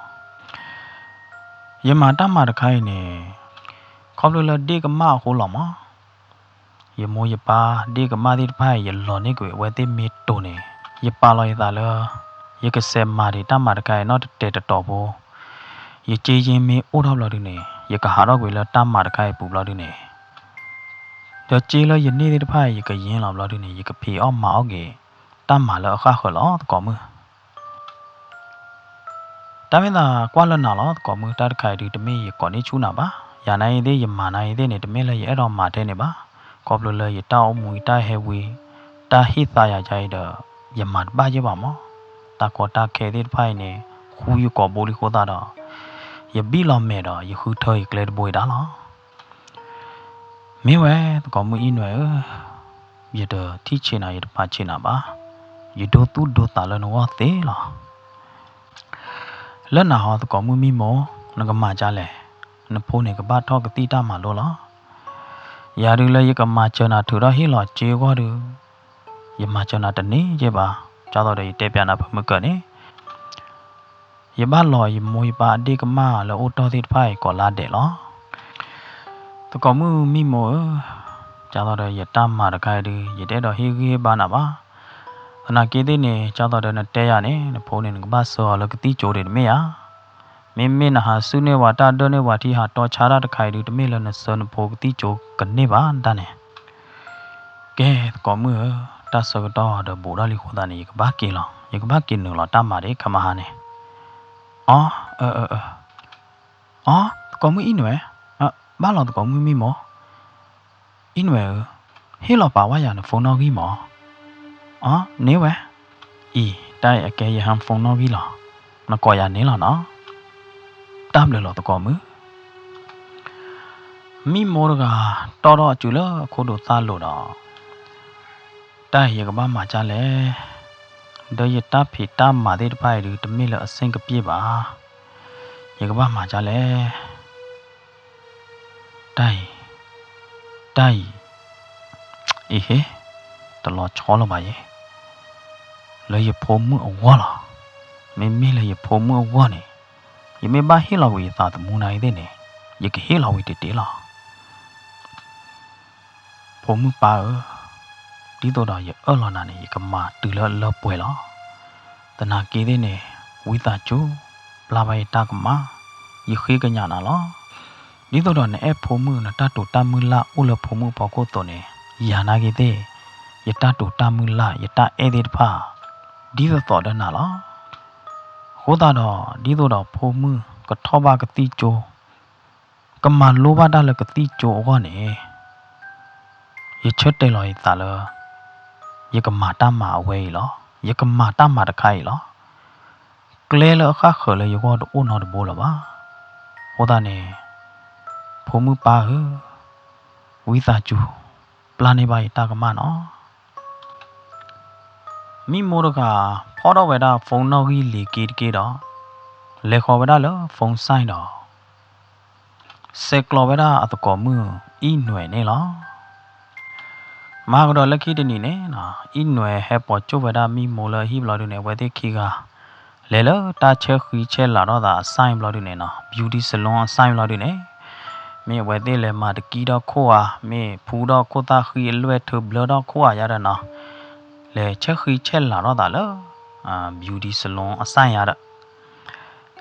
ယမၤတၢ်မၤတခါအံၤန့ၣ် ခီဖျိလၢဒ့ၣ်ကမၣ်အဃိလီၤမး. ယမိၢ်ယပၢ်ဒ့ၣ်ကမၣ်သ့ၣ်တဖၣ်အံၤ ယလီၤန့ၢ်ကွံာ်အဝဲသ့ၣ်မ့ၢ်တိၤန့ၣ်, ယပာ်လီၤယသးလၢ ယကစဲးမၤဒံးတၢ်မၤတခါအံၤနီတတဲာ်တတီၤဖိ, ယက့ယ့မ့ၢ်အိၣ်ထီၣ်ဘျီဒုန့ၣ် ယကဟးထီၣ်ကွံာ်လၢတၢ်မၤတခါအံၤပူၤဘျီဒုန့ၣ် ဒီးစ့လၢယန့ၢ်သ့ၣ်တဖၣ်အံၤ ယကယ့လီၤဘျီဒုန့ၣ် ယကဖံးအီၣ်မၤအီၣ်က့ၤ တၢ်မၤလၢအဃၣ်ဃၢၤလီၤ သကိးမုၣ်. တၢ်မ့ၢ်သးကွၢ်လၢနၤလီၤ သကိးမုၣ်, တၢ်တခါအံၤဒု တမ့ၢ်ယကိးန့ၢ်ဆူၣ်နၤဘၣ်. ယၤနာ်အံၤသ့ၣ် ယမၤနာ်အံၤသ့ၣ်န့ၣ် တမ့ၢ်လၢယအဲၣ်ဒိးမၤထဲန့ၣ်ဘၣ်. ခီဖျိလၢယတၢ်အိၣ်မူ ယတၢ်ဟဲဝံ တၢ်ဟ့ၣ်သါယၤယါအံၤဒီး ယမၤတဘၣ်ယဲၢ်ဘၣ်မး. တၢ်ကီတၢ်ခဲသ့ၣ်တဖၣ်အံၤန့ၣ် ဃူယကိာ်ဘိလံအဃိသတးဒီး ယဘံၣ်လီၤမဲာ်ဒီး ယဃုထၢယကျဲတဘိအံၤဒၣ်လီၤ. မ့ၢ်ဝဲ သကိးမုၣ်အံၣ်နွဲၣ်ဧၢ, ယတထံၣ်ဆံးနၤ ယတဖးဆံးနၤဘၣ်. ယဒိသူၣ်ဒိသးလၢနဂီၢ်သ့လီၤ. လၢနၤဟီ သကိးမုၣ်မံမီၢ်, နကမၤဒ်လဲၣ်. နဖိန့ၣ်ကဘၣ်ထီၣ်ကသံၣ်တၢ်မၤလိလီၤ. ယၤဒုလၢယကမၤစၢၤနၤထုးထီၣ်ဟ့ၣ်လီၤစ့အဂီၢ်ဒု ယမၤစၢၤနၤတန့ၢ်ယဲၢ်ဘၣ်. ဒ်သိးဒီးယတဲပျးနၤဖဲမုၢ်ကၢၢ်န့ၣ် ယဘၣ်လီၤယမိၢ်ယပၢ်အဒ့ၣ်ကမၣ်လၢအိၣ်တ့ၢ်သ့ၣ်တဖၣ်အံၤကိးလါဒဲးလီၤ. သကိးမုၣ်မံမီၢ်ဧၢ, ဒ်သိးဒီးယတၢ်မၤတခါအံၤဒု ယတအဲၣ်ဒိးဟ့ၣ်ဂံၢ်ဟ့ၣ်ဘါနၤဘၣ်. သနာ်က့သ့ၣ်န့ၣ် ဒ်သိးဒီးနတဲယၤန့ၣ် နဖိန့ၣ် နကဘၣ်ဆှၢအီၤလၢကသံၣ်ကၠိဒံးတမ့ၢ်ဧါ. မ့မ့ၢ်နဟးစုၣ်န့ၢ်ဝဲတၢ်ဒၢၣ်န့ၢ်ဝဲထံ ဟးတီဆါတၢ်တခါအံၤဒု တမ့ၢ်လၢနဆှၢနဖိကသံၣ်ကၠိကန့ၢ်ဘၣ်တၢ်န့ၣ် ကဲ သကိးမုၣ်ဧၢ, တၢ်ဆၢကတီၢ်ဒီးဘူးထီၣ်လံအဃိသတးန့ၣ် ယကဘၣ်က့ၤလီၤ, ယကဘၣ်က့ၤနုာ်လီၤတၢ်မၤဒံးခဲမဟါန့ၣ်. အီ, အၢ, အၢ, အၢ, အီ, သကိးမုၣ်အံၣ်နွဲၣ်, ဘၣ်လီၤသကိးမုၣ်မံမီၢ်, အံၣ်နွဲၣ်ဧၢ, ဟ့ၣ်လီၤပာ်ဝဲယၤန phone နီၣ်ဂံၢ်မီၢ်. အီ, န့ၢ်ဝဲ, အံၤ တၢ်အံၤအကဲယဟဲ phone နီၣ်ဂံၢ်လီၤ, နကိးယၤန့ၣ်လီၤနီၤ. တၢ်ဘျုးလီၤသကိးမုၣ်. မံမီၢ်တဂၤ တီၣ်ထီၣ်အစုလၢအခိၣ်ဒိးသၣ်လိၤဒီး, တၢ်အံၤယကဘၣ်မၤဒ်လဲၣ်, ဒီးယတၢ်ဖံးတၢ်မၤသ့ၣ်တဖၣ်အံၤဒု တမ့ၢ်လၢအဆင်ပြေဘၣ်, ယကဘၣ်မၤဒ်လဲၣ်. တၢ်အံၤ, တၢ်အံၤ, အံၤဟ့, တလီၤဆီလၢၤဘၣ်ယဲ, လၢယဖိမုၣ်အဂီၢ်လီၤ. မ့မ့ၢ်လၢယဖိမုၣ်အဂီၢ်န့ၣ်, ယမ့ၢ်ဘၣ်ဟ့ၣ်လီၤကွံာ်ယသးသမူနၤအံၤသ့ၣ်န့ၣ်, ယကဟ့ၣ်လီၤဝံၤတ့ၢ်တ့ၢ်လီၤ. ဖိမုၣ်ပၢ်ဧၢ, ဒ်သိးဒီးယအၢၣ်လီၤနၤန့ၣ် ယကမၤတုၤလၢအလၢပှဲၤလီၤ. သနာ်က့သ့ၣ်န့ၣ်, ဝံသးစူၤ, ပျၢ်ဘၣ်ယတၢ်ကမၣ်, ယဃ့ကညးနၤလီၤ. ဒ်သိးဒီးနအဲၣ်ဖိမုၣ် နတၢ်တိာ်တၢ်မုၢ်လၢ်အိၣ်လၢဖိမုၣ်အဖီခိၣ်အသိးန့ၣ်, ယၤနာ်က့သ့ၣ်, ယတၢ်တိာ်တၢ်မုၢ်လၢ် ယတၢ်အဲၣ်သ့ၣ်တဖၣ်, ဒ်သိးသိးဒီးနၤလီၤ. အဃိသတးဒီး ဒ်သိးဒီးဖိမုၣ်ကထီၣ်ဘၣ်ကသံၣ်ကၠိ ကမၤလိဘၣ်တၢ်လၢကသံၣ်ကၠိအဂီၢ်န့ၣ်, ယဆၢတဲာ်လီၤယသးလၢ ယကမၤတၢ်မၤအဝဲအံၤလီၤ. ယကမၤတၢ်မၤတခါအံၤလီၤ. ကျဲလၢအဃၣ်ဃၢၤလၢယဂီၢ်တအိၣ်နီတဘိလၢၤဘၣ်. အဃိသတးန့ၣ်, ဖိမုၣ်ပၢ်ဧၢ, ဝံသးစူၤ, ပျၢ်န့ၢ်ဘၣ်ယတၢ်ကမၣ်နီၤ. မံမိၢ်တဂၤ ဖီၣ်ထီၣ်ဝဲဒၣ် phone နီၣ်ဂံၢ်လံၤက့ၤတက့ၢ်ဒီး လဲၤဃီၤဝဲဒၣ်လၢ phone ဆိုင် ဒီး ဆဲးကျိးဝဲဒၣ်အသကိးမုၣ်အံၣ်နွဲၣ်န့ၣ်လီၤ. မၤကဒီးလၢခံတနံၤန့ၣ်နီၤ အံၣ်နွဲၣ်ဟဲပိာ်ကၠိၣ်ဝဲဒၣ်မံမိၢ်လၢအဟံၣ်ဘျီဒုန့ၣ် အဝဲသ့ၣ်ခံဂၤ လဲၤလၢတၢ်ဆဲဃံဆဲလၤထီၣ်သးအဆိုင် ဘျီဒုန့ၣ်နီၤ beauty salon အဆိုင် ဘျီဒုန့ၣ် မ့ၢ်အဝဲသ့ၣ်လဲၤမၤတကံထီၣ်ခိၣ်ဧါ မ့ၢ်ဖူထီၣ်ခိၣ်သၣ်ဃံအလွဲၢ် ထုးဘျၢထီၣ်ခိၣ်ဧါယါဒီးနီၤ လဲၤဆဲဃံဆဲလၤထီၣ်သးလၢ beauty salon အဆိုင် ယါဒီး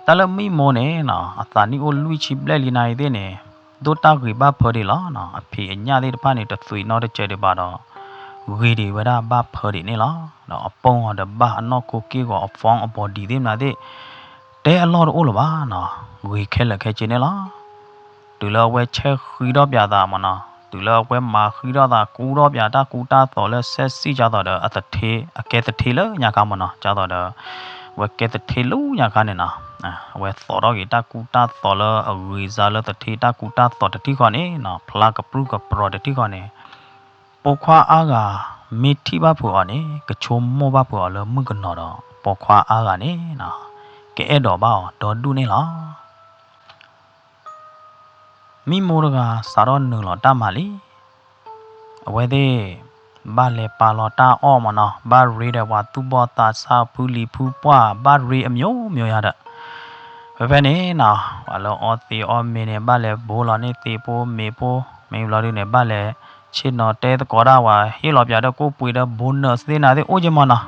တၢ်လၢမံမိၢ်န့ၣ်နီၤ အသးနံၣ်အိၣ်လွံၢ်ဆံဘျဲၣ်လံနၤအံၤသ့ၣ်န့ၣ် ဒိၣ်တၢ်ဂ့ၤဘၣ်ဖၢဒံးလီၤ. အဖံးအညၣ်သ့ၣ်တဖၣ်န့ၣ် တသွံးနီတစဲးဒံးဘၣ်ဒီး ဂ့ၤဒံးဝဲဒၣ်ဘၣ်ဖၢဒံးန့ၣ်လီၤ. ဒီးအပိာ်အီၤဒီးဘၣ်အနီၢ်ခိက့ၢ်ဂီၤ အ form အ body သ့ၣ်မနုၤသ့ၣ် တဲအလီၢ်တအိၣ်လၢၤဘၣ်နီၤ ဂ့ၤခဲလၢာ်ခဲဆ့န့ၣ်လီၤ. တုၤလၢအဝဲဆဲဃံထီၣ်ပၠးသးမ့ၢ်နီၤ တုၤလၢအဝဲမၤဃံထီၣ်သး ကူထီၣ်ပၠးတၢ်ကူတၢ်သိးလၢ sexy ဒ်သိးဒီးအသထ့ အကဲသထ့လၢညါခါမ့ၢ်နီၤ ဒ်သိးဒီး အဝဲကဲသထ့လၢညါခါန့ၣ်နီၤ အဝဲသိးထီၣ်က့ၤတၢ်ကူတၢ်သိးလၢအဂ့ၤစါလၢသထ့တၢ်ကူတၢ်သိးတထံၣ်ဃီန့ၣ်နီၤ ဖျါကပြုၢ်ကပြီၤတထံၣ်ဃီန့ၣ် ပိာ်ခွါအါဂၤ မ့ၢ်ထံၣ်ဘၣ်ဖုးအီၤန့ၣ် ကဆိကမိၣ်ဘၣ်ဖုးအီၤလၢမုၣ်ကနီၤဒီး ပိာ်ခွါအါဂၤန့ၣ်နီၤ ကအဲၣ်ဒိးဘၣ်အီၤဒီဒူၣ်န့ၣ်လီၤ. မံမိၢ်တဂၤ စးထီၣ်နုာ်လီၤတၢ်မၤလံ. အဝဲသ့ၣ် ဘၣ်လဲၤပာ်လီၤတၢ်အီၣ်မ့ၢ်နီၤ ဘၣ်ရ့ဒီးပှၤသူၣ်ဘီၣ်သးစၢ်ဖုလံၤဖုပှၢ် ဘၣ်ရ့အမျိုးမျိုးယါဒီး ဖဲဖဲန့ၣ်နီၤ ပှၤလၢအီသံးအီမ့ၤန့ၣ် ဘၣ်လဲၤဘိလီၤန့ၢ်သံးဖိမ့ၤဖိ မ့ၢ်ဘျီဒုန့ၣ် ဘၣ်လဲၤဆ့ၣ်နီၤတဲသကိးတၢ်ဝဲ ဟ့ၣ်လီၤပၠးဒီးကိၣ်ပှ့ၤဒီး bonus သ့ၣ်နၤသ့ၣ်အိၣ်က့မ့ၢ်နီၤ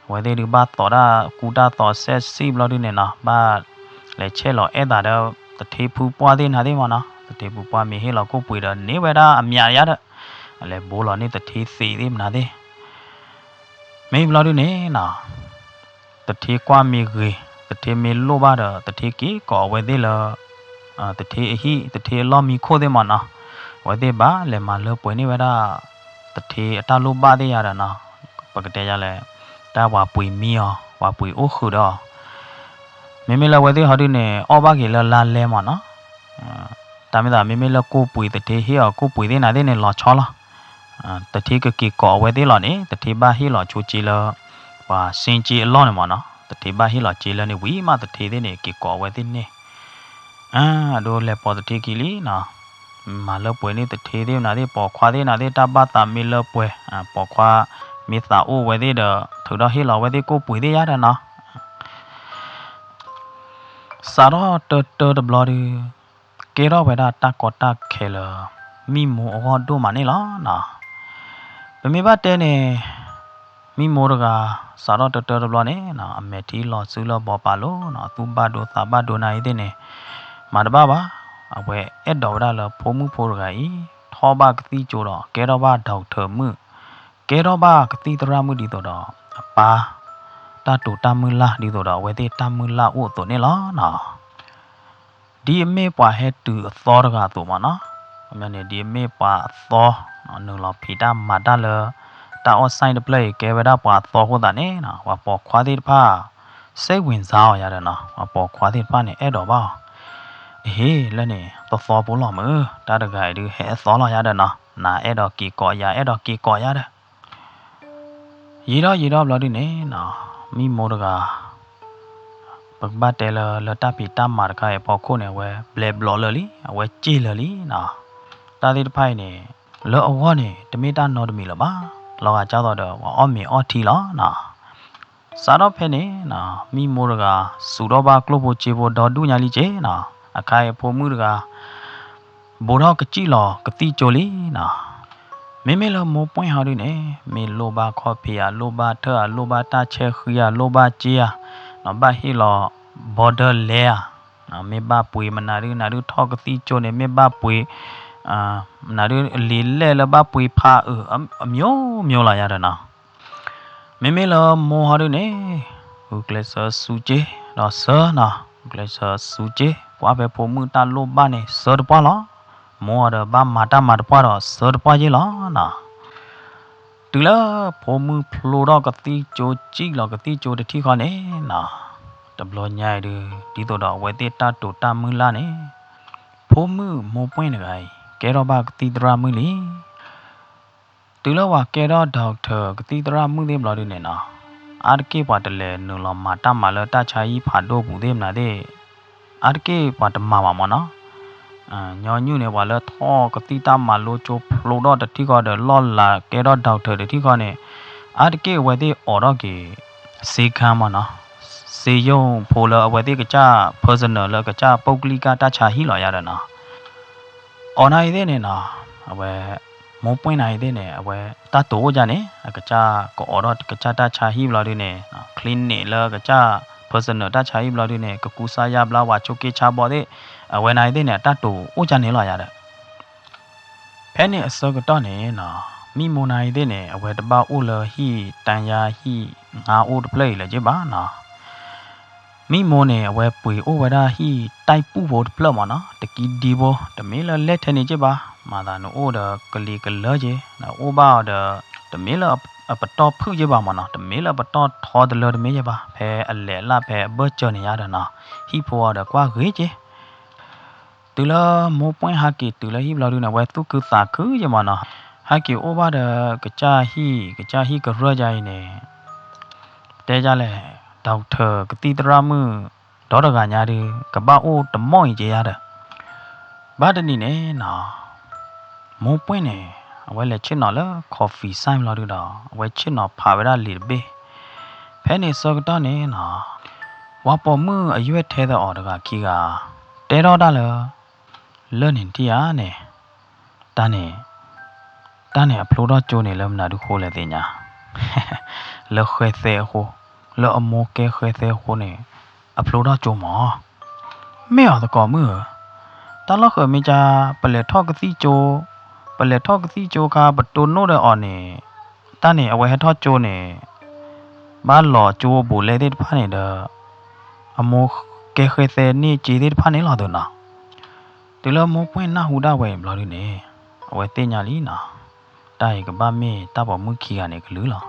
အဝဲသ့ၣ်ဒုးဘၣ်သိးတၢ်ကူတၢ်သိး sexy ဘျီဒုန့ၣ်နီၤ ဘၣ်လဲၤဆဲးလီၤအဲၣ်သးဒီး သထ့ဖုပှၢ်သ့ၣ်နၤသ့ၣ်မ့ၢ်နီၤ သထ့ပူၤပှၢ်မ့ၢ်ဟ့ၣ်လီၤကိၣ်ပှ့ၤဒီးန့ၢ်ဝဲဒၣ်အမျးယါဒီး လဲၤဘိလီၤန့ၢ်သထ့သ့သ့ၣ်မနုၤသ့ၣ် မ့ၢ်ဘျီဒုန့ၣ်နီၤ သထ့ကွၢ်မ့ၢ်ဂ့ၤ သထ့မ့ၢ်လိၣ်ဘၣ်ဒီး သထ့က့ၤကိးအဝဲသ့ၣ်လၢ သထ့အဟံၣ် သထ့အလီၢ်မံခိၣ်သ့ၣ်မးနီၤ အဝဲသ့ၣ်ဘၣ်လဲၤမၤလၢပှဲၤန့ၢ်ဝဲဒၣ် သထ့အတၢ်လိၣ်ဘၣ်သ့ၣ်ယါဒီးနီၤ ပကတဲယါလဲၣ် တၢ်ပှၤပှ့ၤမံအီၤ ပှၤပှ့ၤအိၣ်ဃုာ်ဒီးအီၤ မ့မ့ၢ်လၢအဝဲသ့ၣ်ဟီဒုန့ၣ် အီၣ်ဘၣ်က့ၤလၢလါလဲမးနီၤ တၢ်မ့ၢ်သးမ့မ့ၢ်လၢကိၣ်ပှ့ၤသထ့ဟ့ၣ်အီၤကိၣ်ပှ့ၤသ့ၣ်နၤသ့ၣ်န့ၣ် လီၤဆီလီၤ သထ့ကက့ၤကိးအဝဲသ့ၣ်လီၤန့ၣ် သထ့ဘၣ်ဟ့ၣ်လီၤဆိစ့လၢ ပှၤစ့က့အလီၢ်န့ၣ်မးနီၤ သထ့ဘၣ်ဟ့ၣ်လီၤစ့လၢန့ၣ်ဝံၤမးသထ့သ့ၣ်န့ၣ် က့ၤကိးအဝဲသ့ၣ်န့ၣ် အဒိလဲၤပိာ်သထ့ခံလံနီၤ မၤလၢပှဲၤန့ၢ်သထ့သ့ၣ်မနုၤသ့ၣ် ပိာ်ခွါသ့ၣ်နၤသ့ၣ် တၢ်ဘၣ်သးမ့ၢ်လၢပှဲၤ ပိာ်ခွါမ့ၢ်သးအိၣ်ဝဲသ့ၣ်ဒီး ထုးထီၣ်ဟ့ၣ်လီၤဝဲသ့ၣ်ကိၣ်ပှ့ၤသ့ၣ်ယါဒီးနီၤ စးထီၣ်တၢတၢတဘျီဒု ကဲထီၣ်ဝဲဒၣ်တၢ်ကီတၢ်ခဲလၢ မံမိၢ်အဂီၢ်ဒိၣ်မးန့ၣ်လီၤနီၤ. ပမ့ၢ်ဘၣ်တဲန့ၣ် မံမိၢ်တဂၤ စးထီၣ်တၢတၢတဘျီန့ၣ်နီၤ အမဲာ်ထံလီၤစုလၢဘီပာ်လိၤနီၤ သူၣ်ဘၣ်ဒိသးဘၣ်ဒိနၤအံၤသ့ၣ်န့ၣ် မၤတဘၣ်ဘၣ်. အဝဲအဲၣ်ဒိးဝဲဒၣ်လၢဖိမုၣ်ဖိတဂၤအံၤ ထီၣ်ဘၣ်ကသံၣ်ကၠိဒီး ကဲထီၣ်ဘၣ် doctor မုၣ် ကဲထီၣ်ဘၣ်ကသံၣ်သရၣ်မုၣ်ဒ်သိးဒီး အပၢ် တၢ်တိာ်တၢ်မုၢ်လၢ်ဒ်သိးဒီး အဝဲသ့ၣ်တၢ်မုၢ်လၢ်အိၣ်အသိးန့ၣ်လီၤနီၤ. ဒ်အမ့ၢ်ပှၤဟဲတုၤအသီတဂၤအသိးမးနီၤ, န့ၣ် ဒ်အမ့ၢ်ပှၤအသီ နုာ်လီၤဖံးတၢ်မၤတၢ်လၢ တၢ်အီၣ်စဲၣ်တဖျၢၣ်အံၤ ကဲဝဲဒၣ်ပှၤအသီအဃိသတးန့ၣ်နီၤ ပှၤပိာ်ခွါသ့ၣ်တဖၣ် စိတ်ဝင်စားအီၤယါဒီးနီၤ ပှၤပိာ်ခွါသ့ၣ်တဖၣ်န့ၣ် အဲၣ်ဒိးဘၣ်အီၤ, အဟ့ၣ်လၢန့ၣ် သီသီဖိလီၤမုၢ် တၢ်တဂၤအံၤဒုးဟဲအသီလီၤယါဒီးနီၤ နၤအဲၣ်ဒိးက့ၤကိးယၤ အဲၣ်ဒိးက့ၤကိးယၤဒီး ယံာ်ထီၣ်ယံာ်ထီၣ်ဘျီဒုန့ၣ်နီၤ မံမိၢ်တဂၤ ပကဘၣ်တဲလၢ လၢတၢ်ဖံးတၢ်မၤတခါအံၤအဖီခိၣ်န့ၣ် အဝဲဘျဲးဘျီလၢာ်လံ အဝဲစ့ၢ်လၢာ်လံနီၤ. တၢ်သ့ၣ်တဖၣ်အံၤန့ၣ် လၢအဂီၢ်န့ၣ် တမ့ၢ်တၢ်နီတမံၤလၢၤဘၣ်, လီၤဂာ်ဒ်သိးဒီး ပှၤအီၣ်မ့ၤအီထံလီၤနီၤ. စးထီၣ်ဖဲန့ၣ်နီၤ မံမိၢ်တဂၤ စူးထီၣ်ဘၣ်ကျိၣ်ဖိစ့ဖိဒီဒူၣ်ညါလံက့နီၤ, အခါအံၤဖိမုၣ်တဂၤ ဘူးထီၣ်ကစံၣ်လီၤကသံၣ်ကၠိလံနီၤ. မ့မ့ၢ်လၢမိၢ်ပှၢ်ဟီဒုန့ၣ် မ့ၢ်လိၣ်ဘၣ်ခီၣ်ဖံးဧါ, လိၣ်ဘၣ်ထၢၣ်ဧါ, လိၣ်ဘၣ်တၢ်ဆဲဃံဧါ, လိၣ်ဘၣ်စ့ဧါ, ဘၣ်ဟ့ၣ်လီၤ border လဲဧါ, မ့ၢ်ဘၣ်ပှ့ၤမနုၤဒု နၤဒုထီၣ်ကသံၣ်ကၠိန့ၣ် မ့ၢ်ဘၣ်ပှ့ၤ မနုၤဒု အလံာ်လဲၢ်လၢဘၣ်ပှ့ၤဖးအုး အမျိုးမျိုးလီၤယါဒီးနီၤ. မ့မ့ၢ်လၢမိၢ်ဟီဒုန့ၣ် ဂုာ်ကျဲးစၢးစူးက့ၤဒီးစၢနီၤ, ဂုာ်ကျဲးစၢးစူးက့ၤ ကွၢ်ဖဲဖိမုၣ်တၢ်လိၣ်ဘၣ်န့ၣ် စၢတပှၢ်လီၤ. မိၢ်ဒီးဘၣ်မၤတၢ်မၤတပှၢ်ဒီးစၢတပှၢ်ယ့ၢ်လီၤနီၤ. တုၤလၢဖိမုၣ်ဖျိထီၣ်ကသံၣ်ကၠိ စံၣ်လီၤကသံၣ်ကၠိတထံၣ်ဃီန့ၣ်နီၤ, တဘျီညါအံၤဒု ဒ်သိးဒီးအဝဲသ့ၣ်တၢ်တိာ်တၢ်မုၢ်လၢ်န့ၣ် ဖိမုၣ်မိၢ်ပှၢ်တဂၤအံၤ ကဲထီၣ်ဘၣ်ကသံၣ်သရၣ်မုၣ်လံ. တုၤလၢပှၤကဲထီၣ် doctor ကသံၣ်သရၣ်မုၣ်သ့ၣ်ဘျီဒုန့ၣ်နီၤ, အါတက့ၢ်ပှၤတလဲၤနုာ်လီၤမၤတၢ်မၤလၢတၢ်ဆါဟံၣ်ဖးဒိၣ်ပူၤသ့ၣ်မနုၤသ့ၣ် အါတက့ၢ်ပှၤတမၤဘၣ်မးနီၤ. ညီနုၢ်န့ၣ် ပှၤလၢထီၣ်ကသံၣ်တၢ်မၤလိကၠိဖျိထီၣ်တထံၣ်ဃီဒီး လီၢ်လၤကဲထီၣ် doctor တထံၣ်ဃီန့ၣ် အါတက့ၢ်အဝဲသ့ၣ်အိးထီၣ်က့ၤ ဆေးခန်းမးနီၤ, ဆေးရုံဖိလၢအဝဲသ့ၣ်ကစၢ် personal လၢကစၢ် ပုဂ္ဂလိက တၢ်ဆါဟံၣ်လီၤယါဒီးနီၤ. အိးနၤအံၤသ့ၣ်န့ၣ်နီၤ, အဝဲ မိၢ်ပှၢ်နၤအံၤသ့ၣ်န့ၣ် အဝဲတၢ်တိာ်အိၣ်ကန့ၣ် အကစၢ်ကအိးထီၣ်ကစၢ်တၢ်ဆါဟံၣ်ဘျီဒုန့ၣ် clinic လၢကစၢ် personal တၢ်ဆါဟံၣ်ဘျီဒုန့ၣ် ကကူစါယါဘျါဝဲဆိးက့ဆါဘီသ့ၣ် အဝဲနၤအံၤသ့ၣ်န့ၣ် အတၢ်တိာ်အိၣ်ကန့ၣ်လီၤယါဒီး ဖဲန့ၣ်အဆၢကတီၢ်န့ၣ်နီၤ, မံမိၢ်နၤအံၤသ့ၣ်န့ၣ် အဝဲတဘၣ်အိၣ်လၢဟံၣ်တၢ်ယါဟံၣ်ငါအိၣ်တဖျၢၣ်အံၤလၢၤက့ဘၣ်နီၤ. မံမိၢ်န့ၣ် အဝဲပှ့ၤအိၣ်ဝဲဒၣ်ဟံၣ်တၢ်ပူၣ်ဖိတဖျၢၣ်မးနီၤ, တကံဒံဖိ တမ့ၢ်လၢလဲၢ်ထဲန့ၣ်က့ဘၣ်, မၤသးနအိၣ်ဒီးကလံၤကလၢက့, နအိၣ်ဘၣ်အီၤဒီး တမ့ၢ်လၢအပတီၢ်ဖုၣ်က့ဘၣ်မးနီၤ, တမ့ၢ်လၢအပတီၢ်ထီတလၢတမ့ၢ်က့ဘၣ်, ဖဲအလဲၤလၢဖဲအဘၢၣ်စၢၤန့ၣ်ယါဒီးနီၤ, ဟံၣ်ဖိအီၤဒီးကွၢ်ဂ့ၤက့ တုၤလၢမိၢ်ပှၢ်ဟဲက့ၤတုၤလၢဟံၣ်ဘျီဒုန့ၣ် အဝဲသူၣ်ခုသးခုက့မးနီၤ, ဟဲက့ၤအိၣ်ဘၣ်ဒီးကစၢ်ဟံၣ် ကစၢ်ဟံၣ်ကရၢၢ်ယါအံၤန့ၣ် တဲဒ်လဲၣ်, doctor ကသံၣ်သရၣ်မုၣ် ဒီတဂၤညါဒု ကဘၣ်အိၣ်တမီၢ်အံၤက့ယါဒီး ဘၣ်တနံၤန့ၣ်နီၤ, မိၢ်ပှၢ်န့ၣ် အဝဲလဲၤဆ့ၣ်နီၤလၢ coffee ဆိုင် ဘျီဒုဒီး အဝဲဆ့ၣ်နီၤဖးဝဲဒၣ်လံာ်တဘ့ၣ်, ဖဲန့ၣ်ဆၢကတီၢ်န့ၣ်နီၤ, ပှၤပိာ်မုၣ်အယွဲၢ်ထဲသးအီၤတဂၤခံဂၤ တဲထီၣ်တၢ်လၢ လၢန့ၣ်ထံၣ်ဧါန့ၣ်, တၢ်န့ၣ်, တၢ်န့ၣ်အဖျိထီၣ်ကၠိန့ၣ်လၢမနုၤဒုဃိလဲၣ်သ့ၣ်ညါ, လၢဃဲသဲအဃိ, လၢအမိၢ်ကဲဃဲသဲအဃိန့ၣ် အဖျိထီၣ်ကၠိမး, မ့ၢ်အီၤသကိးမုၣ်ဧၢ, တၢ်လီၢ်ဃၢၤမ့ၢ်ကါ, ပလဲၤထီၣ်ကသံၣ်ကၠိ, ပလဲၤထီၣ်ကသံၣ်ကၠိခါ ပတိၢ်နီၣ်ဒီးအီၤန့ၣ်, တၢ်န့ၣ် အဝဲဟဲထီၣ်ကၠိန့ၣ် ဘၣ်လီၤကၠိဘူးလဲသ့ၣ်တဖၣ်န့ၣ်ဒီး အမိၢ်ကဲဃဲသဲန့ၢ်ကၠ့သ့ၣ်တဖၣ်န့ၣ်လီၤဒုးနီၤ. တုၤလၢမိၢ်ပှၢ်နၢ်ဟူဒၣ်ဝဲအံၤဘျီဒုန့ၣ်, အဝဲသ့ၣ်ညါလံနီၤ, တၢ်အံၤကဘၣ်မ့ၢ်တၢ်ပိာ်မုၣ်ခံဂၤန့ၣ်ကလုၢ်လီၤ.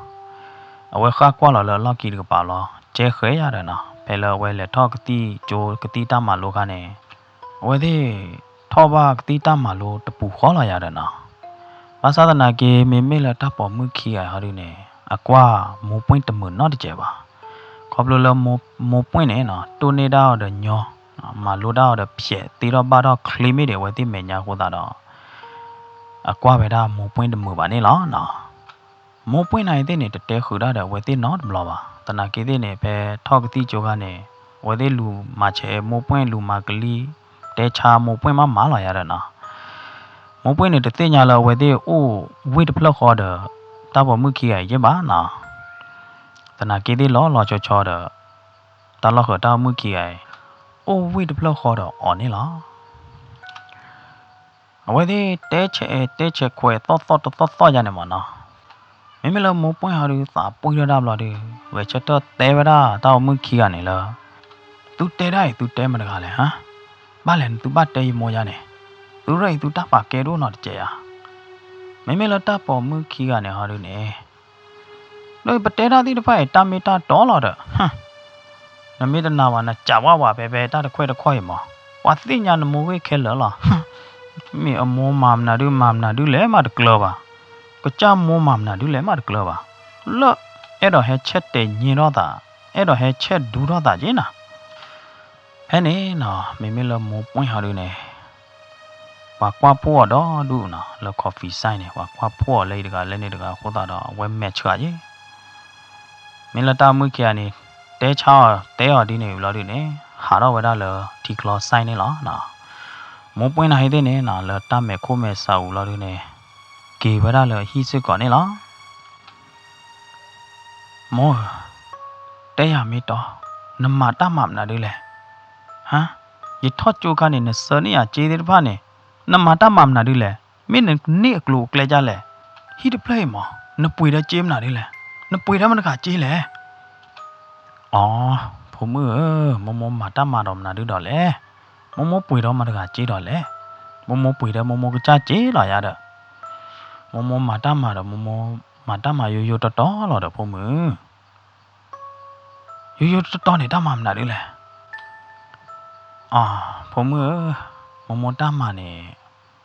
အဝဲဃၣ်ကွၢ်လီၤလၢအလီၢ်ခံတကပၤလီၤ, ကဲဃဲယၤဒီးနီၤ, ဖဲလၢအဝဲလဲၤထီၣ်ကသံၣ်ကၠိကသံၣ်တၢ်မၤလိခါန့ၣ်, အဝဲသ့ၣ်ထီၣ်ဘၣ်ကသံၣ်တၢ်မၤလိတပူၤဃီလီၤယၤဒီးနီၤ. ဘၣ်ဆၣ်သနာ်က့ မ့မ့ၢ်လၢတၢ်ပိာ်မုၣ်ခံဂၤဟီဒုန့ၣ် အကွၢ်မိၢ်ပှၢ်တမုာ်နီတစဲးဘၣ်. ခီဖျိလၢမိၢ်ပှၢ်န့ၣ်နီၤ တိၢ်န့ၢ်ဒၣ်အီၤဒီးညီ, မၤလိဒၣ်အီၤဒီးဖျဲးသ့ထီၣ်ဘၣ်ထီၣ်ချ့မ့ၢ်ဒံးအဝဲသ့ၣ်မဲာ်ညါအဃိသတးဒီး အကွၢ်ဝဲဒၣ်မိၢ်ပှၢ်တမုာ်ဘၣ်န့ၣ်လီၤနီၤ. မိၢ်ပှၢ်နၤအံၤသ့ၣ်န့ၣ် တတဲဃုာ်ဒၣ်ဒီးအဝဲသ့ၣ်နီတဘျီဘၣ်. သနာ်က့သ့ၣ်န့ၣ် ဖဲထီၣ်ကသံၣ်ကၠိခါန့ၣ် အဝဲသ့ၣ်လူၤမၤဆဲးမိၢ်ပှၢ်လူၤမၤကလံ, တဲဆါမိၢ်ပှၢ်မးမးလီၤယၤဒီးနီၤ. မိၢ်ပှၢ်န့ၣ်တသ့ၣ်ညါလၢအဝဲသ့ၣ်အိၣ်ဝ့ၢ်တဖျၢၣ်ဃီဒီး တၢ်ပိာ်မုၣ်ခံဂၤအံၤယဲၢ်ဘၣ်နီၤ. သနာ်က့သ့ၣ်လီၤလီၤဆီဆီဒီး တၢ်လီၢ်ဃၢၤတၢ်ပိာ်မုၣ်ခံဂၤအံၤ အိၣ်ဝ့ၢ်တဖျၢၣ်ဃီဒီးအီၤန့ၣ်လီၤ. အဝဲသ့ၣ်တဲဆဲးတဲဆဲးခွဲးသီၣ်သီၣ်တသီၣ်သီၣ်ယါန့ၣ်မးနီၤ. မ့မ့ၢ်လၢမိၢ်ပှၢ်ဟီဒုးသးပှံၢ်ထီၣ်တၢ်ဘျီဒုး ဂဲၤဆၢထၢၣ်တဲဝဲဒၣ်တၢ်ပိာ်မုၣ်ခံဂၤန့ၣ်လၢ သုတဲဒၣ်အံၤသုတဲမတၤတဂၤလဲၣ်ဟါ, ဘၣ်လဲၣ်နသုဘၣ်တဲယမိၢ်ယါန့ၣ်, သုရၢၢ်အံၤသုတၢ်ပာ်ကဲဒိၣ်နီတစဲးဧါ. မ့မ့ၢ်လၢတၢ်ပိာ်မုၣ်ခံဂၤန့ၣ်ဟီဒုးန့ၣ် ဒီးပတဲတၢ်သ့ၣ်တဖၣ်အံၤ တၢ်မ့ၢ်တၢ်တီလီၤဒီး, နမ့ၢ်တနာ်ဘၣ် နစးဝါဝးဖဲဖဲတၢ်တခွဲးတခီအံၤမး, ပှၤသ့ၣ်ညါနမိၢ်ဂ့ၢ်ခဲလၢာ်လီၤ. မ့ၢ်အမိၢ်မၤမနုၤဒုမၤမနုၤဒုလဲၣ်မးတကျၢၤဘၣ်, ကစၢ်မိၢ်မၤမနုၤဒုလဲၣ်မးတကျၢၤဘၣ်, လၢအဲၣ်ဒိးဟဲဆဲးတဲာ်ညံထီၣ်သး, အဲၣ်ဒိးဟဲဆဲးဒူထီၣ်သးက့နၤ. ဖဲန့ၣ်နီၤ မ့မ့ၢ်လၢမိၢ်ပှၢ်ဟီဒုးန့ၣ် ပှၤကွၢ်ဖှိၣ်အီၤဒီဒူၣ်နီၤ လၢ coffee shop န့ၣ် ပှၤကွၢ်ဖှိၣ်အီၤလၢအံၤတဂၤလၢန့ၣ်တဂၤအဃိသတးဒီး အဝဲမဲာ်ဆှးက့ၤ, မ့ၢ်လၢတၢ်မုၢ်ခံဂၤန့ၣ် တဲဆါအီၤတဲအီၤဒ်န့ၣ်ဝံၤလီၤဒုးန့ၣ် ဟးထီၣ်ဝဲဒၣ်လၢထံချီ site န့ၣ်လီၤ. မိၢ်ပှၢ်နၤဟံၣ်သ့ၣ်န့ၣ်နီၤ လၢတၢ်မဲာ်ခိၣ်မဲာ်ဆှးဝံၤလီၤဒုးန့ၣ် က့ၤဝဲဒၣ်လၢအဟံၣ်စ့ၢ်ကီးန့ၣ်လီၤ. မိၢ်ဧၢ, တဲယၤမ့ၢ်တီ, နမၤတၢ်မၤမနုၤဒုလဲၣ်. ဟါ, ယထီၣ်ကၠိခါန့ၣ် နဆှၢန့ၢ်ယၤက့သ့ၣ်တဖၣ်န့ၣ် နမၤတၢ်မၤမနုၤဒုလဲၣ်. မ့ၢ်နန့ၢ်အကျိၤအကျဲဒ်လဲၣ်. ဟံၣ်တဖျၢၣ်အံၤမး နပှ့ၤဒီးက့မနုၤဒုလဲၣ်. နပှ့ၤဒီးမတၤတဂၤက့လဲၣ်. အိ, ဖိမုၣ်ဧၢ, မိၢ်မိၢ်မၤတၢ်မၤဒီးမနုၤဒုဒီးလဲၣ်. မိၢ်မိၢ်ပှ့ၤဒီးမတၤတဂၤက့ဒီးလဲၣ်. မိၢ်မိၢ်ပှ့ၤဒီးမိၢ်မိၢ်ကစၢ်က့လီၤယၤဒီး မိၢ်မိၢ်မၤတၢ်မၤဒီးမိၢ်မိၢ်မၤတၢ်မၤယိယိတီတီလီၤဒီးဖိမုၣ်. ယိယိတီတီန့ၣ် တၢ်မၤမနုၤဒုလဲၣ်. အ, ဖိမုၣ်ဧၢ, မိၢ်မိၢ်တၢ်မၤန့ၣ်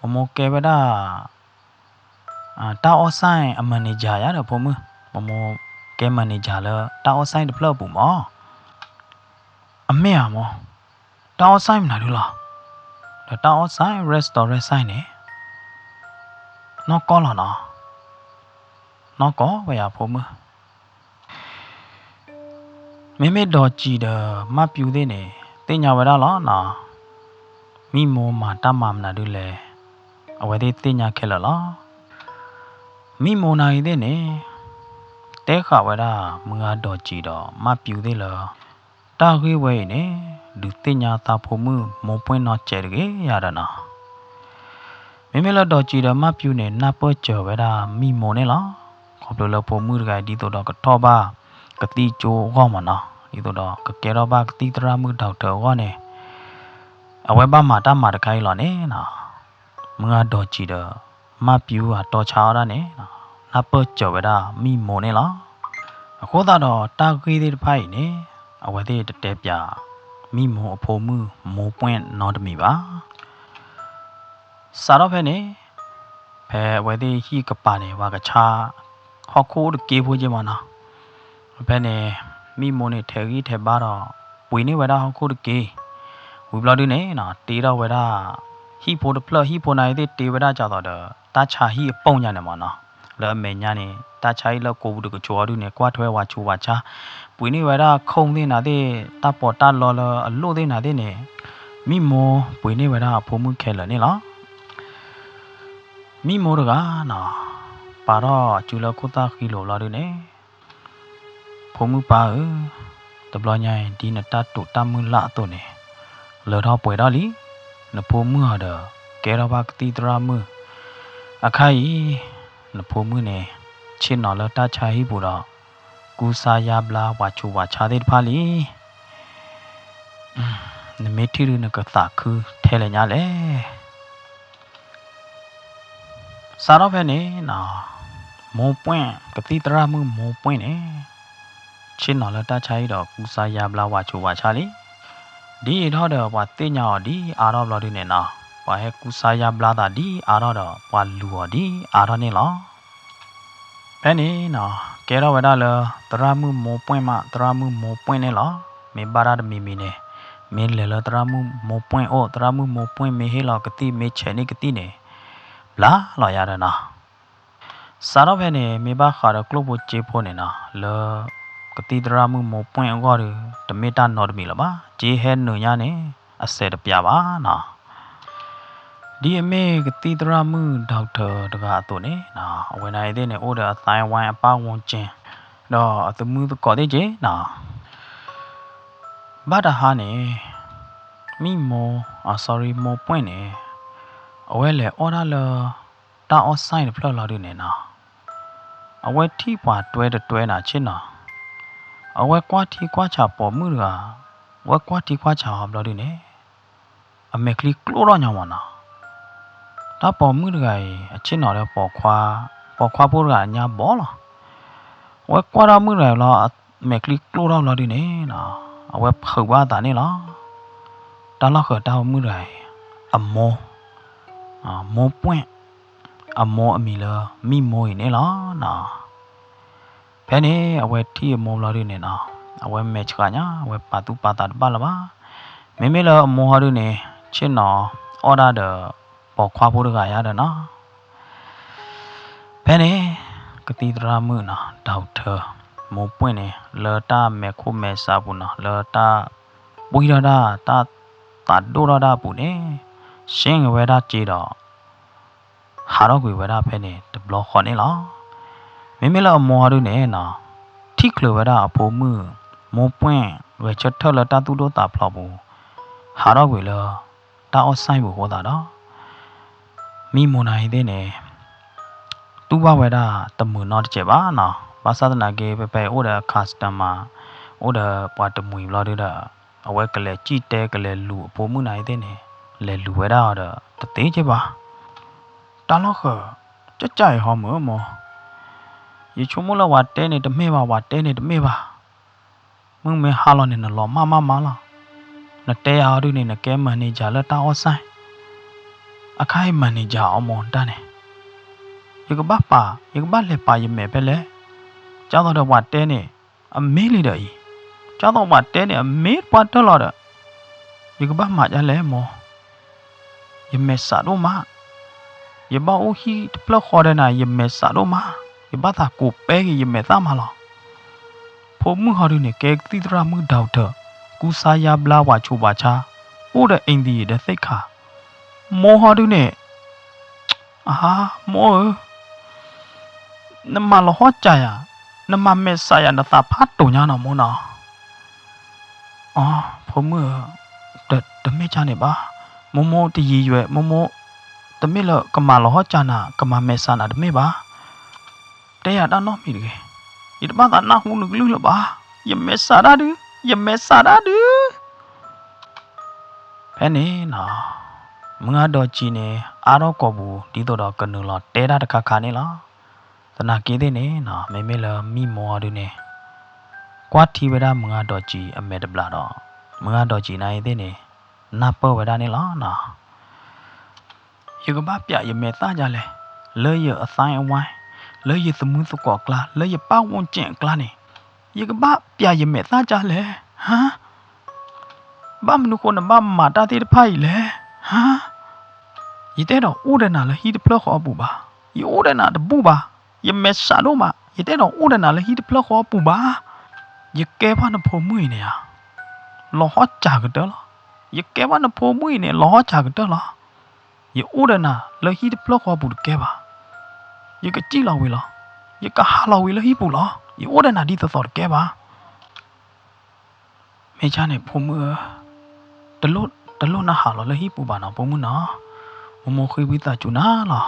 မိၢ်မိၢ်ကဲဝဲဒၣ် တၢ်အီၣ်ဆၣ်အ manager ယၤဒီးဖိမုၣ်, မိၢ်မိၢ်ကဲ manager လၢတၢ်အီၣ်ဆၣ်တဖျၢၣ်အပူၤမး. အမ့ၢ်ဧါမိၢ်, တၢ်အီၣ်ဆၣ်မနုၤဒုလီၤ. ဒီးတၢ်အီၣ်ဆၣ် restaurant ဆၣ်န့ၣ် နီၢ်ကီၢ်လီၤနီၤ, နီၢ်ကီၢ်ဝဲယၤဖိမုၣ်. မ့မ့ၢ်ဒီးစံၤဒီးမၢ်ပျူၤသ့ၣ်န့ၣ် သ့ၣ်ညါဝဲဒၣ်လီၤနီၤ, မံမိၢ်မၤတၢ်မၤမနုၤဒုလဲၣ်, အဝဲသ့ၣ်သ့ၣ်ညါခဲလၢာ်လီၤ. မံမိၢ်နၤအံၤသ့ၣ်န့ၣ် တဲဃာ်ဝဲဒၣ်မုၢ်ဂၤဒီးစံၤဒီးမၢ်ပျူၤသ့ၣ်လၢ တၢ်ဂ့ၢ်ဝဲအံၤန့ၣ် ဒုးသ့ၣ်ညါသးဖိမုၣ်မိၢ်ပှၢ်နီၢ်စဲးတဂ့ၤယၤဒီးနီၤ. မ့မ့ၢ်လၢဒီးစံၤဒီးမၢ်ပျူၤန့ၣ် နၢ်ပၢၢ်စၢၤဝဲဒၣ်မံမိၢ်န့ၣ်လီၤ. ခီဖျိလၢဖိမုၣ်တဂၤအံၤ ဒ်သိးဒီးကထီၣ်ဘၣ်ကသံၣ်ကၠိအဂီၢ်မးနီၤ, ဒ်သိးဒီးကကဲထီၣ်ဘၣ်ကသံၣ်သရၣ်မုၣ် doctor အဂီၢ်န့ၣ် အဝဲဘၣ်မၤတၢ်မၤတခါအံၤလီၤန့ၣ်နီၤ. မုၢ်ဂၤဒီးစံၤဒီး မၢ်ပျူၤအတီဆါအီၣ်ဒၣ်န့ၣ် နၢ်ပၢၢ်စၢၤဝဲဒၣ်မံမိၢ်န့ၣ်လီၤ. အဃိသတးဒီးတၢ်ဂ့ၢ်သ့ၣ်တဖၣ်အံၤန့ၣ် အဝဲသ့ၣ်တတဲပၠး မံမိၢ်အဖိမုၣ်မိၢ်ပှၢ်နီတမံၤဘၣ်. စးထီၣ်ဖဲန့ၣ် ဖဲအဝဲသ့ၣ်ဟံၣ်ကပၤန့ၣ် ပှၤကဆါ ဟီၣ်ခိၣ်အိၣ်တက့ဖိက့မးနီၤ. ဖဲန့ၣ် မံမိၢ်န့ၣ်ထဲးဂံၢ်ထဲးဘါဒီး ပှ့ၤန့ၢ်ဝဲဒၣ်ဟီၣ်ခိၣ်တက့, ဝံၤဘျီဒုန့ၣ်နီၤ တ့ထီၣ်ဝဲဒၣ် ဟံၣ်ဖိတဖျၢၣ် ဟံၣ်ဖိနၤအံၤသ့ၣ်တ့ဝဲဒၣ်ကၢ်သိးဒီး တၢ်ဆါဟံၣ်အပိၢ်ညါန့ၣ်မးနီၤ. လၢအမဲာ်ညါန့ၣ် တၢ်ဆါဟံၣ်လၢကိးပူၤတကဆိးအီၤဒုန့ၣ် ကွၢ်ထွဲဝၤဆူးဝၤဆါ, ပှ့ၤန့ၢ်ဝဲဒၣ်ခိၣ်သ့ၣ်နၤသ့ၣ် တၢ်ပီးတၢ်လီလၢအလိၣ်သ့ၣ်နၤသ့ၣ်န့ၣ် မံမိၢ်ပှ့ၤန့ၢ်ဝဲဒၣ်အဖိမုၣ်ခဲလၢာ်န့ၣ်လီၤ. မံမိၢ်တဂၤနီၤ ပာ်ထီၣ်စုလၢခိၣ်သၣ်ဃံလိာ်ဘျီဒုန့ၣ်, ဖိမုၣ်ပၢ်ဧၢ, တဘျီညါအံၤ ဒ်နတၢ်တိာ်တၢ်မုၢ်လၢ်အသိးန့ၣ် လၢထီၣ်ပှဲၤထီၣ်လံ. နဖိမုၣ်အီၤဒီး ကဲထီၣ်ဘၣ်ကသံၣ်သရၣ်မုၣ်, အခါအံၤ နဖိမုၣ်န့ၣ် ဆ့ၣ်နီၤလၢတၢ်ဆါဟံၣ်ပူၤဒီး ကူစါယါဘျါပှၤဆူးပှၤဆါသ့ၣ်တဖၣ်လံ. နမ့ၢ်ထံၣ်ဒုးနကသးခုထဲလဲၣ်ညါလဲၣ်. စးထီၣ်ဖဲန့ၣ်နီၤ, မိၢ်ပှဲၢ် ကသံၣ်သရၣ်မုၣ်မိၢ်ပှဲၢ်န့ၣ် ဆ့ၣ်နီၤလၢတၢ်ဆါဟံၣ်ဒီးကူစါယါဘျါပှၤဆူးပှၤဆါလံ. ဒ်အံၤထီၣ်ဒီးပှၤသ့ၣ်ညါအီၤဒ်အါထီၣ်ဘျီဒုန့ၣ်နီၤ, ပှၤဟဲကူစါယါဘျါသးဒ်အါထီၣ်ဒီး ပှၤလူၤအီၤဒ်အါထီၣ်န့ၣ်လီၤ. ဖဲန့ၣ်နီၤ, ကဲထီၣ်ဝဲဒၣ်လၢ သရၣ်မုၣ်မိၢ်ပှဲၢ်မး သရၣ်မုၣ်မိၢ်ပှဲၢ်န့ၣ်လီၤ. မ့ၢ်ဘၣ်တၢ်တမံၤမံၤန့ၣ် မ့ၢ်လဲၤလၢသရၣ်မုၣ်မိၢ်ပှဲၢ်အိၣ် သရၣ်မုၣ်မိၢ်ပှဲၢ်မ့ၢ်ဟ့ၣ်လီၤကသံၣ်မ့ၢ်ဆဲးန့ၢ်ကသံၣ်န့ၣ် ဘျါလီၤယၤဒီးနီၤ. စးထီၣ်ဖဲန့ၣ် မ့ၢ်ဘၣ်ဃးဒီးကျိၣ်ဖိစ့ဖိန့ၣ်နီၤ, လၢကသံၣ်သရၣ်မုၣ်မိၢ်ပှဲၢ်အဂီၢ်ဒီး တမ့ၢ်တၢ်နီတမံၤလၢၤဘၣ်. စ့ဟဲနုာ်ညါန့ၣ် အစဲးတပျးဘၣ်နီၤ. ဒ်အမ့ၢ်ကသံၣ်သရၣ်မုၣ် doctor တဂၤအသိးန့ၣ်နီၤ, အဝဲန့ၣ်အံၤသ့ၣ်န့ၣ် အိၣ်ဒီးအသးဝါအပၢ်ဝူကၠ့ ဒီးအသမုသကိးသ့ၣ်က့နီၤ. ဘၣ်တဟါန့ၣ် မံမိၢ်, အ sorry မိၢ်ပှဲၢ်န့ၣ် အဝဲလဲၤအီၣ်ဒၣ်လၢ တၢ်အီၣ်ဆၣ်တဖျၢၣ်လီၤဒုန့ၣ်နီၤ, အဝဲထံၣ်ပှၤတွဲတတွဲနၤဆ့ၣ်နီၤ, အဝဲကွၢ်ထံကွၢ်ဆးပိာ်မုၣ်တဂၤ, အဝဲကွၢ်ထံကွၢ်ဆးအီၤဘျီဒုန့ၣ် အမဲာ်ချံကျိၣ်ထီၣ်ညီမးနီၤ. တၢ်ပိာ်မုၣ်တဂၤအံၤ အဆ့ၣ်နီၤလၢပိာ်ခွါ, ပိာ်ခွါဖိတဂၤအညါဘီလီၤ. အဝဲကွၢ်ထီၣ်မုၣ်တဂၤအံၤလီၤ အမဲာ်ချံကျိၣ်ထီၣ်ဘျီဒုန့ၣ်နီၤ, အဝဲဖုးဘၣ်အသးန့ၣ်လီၤ. တၢ်လီၢ်ဃၢၤတၢ်ပိာ်မုၣ်တဂၤအံၤ အမိၢ်, မိၢ်ပှဲၢ်, အမိၢ်အမံၤလၢမံမိၢ်အံၤန့ၣ်လီၤနီၤ. ဖဲန့ၣ် အဝဲထံၣ်အမိၢ်ဘျီဒုန့ၣ်နီၤ, အဝဲမဲာ်ဆှးညါ, အဝဲပာ်သူၣ်ပာ်သးတဘၣ်လၢၤဘၣ်. မ့မ့ၢ်လၢအမိၢ်ဟီဒုန့ၣ် ဆ့ၣ်နီၤအီၣ်ဒၣ်ဒီးပိာ်ခွါဖိတဂၤယါဒီးနီၤ. ဖဲန့ၣ် ကသံၣ်သရၣ်မုၣ်နီၤ doctor မိၢ်ပှဲၢ်န့ၣ် လၢတၢ်မဲာ်ခိၣ်မဲာ်ဆးပူၤနီၤ, လၢတၢ်ပှံၢ်ထီၣ်တၢ်, တၢ်သးဒိၣ်ထီၣ်တၢ်အပူၤန့ၣ် ဆ့ၣ်နီၤဝဲဒၣ်စ့ဒီး ဟးထီၣ်ကွံာ်ဝဲဒၣ်ဖဲန့ၣ်တဘျီဃီန့ၣ်လီၤ. မ့မ့ၢ်လၢအမိၢ်ဟီဒုန့ၣ်နီၤ, ထံၣ်ချုးဝဲဒၣ်အဖိမုၣ် မိၢ်ပှဲၢ် ဂဲၤဆၢထၢၣ်လၢတၢ်သူၣ်ဒိၣ်သးဖျိးပူၤ, ဟးထီၣ်ကွံာ်လၢ တၢ်အီၣ်ဆၣ်ပူၤအဃိသတးဒီး မံမိၢ်နၤအံၤသ့ၣ်န့ၣ် တူၢ်ဘၣ်ဝဲဒၣ်တမုာ်နီတစဲးဘၣ်နီၤ. ဘၣ်ဆၣ်သနာ်က့ ဖဲဖဲအံၤအိၣ်ဒီး customer, အိၣ်ဒီးပှၤတမှံၤဘျီဒုဒီး အဝဲကလဲၤစံၣ်တဲကလဲၤလူၤအဖိမုၣ်နၤအံၤသ့ၣ်န့ၣ် လဲၤလူၤဝဲဒၣ်အီၤဒီးတသ့က့ဘၣ်. တၢ်လီၢ်ဃၢၤ ကၠၢ်ကၠၢ်အံၤဟီမုၢ်မိၢ်, ယဆိကမိၣ်လၢပှၤတဲန့ၣ်တမ့ၢ်ဘၣ်, ပှၤတဲန့ၣ်တမ့ၢ်ဘၣ်. မုၢ်မ့ၢ်ဟါလီၤန့ၣ် နလီၤမၢ်မၢ်မးလီၤ. နတဲယၤဟီဒုန့ၣ် နကဲ manager လၢတၢ်အီၣ်ဆၣ် အခါအံၤ manager အီမိၢ်တၢ်န့ၣ် ယကဘၣ်ပာ်, ယကဘၣ်လဲၤပာ်ယမဲာ်ဖဲလဲၣ်. ကၢ်သိးဒီးပှၤတဲန့ၣ် အမ့ၢ်လံဒီးအံၤ, ကၢ်သိးပှၤတဲန့ၣ် အမ့ၢ်ပှၤတၢၢ်လီၤဒီး ယကဘၣ်မၤဒ်လဲၣ်မိၢ်. ယမဲာ်ဆှးဒိၣ်မး, ယဘၣ်အိၣ်ဟံၣ်တဖျၢၣ်ဃီဒီးနၤ ယမဲာ်ဆှးဒိၣ်မး, ယဘၣ်သးကိးပဲက့ၤယမဲာ်သၣ်မးလီၤ. ဖိမုၣ်ဟီဒုန့ၣ် ကဲကသံၣ်သရၣ်မုၣ် doctor, ကူစါယါဘျါပှၤဆူးပှၤဆါ, အိၣ်ဒီးအ့ၣ်ဒံၣ်ဒီးသ့ၣ်ခါ. မိၢ်ဟီဒုန့ၣ် အဟါ, မိၢ်ဧၢ, နမၤလီၤဟီၣ်စၢ်ယၤ, နမၤမဲာ်ဆှးယၤ နသးဖးတိၢ်ညါနီၤမိၢ်နီၤ. အီ, ဖိမုၣ်ဧၢ, တမ့ၢ်ကၢ်န့ၣ်ဘၣ်. မိၢ်မိၢ်တယံၤယွဲၢ်, မိၢ်မိၢ်, တမ့ၢ်လၢကမၤလီၤဟီၣ်စၢ်နၤ, ကမၤမဲာ်ဆှးနၤတမ့ၢ်ဘၣ်. တဲယၤတၢ်နီတမံၤတဂ့ၤ. ယတဘၣ်သးနၢ်ဟူနကလုၢ်လၢၤဘၣ်. ယမဲာ်ဆှးဒၣ်ဒု, ယမဲာ်ဆှးဒၣ်ဒု. ဖဲန့ၣ်နီၤ, မုၢ်ဂၤဒီးကံၤန့ၣ် အါထီၣ်ကိာ်ပူၤ ဒ်သိးဒီးကနုာ်လီၤတဲတၢ်တခါခါန့ၣ်လီၤ. သနာ်က့သ့ၣ်န့ၣ်နီၤ, မ့မ့ၢ်လၢမံမိၢ်အီၤဒုန့ၣ် ကွၢ်ထံဝဲဒၣ်မုၢ်ဂၤဒီးကံၤအမဲာ်တဘျီဒီး မုၢ်ဂၤဒီးကံၤနၤအံၤသ့ၣ်န့ၣ် နၢ်ပၢၢ်ဝဲဒၣ်န့ၣ်လီၤနီၤ. ယကဘၣ်ပျးယမဲာ်သၣ်ဒ်လဲၣ်, လၢယအသါအဝါ, လၢယသမုသကိးအကျါ, လၢယပၢ်ဝူကၠ့ၣ်အကျါန့ၣ်, ယကဘၣ်ပျးယမဲာ်သၣ်ဒ်လဲၣ်, ဟါ. ဘၣ်မနုၤဃိနဘၣ်မၤတၢ်သ့ၣ်တဖၣ်အံၤလဲၣ်, ဟါ. ယတအဲၣ်ဒိးအိၣ်ဒီးနၤလၢဟံၣ်တဖျၢၣ်ဃီအပူၤဘၣ်. ယအိၣ်ဒီးနၤတဘူၣ်ဘၣ်. ယမဲာ်ဆှးဒိၣ်မး, ယတအဲၣ်ဒိးအိၣ်ဒီးနၤလၢဟံၣ်တဖျၢၣ်ဃီအပူၤဘၣ်. ယကဲဘၣ်နဖိမုၣ်အံၤန့ၣ်ဧါ, လီၤဟီၣ်စၢ်ကတၢၢ်လီၤ. ယကဲဘၣ်နဖိမုၣ်အံၤန့ၣ် လီၤဟီၣ်စၢ်ကတၢၢ်လီၤ. ယအိၣ်ဒီးနၤလၢဟံၣ်တဖျၢၣ်ဃီအပူၤတကဲဘၣ်. ယကစံၣ်လီၤဝံၤလီၤ. ယကဟးလီၤဝံၤလၢဟံၣ်ပူၤလီၤ. ယအိၣ်ဒီးနၤဒ်သိးသိးတကဲဘၣ်. မ့ၢ်ကၢ်န့ၣ်ဖိမုၣ်ဧၢ, တလိၣ် တလိၣ်နဟးလီၤလၢဟံၣ်ပူၤဘၣ်နီၤ ဖိမုၣ်နီၤ, မိၢ်မိၢ်ဃ့ဝံသးစူၤနၤလီၤ.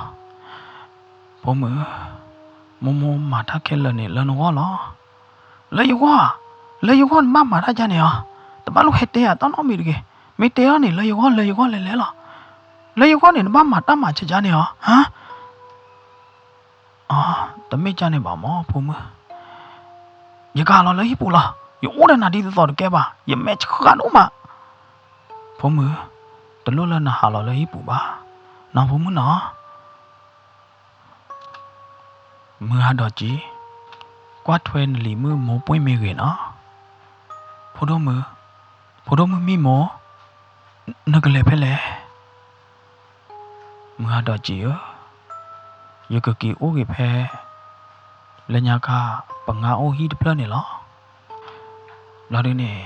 ဖိမုၣ်, မိၢ်မိၢ်မၤတၢ်ခဲလၢာ်န့ၣ်လၢနဂီၢ်လီၤ. လၢယဂီၢ်, လၢယဂီၢ်နဘၣ်မၤတၢ်ဒ်န့ၣ်ဧါ, တဘၣ်လိၣ်ဟဲတဲယၤတၢ်နီတမံၤတဂ့ၤ, မ့ၢ်တဲအီၤန့ၣ် လၢယဂီၢ် လၢယဂီၢ်လဲၤလဲၤလီၤ. လၢယဂီၢ်န့ၣ် နဘၣ်မၤတၢ်မၤစၢၤဒ်န့ၣ်ဧါ, ဟါ တမ့ၢ်ဒ်န့ၣ်ဘၣ်မၢ် ဖိမုၣ်, ယကဟးလီၤလၢဟံၣ်ပူၤလီၤ. ယအိၣ်ဒီးနၤဒ်သိးသိးတကဲဘၣ်, ယမဲာ်ဆှးဒိၣ်မး. ဖိမုၣ်, တလိၣ်လၢနဟးလီၤလၢဟံၣ်ပူၤဘၣ်, နီၢ်ဖိမုၣ်နီၤ. မုၢ်ဂၤဒီးကံ, ကွၢ်ထွဲနလံၤမုၣ်မိၢ်ပှ့ၢ်မ့ၢ်ဂ့ၤနီၤ. ဖိဒိၣ်မုၣ်, ဖိဒိၣ်မုၣ်မံမိၢ်, နကလဲၤဖဲလဲၣ်. မုၢ်ဂၤဒီးကံဧၢ, ယကက့ၤအိၣ်ဂ့ၤဖဲ လၢညါခါ ပငါအိၣ်ဟံၣ်တဖျၢၣ်န့ၣ်လီၤ. ဘျီဒုန့ၣ်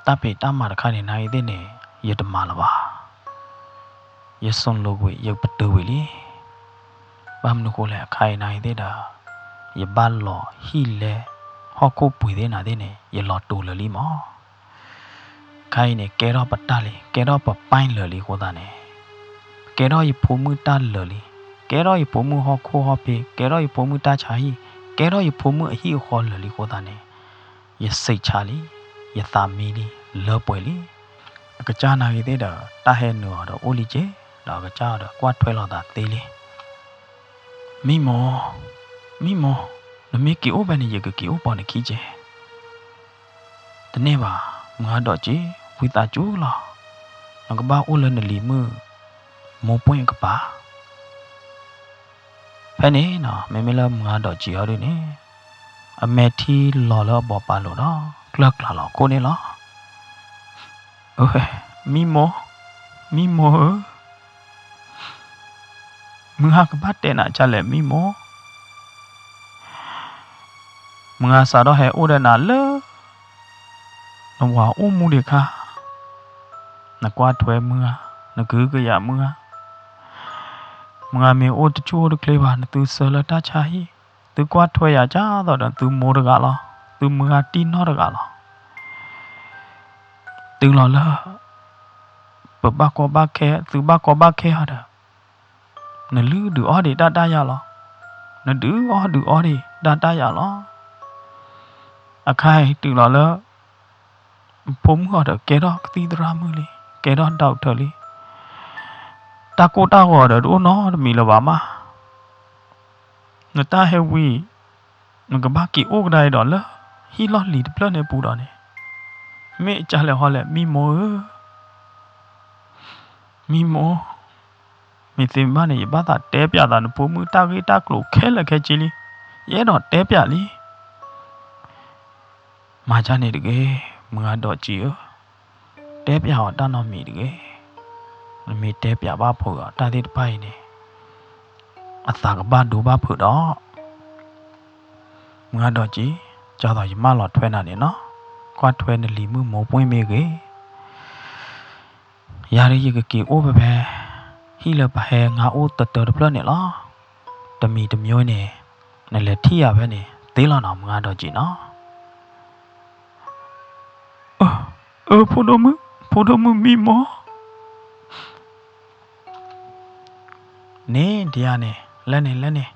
တၢ်ဖံးတၢ်မၤတခါန့ၣ် နၤအံၤသ့ၣ်န့ၣ် ယတမၤလၢၤဘၣ်. ယစိာ်လိာ်ကွံာ် ယပတုာ်ဝံၤလံ. ဘၣ်မနုၤဃိလဲၣ် အခါအံၤနၤအံၤသ့ၣ်ဒီး ယဘၣ်လီၤဟံၣ်လဲ ဟီၣ်ခိၣ်ပှ့ၤသ့ၣ်နၤသ့ၣ်န့ၣ် ယလီၤတိာ်လၢာ်လံမၢ်. ခါအံၤန့ၣ် ကဲထီၣ်ပတၢ်လံ, ကဲထီၣ်ပပၢ်လၢာ်လံအဃိသတးန့ၣ်, ကဲထီၣ်ယဖိမုၣ်တၢ်လၢာ်လံ, ကဲထီၣ်ယဖိမုၣ်ဟီၣ်ခိၣ်ဟီၣ်ဖ့, ကဲထီၣ်ယဖိမုၣ်တၢ်ဆါဟံၣ်, ကဲထီၣ်ယဖိမုၣ်အဟံၣ်အဃီလၢာ်လံအဃိသတးန့ၣ်, ယစိတ်ဆါလံ, ယသးမံလံ, လၢပှဲၤလံ. အကစၢ်နၤဂ့ၤသ့ၣ်ဒီး တၢ်ဟဲနုာ်အီၤဒီးအိၣ်လံက့ၤ, ဒီးအကစၢ်အီၤဒီးကွၢ်ထွဲလိာ်သးသ့လံ. မံမိၢ်, မံမိၢ်, နမ့ၢ်က့ၤအိၣ်ဖဲန့ၣ် ယကက့ၤအိၣ်ပိာ်နခံက့ၤ. တန့ၢ်ဘၣ်, မုၢ်ဂၤဒီးက့ၤ ဝံသးစူၤလီၤ. နကဘၣ်အိၣ်လၢနလံၤမုၣ် မိၢ်ပှ့ၢ်အကပၤ. ဖဲန့ၣ်နီၤ မ့မ့ၢ်လၢမုၢ်ဂၤဒီးက့ၤအီၤဒုန့ၣ် အမဲာ်ထံလီၤလၢအဘီပာ်လိာ်ဒီး ကျၢၢ်ကျါလီၤခိၣ်န့ၣ်လီၤ. မံမိၢ်, မံမိၢ်ဧၢ, မုၢ်ဂၤကဘၣ်တဲနၤဒ်လဲၣ်မံမိၢ်. မုၢ်ဂၤစးထီၣ်ဟဲအိၣ်ဒီးနၤလၢ နဝၤအိၣ်မူဒံးခါ, နကွၢ်ထွဲမုၢ်ဂၤ, နကဟုကယာ်မုၢ်ဂၤ, မုၢ်ဂၤမ့ၢ်အိၣ်တဆူၣ်အိၣ်တချ့ဘၣ် နသုဆှၢလၢတၢ်ဆါဟံၣ်, သုကွၢ်ထွဲယၤဒ်သိးဒီးသုမိၢ်တဂၤလီၤ, သုမုၢ်ဂၤတံၢ်နီၢ်တဂၤလီၤ. တုၤလီၤလၢ ပဘၣ်ကီဘၣ်ခဲ, သုဘၣ်ကီဘၣ်ခဲအီၤဒီး နလုၢ်ဒုးအီၣ်ဒံးတၢ်တၢ်ယၤလီၤ. နဒုးအီၣ်ဒုးအီဒံးတၢ်တၢ်ယၤလီၤ. အခါအံၤတုၤလီၤလၢ ဖိမုၣ်အီၤဒီးကဲထီၣ်ကသံၣ်သရၣ်မုၣ်လံ, ကဲထီၣ် doctor လံ. တၢ်ကိၢ်တၢ်ဂီၤဒီးတအိၣ်နီတမံၤလၢၤဘၣ်မး. နတၢ်ဟဲဝံၤ နကဘၣ်က့ၤအိၣ်ကဒါအံၤဒီးလၢ ဟံၣ်လီၢ်လံၤတဖျၢၣ်န့ၣ်အပူၤဒီးန့ၣ်, မ့ၢ်အကလဲၤဟီလဲၣ် မံမိၢ်ဧၢ. မံမိၢ်, မ့ၢ်သ့မ့ၢ်ဘၣ်န့ၣ် ယဘၣ်သးတဲပျးသးနဖိမုၣ်တၢ်ဂ့ၢ်တၢ်ကျိၤခဲလၢာ်ခဲဆ့လံ. ယအဲၣ်ဒိးတဲပျးလံ. မၤဒ်န့ၣ်တဂ့ၤ, မုၢ်ဂၤဒီးကံဧၢ, တဲပျးအီၤတၢ်နီတမံၤတဂ့ၤ. နမ့ၢ်တဲပျးဘၣ်ဖုးအီၤတၢ်သ့ၣ်တဖၣ်အံၤန့ၣ် အသးကဘၣ်ဒိဘၣ်ဖုးဒီး မုၢ်ဂၤဒီးကံ, ဒ်သိးယမၢလီၤထွဲနၤန့ၣ်နီၤ, ကွၢ်ထွဲနလံၤမုၣ်မိၢ်ပှ့ၢ်မ့ၢ်ဂ့ၤ, ယၤဒ်ယကက့ၤအိၣ်ဖဲဖဲ ဟံၣ်လၢပဟဲငါအိၣ်တတၢတဖျၢၣ်န့ၣ်လီၤ. တမံၤတမံၤန့ၣ် နလဲၤထံၣ်ယၤဖဲန့ၣ် သ့လီၤနီၤ မုၢ်ဂၤဒီးကံနီၤ. အၢ ဖိဒိၣ်မုၣ်, ဖိဒိၣ်မုၣ်မံမိၢ် န့ၣ်ဒ်ယၤန့ၣ် လဲၣ်န့ၣ် လဲၣ်န့ၣ်,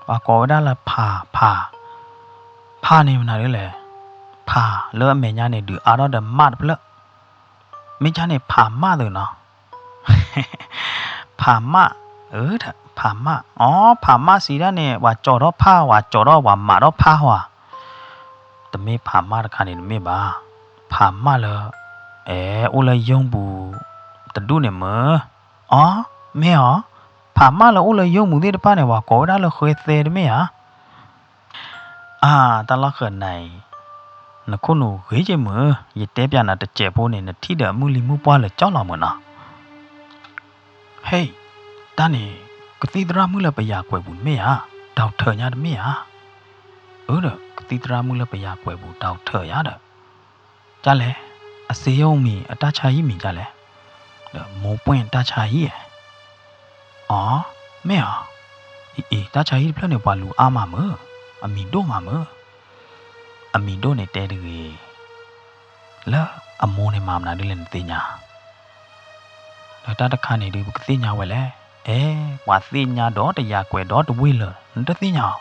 ပှၤကိးဝဲဒၣ်လၢဖး, ဖး, ဖးန့ၣ်မနုၤဒ်လဲၣ်, ဖးလၢအမဲာ်ညါန့ၣ် ဒုးအါထီၣ်ဒီးမးတဖျၢၣ်, မ့ၢ်ကၢ်န့ၣ် ဖးမးသုနီၤ. ဖးမး, အၢ ဖးမး, အီ ဖးမးစံးဒၣ်န့ၣ် ပှၤကၠီထီၣ်ဖး, ပှၤကၠီထီၣ် ပှၤမးထီၣ်ဖးဝဲ, တမ့ၢ်ဖးမးတခါန့ၣ်တမ့ၢ်ဘၣ်, ဖးမးလၢ အဲ အိၣ်လၢယိၢ်ပူၤတဒူၣ်န့ၣ်မ့ၢ်, အီ မ့ၢ်အီၤ, ဖးမးလၢအိၣ်လၢယိၢ်ပူၤသ့ၣ်တဖၣ်န့ၣ် ပှၤကိးဝဲဒၣ်လၢဃဲသဲတမ့ၢ်ဧါ. အါ တၢ်လီၢ်ဃၢၤနၤအံၤ, နခိၣ်နူာ်ဂ့ၤက့မုၢ်, ယတဲပျးနၤတစဲးဖိန့ၣ် နထံၣ်ဒီးအမုၢ်လံၤမုၢ်ပှၢ်လၢာ်ကၠီလီၤမုၢ်နီၤ. ဟဲ, တၢ်န့ၣ် ကသံၣ်သရၣ်မုၣ်လၢပယၤကွဲးပူၤတမ့ၢ်ဧါ, ဒီးထၢညါတမ့ၢ်ဧါ. အၢဒီး ကသံၣ်သရၣ်မုၣ်လၢပယၤကွဲးပူၤ ဒီးထၢယၤဒီး ကၢ်လဲၣ်, အစ့ယိၣ်မံၤ အတၢ်ဆါဟံၣ်မံၤကၢ်လဲၣ်, ဒီးမိၢ်ပှ့ၢ်တၢ်ဆါဟံၣ်ဧါ. အီ မ့ၢ်အီၤ, အံၤအံၤ တၢ်ဆါဟံၣ်တဖျၢၣ်န့ၣ် ပှၤလူၤအါမးမုၢ်, အမံၤဒိၣ်မးမုၢ်, အမံၤဒိၣ်န့ၣ်တဲတဂ့ၤ. လၢအမိၢ်န့ၣ်မၤမနုၤဒ်လဲၣ်နသ့ၣ်ညါ, ဒီးတၢ်တခါန့ၣ်ဒုး ပကသ့ၣ်ညါဝဲလဲၣ်. အဲ, ပှၤသ့ၣ်ညါဒီးတယာ်ကွဲးဒီးတဝ့ၢ်လၢာ် နတသ့ၣ်ညါအီၤ.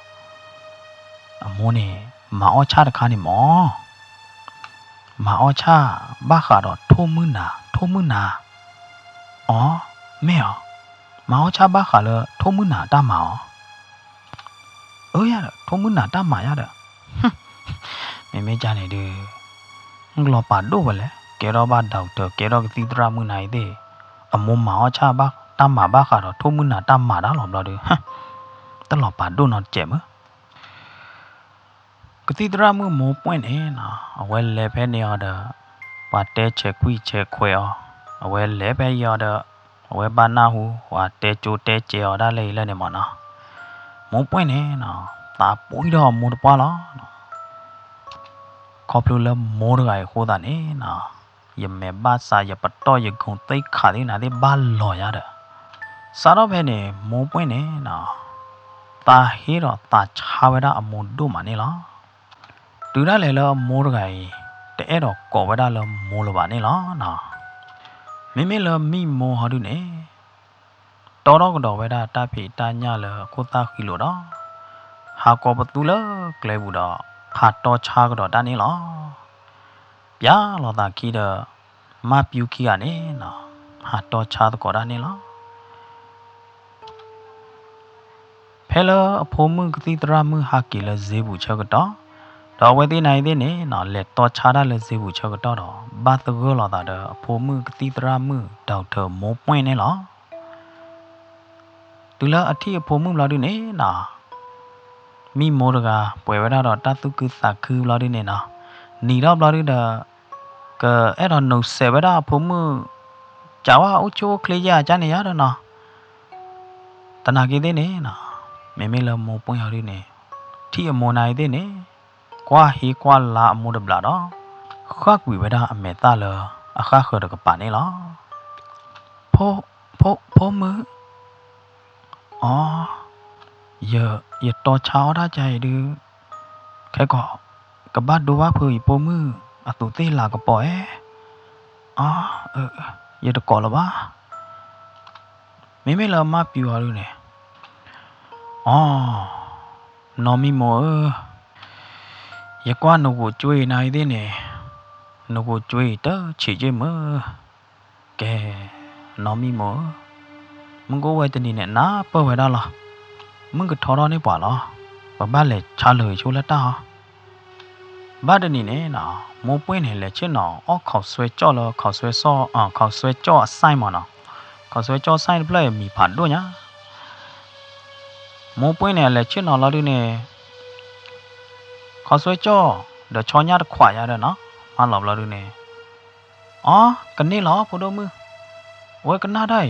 အမိၢ်န့ၣ် မၤအီၣ်ဆၣ်တခါန့ၣ်မၢ်, မၤအီၣ်ဆၣ်ဘၣ်ဃးဒီးထိၣ်မုၢ်နၤ, ထိၣ်မုၢ်နၤ. အီ, မ့ၢ်အီၤ, မၤအီၣ်ဆၣ်ဘၣ်ဃးလၢထိၣ်မုၢ်နၤတၢ်မၤအီၤ. အၢယၤဒီး ထိၣ်မုၢ်နၤတၢ်မၤယၤဒီး, မ့မ့ၢ်ကန့ၣ်ဒုး လီၤပာ်ဒိၣ်ဝဲလဲၣ်, ကဲထီၣ်ဘၣ် doctor ကဲထီၣ်ကသံၣ်သရၣ်မုၣ်နၤအံၤသ့ၣ်, အမိၢ်မၤအီၣ်ဆၣ်ဘၣ်တၢ်မၤဘၣ်ဃးဒီးထိၣ်မုၢ်နၤတၢ်မၤတၢ်လီၤဘျီဒုး, တလီၤပာ်ဒိၣ်နီတစဲးမ့ၢ်. ကသံၣ်သရၣ်မုၣ်မိၢ်ပှဲၢ်န့ၣ်နီၤ အဝဲလဲၤဖဲန့ၣ်အီၤဒီး ပှၤတဲဆဲးကွံာ်ဆဲးခွဲးအီၤ, အဝဲလဲၤဖဲအံၤအီၤဒီး အဝဲဘၣ်နၢ်ဟူ ပှၤတဲကၠိတဲကဲးအီၤဒၣ်လဲာ်အံၤလၢန့ၣ်မၢ်နီၤ, မိၢ်ပှဲၢ်န့ၣ်နီၤ သးပှံၢ်ထီၣ်အမိၢ်တပှၢ်လီၤ. ခီဖျိလၢမိၢ်တဂၤအံၤအဃိသတးန့ၣ်နီၤ ယမဲာ်ဘၣ်ဆး ယပတီၢ် ယဂုာ်သ့ၣ်ခးသ့ၣ်နၤသ့ၣ်ဘၣ်လီၤယၤဒီး, စးထီၣ်ဖဲန့ၣ် မိၢ်ပှဲၢ်န့ၣ်နီၤ သးဟ့ဒီးသးဆါဝဲဒၣ်အမိၢ်ဒိၣ်မးန့ၣ်လီၤ. တုၤဒၣ်လဲာ်လၢအမိၢ်တဂၤအံၤ တအဲၣ်ဒိးကိးဝဲဒၣ်လၢမိၢ်လၢၤဘၣ်န့ၣ်လီၤနီၤ. မ့မ့ၢ်လၢမံမိၢ်ဟီဒုန့ၣ် တီထီၣ်ကဒီးဝဲဒၣ်တၢ်ဖံးတၢ်ညၣ်လၢအခိၣ်သၣ်ဃံလိာ်ဒီး ဟးကိးပသူလၢကျဲပူၤဒီး ဟးတီဆါကဒီးတၢ်န့ၣ်လီၤ. ပျၢ်လိာ်သးခံဒီး မါပျူၤခံဂၤန့ၣ်နီၤ ဟးတီဆါသကိးတၢ်န့ၣ်လီၤ. ဖဲလၢအဖိမုၣ်ကသံၣ်သရၣ်မုၣ်ဟးက့ၤလၢစ့ပူၤဆၢကတီၢ်, ဒီးအဝဲသ့ၣ်နၤအံၤသ့ၣ်န့ၣ်နီၤ လဲၤတီဆါတၢ်လၢစ့ပူၤဆၢကတီၢ်ဒီး ဘၣ်သဂၢၢ်လိာ်သးဒီးအဖိမုၣ်ကသံၣ်သရၣ်မုၣ် doctor မိၢ်ပှဲၢ်န့ၣ်လီၤ. တုၤလၢအထံၣ်အဖိမုၣ်ဘျီဒုန့ၣ်နီၤ မံမိၢ်တဂၤ ပှဲၤဝဲဒၣ်ဒီးတၢ်သူၣ်ခုသးခုဘျီဒုန့ၣ်နီၤ, နံၤထီၣ်ဘျီဒုဒီး ကအဲၣ်ဒိးနုာ်စဲးဝဲဒၣ်အဖိမုၣ် ကးဝဲအိၣ်ဆူၣ်အိၣ်ချ့ယဲၢ်အကါန့ၣ်ယါဒီးနီၤ, သနာ်က့သ့ၣ်န့ၣ်နီၤ မ့မ့ၢ်လၢမိၢ်ပှဲၢ်အီၤဒုန့ၣ် ထံၣ်အမိၢ်နၤအံၤသ့ၣ်န့ၣ် ကွၢ်ဟ့ကွၢ်လါအမိၢ်တဘျီဒီး ဃၣ်ကွံာ်ဝဲဒၣ်အမဲာ်သၣ်လၢအဃၣ်ဃၢၤတကပၤန့ၣ်လီၤ. ဖိ, ဖိ, ဖိမုၣ်, အီ, ယ, ယတီဆါအီၣ်တၢ်ကါအံၤဒုး ခဲကီး ကဘၣ်ဒိဘၣ်ဖုးယဖိမုၣ် အသူးသ့ၣ်လၤကပီၤဧါ, အီ, ယတကိးလၢၤဘၣ်. မ့မ့ၢ်လၢမါပျူၤအီၤဒုန့ၣ်, အီ, နီၢ်မံမိၢ်ဧၢ, ယကွၢ်နဂိာ်ကွ့နၤအံၤသ့ၣ်န့ၣ်, နဂိာ်ကွ့တဆံးက့မုၢ်, ကဲ, နီၢ်မံမိၢ်ဧၢ, မုၢ်ကအိၣ်ဝဲတနံၤန့ၣ် နၢ်ပၢၢ်ဝဲဒၣ်လီၤ. မုၢ်ကထီထီၣ်န့ၢ်ပှၤလီၤ. ပဘၣ်လဲၤဆါလၢာ်ဆိလၢတၢ်အီၤ. ဘၣ်တနံၤန့ၣ်နီၤ, မိၢ်ပှ့ၢ်န့ၣ် လဲၤဆ့ၣ်နီၤအီၣ် ခီၣ်စွဲကၠီၣ်လၢ ခီၣ်စွဲကၠီၣ်အ science မးနီၤ, ခီၣ်စွဲကၠီၣ် science တဖျၢၣ်အံၤ မံၤဖးဒိၣ်ညါ. မိၢ်ပှ့ၢ်န့ၣ် အလဲၤဆ့ၣ်နီၤလီၤဒုန့ၣ် ခီၣ်စွဲကၠီၣ် ဒီးဆီညၣ်တခွးယါဒီးနီၤ, မၤလီၤဘျီဒုန့ၣ်, အီ, ကန့ၢ်လီၤ ဖိဒိၣ်မုၣ်, အဝဲကနၣ်တၢ်အံၤ,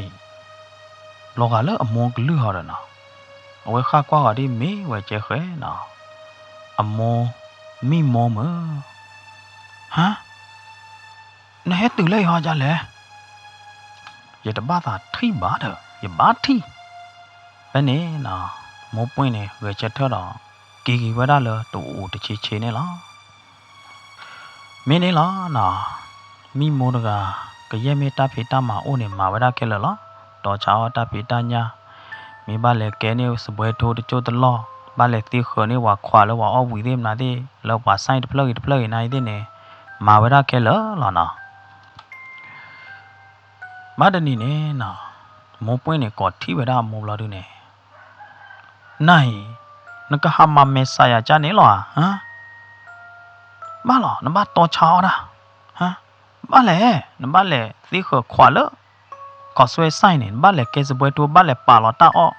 လီၤဂာ်လၢအမိၢ်ကလုၢ်ဟီဒီးနီၤ, အဝဲဃၣ်ကွၢ်ဂီၤဒ်မ့ၢ်ဝဲကဲဃဲနီၤ, အမိၢ်, မံမိၢ်မုၢ်, ဟါ, နဟဲတုၤလၢယဟီဒ်လဲၣ်. ယတဘၣ်သးထံၣ်ဘၣ်ဒီး ယဘၣ်ထံၣ်. ဖဲန့ၣ်နီၤ, မိၢ်ပှ့ၢ်န့ၣ် ဂဲၤဆၢထၢၣ်ဒီး က့ၤက့ၤဝဲဒၣ်လၢတအိၣ်တဆံးဆံးန့ၣ်လီၤ. မ့ၢ်န့ၣ်လီၤနီၤ, မံမိၢ်တဂၤ ကယဲၢ်မ့ၢ်တၢ်ဖံးတၢ်မၤအိၣ်န့ၣ် မၤဝဲဒၣ်ခဲလၢာ်လီၤ. တီဆါအီၣ်တၢ်ဖံးတၢ်ညၣ်, မ့ၢ်ဘၣ်လဲၤကဲန့ၢ်စပွဲထိတစိၢ်တလီၢ်, ဘၣ်လဲၤသ့ဃၢၤန့ၢ်ပှၤခွးလၢပှၤအီၣ်ဝံၤသ့ၣ်မနုၤသ့ၣ်, လၢပှၤ science တဖျၢၣ်ဂ့ၤတဖျၢၣ်ဂ့ၤနၤအံၤသ့ၣ်န့ၣ်, မၤဝဲဒၣ်ခဲလၢာ်လီၤနီၤ. ဘၣ်တနံၤန့ၣ်နီၤ, မိၢ်ပှ့ၢ်န့ၣ် ကိးထံၣ်ဝဲဒၣ်အမိၢ်ဘျီဒုန့ၣ်, နၤအံၤ, နကဟးမၤမဲာ်ဆှးယၤကၢ်န့ၣ်လီၤဧါ. ဘၣ်လီၤ, နဘၣ်တီဆါအီၣ်တၢ်, ဘၣ်လဲၣ်, နဘၣ်လဲၤသ့ဃၢၤခွးလၢ ခီၣ်စွဲ science န့ၣ်, နဘၣ်လဲၤကဲစပွဲထိ, ဘၣ်လဲၤပာ်လီၤတၢ်အီၣ်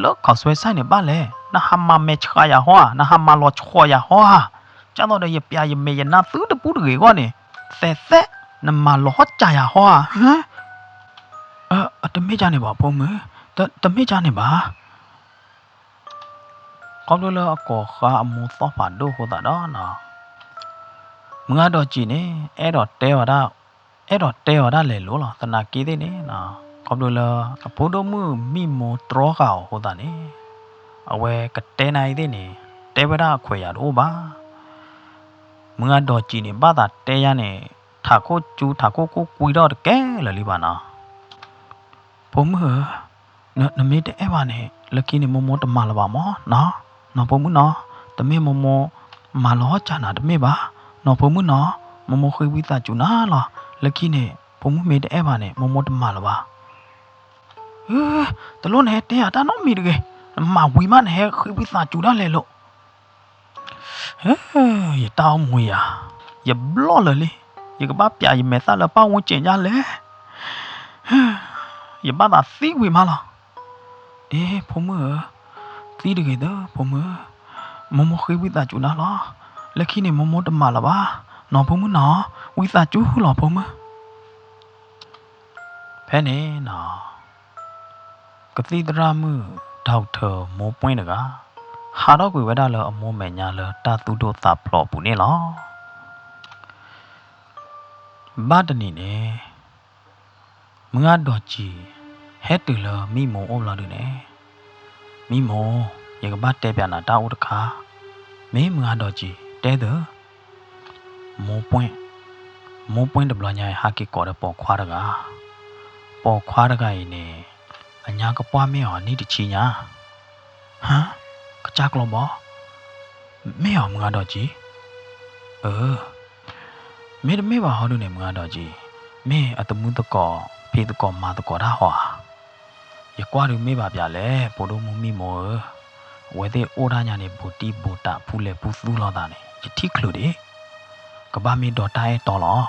လၢခီၣ်စွဲ science န့ၣ် ဘၣ်လဲၣ်. နဟးမၤမဲာ်ဆှးယၤဟီဧါ, နဟးမၤလီၤဆှီယၤဟီဧါ. ကၢ်သိးဒီးယပျးယမဲာ်ယနါသုတပူၤတဂ့ၤအဂီၢ်န့ၣ်, သဲးသဲး, နမၤလီၤဟီၣ်ကၢ်ယၤဟီဧါ. တမ့ၢ်ကၢ်န့ၣ်ဘၣ်ဖိမုၣ်, တမ့ၢ်ကၢ်န့ၣ်ဘၣ်. ခီဖျိလၢအကိးဃါအမိၢ်သီၣ်ဖးဒိၣ်အဃိသတးဒီးနီၤ, မုၢ်ဂၤဒီးကံၤန့ၣ် အဲၣ်ဒိးတဲအီၤဒၣ်, အဲၣ်ဒိးတဲအီၤဒၣ်လဲာ်လိၤလီၤ. သနာ်က့သ့ၣ်န့ၣ်နီၤ, ခီဖျိလၢအဖိဒိၣ်မုၣ်မံမိၢ်တြီဃာ်အီၤအဃိသတးန့ၣ်, အဝဲကတဲနၤအံၤသ့ၣ်န့ၣ်, တဲဝဲဒၣ်အခွဲးယာ်တအိၣ်ဘၣ်. မုၢ်ဂၤဒီးကံၤန့ၣ် ဘၣ်သးတဲယါန့ၣ် ထးခိၣ်ကၠူထးခိၣ်ကိၢ်ကွံထီၣ်တကဲလၢာ်လံဘၣ်နီၤ. ဖိမုၣ်ဧၢ, နမ့ၢ်တအဲၣ်ဘၣ်န့ၣ် လၢခံန့ၣ် မိၢ်မိၢ်တမၤလၢၤဘၣ်မးနီၤ. နီၤဖိမုၣ်နီၤ, တမ့ၢ်မိၢ်မိၢ်မၤလီၤကၢ်နၤတမ့ၢ်ဘၣ်. နီၤဖိမုၣ်နီၤ, မိၢ်မိၢ်ဃ့ဝံသးစူၤနၤလီၤ. လၢခံန့ၣ် ဖိမုၣ်မ့ၢ်တအဲၣ်ဘၣ်န့ၣ် မိၢ်မိၢ်တမၤလၢၤဘၣ်. တလိၣ်နဟဲတဲယၤတၢ်နီတမံၤတဂ့ၤ, နမၤဝံၤမးနဟဲဃ့ဝံသးစူၤဒၣ်လဲာ်လိာ်. ယတၢ်အိၣ်မူယၤ, ယဘျီၣ်လၢာ်လံ, ယကဘၣ်ပျးယမဲာ်သၣ်လၢပၢ်ဝူစဲးညါလဲၣ်. ယဘၣ်သးသံဝံၤမးလီၤ. အ့ ဖိမုၣ်ဧၢ, သံတဂ့ၤသၢဖိမုၣ်ဧၢ, မိၢ်မိၢ်ဃ့ဝံသးစူၤနၤလီၤ. လၢခံန့ၣ်မိၢ်မိၢ်တမၤလၢၤဘၣ်. နီၤဖိမုၣ်နီၤ, ဝံသးစူၤလီၤဖိမုၣ်. ဖဲန့ၣ်နီၤ, ကသံၣ်သရၣ်မုၣ် doctor မိၢ်ပှဲၢ်တဂၤ ဟးထီၣ်ကွံာ်ဝဲဒၣ်လၢအမိၢ်မဲာ်ညါလၢတၢ်သူၣ်ဒိၣ်သးဖျိးအပူၤန့ၣ်လီၤ. ဘၣ်တနံၤန့ၣ် မုၢ်ဂၢ်ဒီးကံၤ ဟဲတုၤလၢမံမိၢ်အိၣ်ဘျီဒုန့ၣ်, မံမိၢ်, ယကဘၣ်တဲပၠးနၤတၢ်အိၣ်တခါ. မ့ၢ်မုၢ်ဂၢ်ဒီးကံၤ တဲသၢ. မိၢ်ပှဲၢ်, မိၢ်ပှဲၢ်တဘျီညါအံၤ ဟးက့ၤကိးဒီးပိာ်ခွါတဂၤ, ပိာ်ခွါတဂၤအံၤန့ၣ် အညါကပှၢ်မ့ၢ်အီၤနံၣ်တဆံညါ. ဟါ, ကစၢ်ကျီဘီ, မ့ၢ်အီၤမုၢ်ဂၢ်ဒီးကံၤ. အၢ, မ့တမ့ၢ်ဘၣ်ဟီဒုန့ၣ် မုၢ်ဂၢ်ဒီးကံၤ, မ့ၢ်အသမုသကိး ဖံးသကိးမၤသကိးတၢ်ဟီဧါ. ယကွၢ်ဒုးမ့ၢ်ဘၣ်ပၠးလဲၣ် ဖိဒိၣ်မုၣ်မံမိၢ်ဧၢ, အဝဲသ့ၣ်အိၣ်တၢ်ညါန့ၣ် ဘူးတံၢ်ဘူးတး ဖူလဲၤဖူသူလိာ်သးန့ၣ် ယထံၣ်ချုးဒံး, ကဘၣ်မ့ၢ်ဒီးတၢ်အဲၣ်တီလီၤ.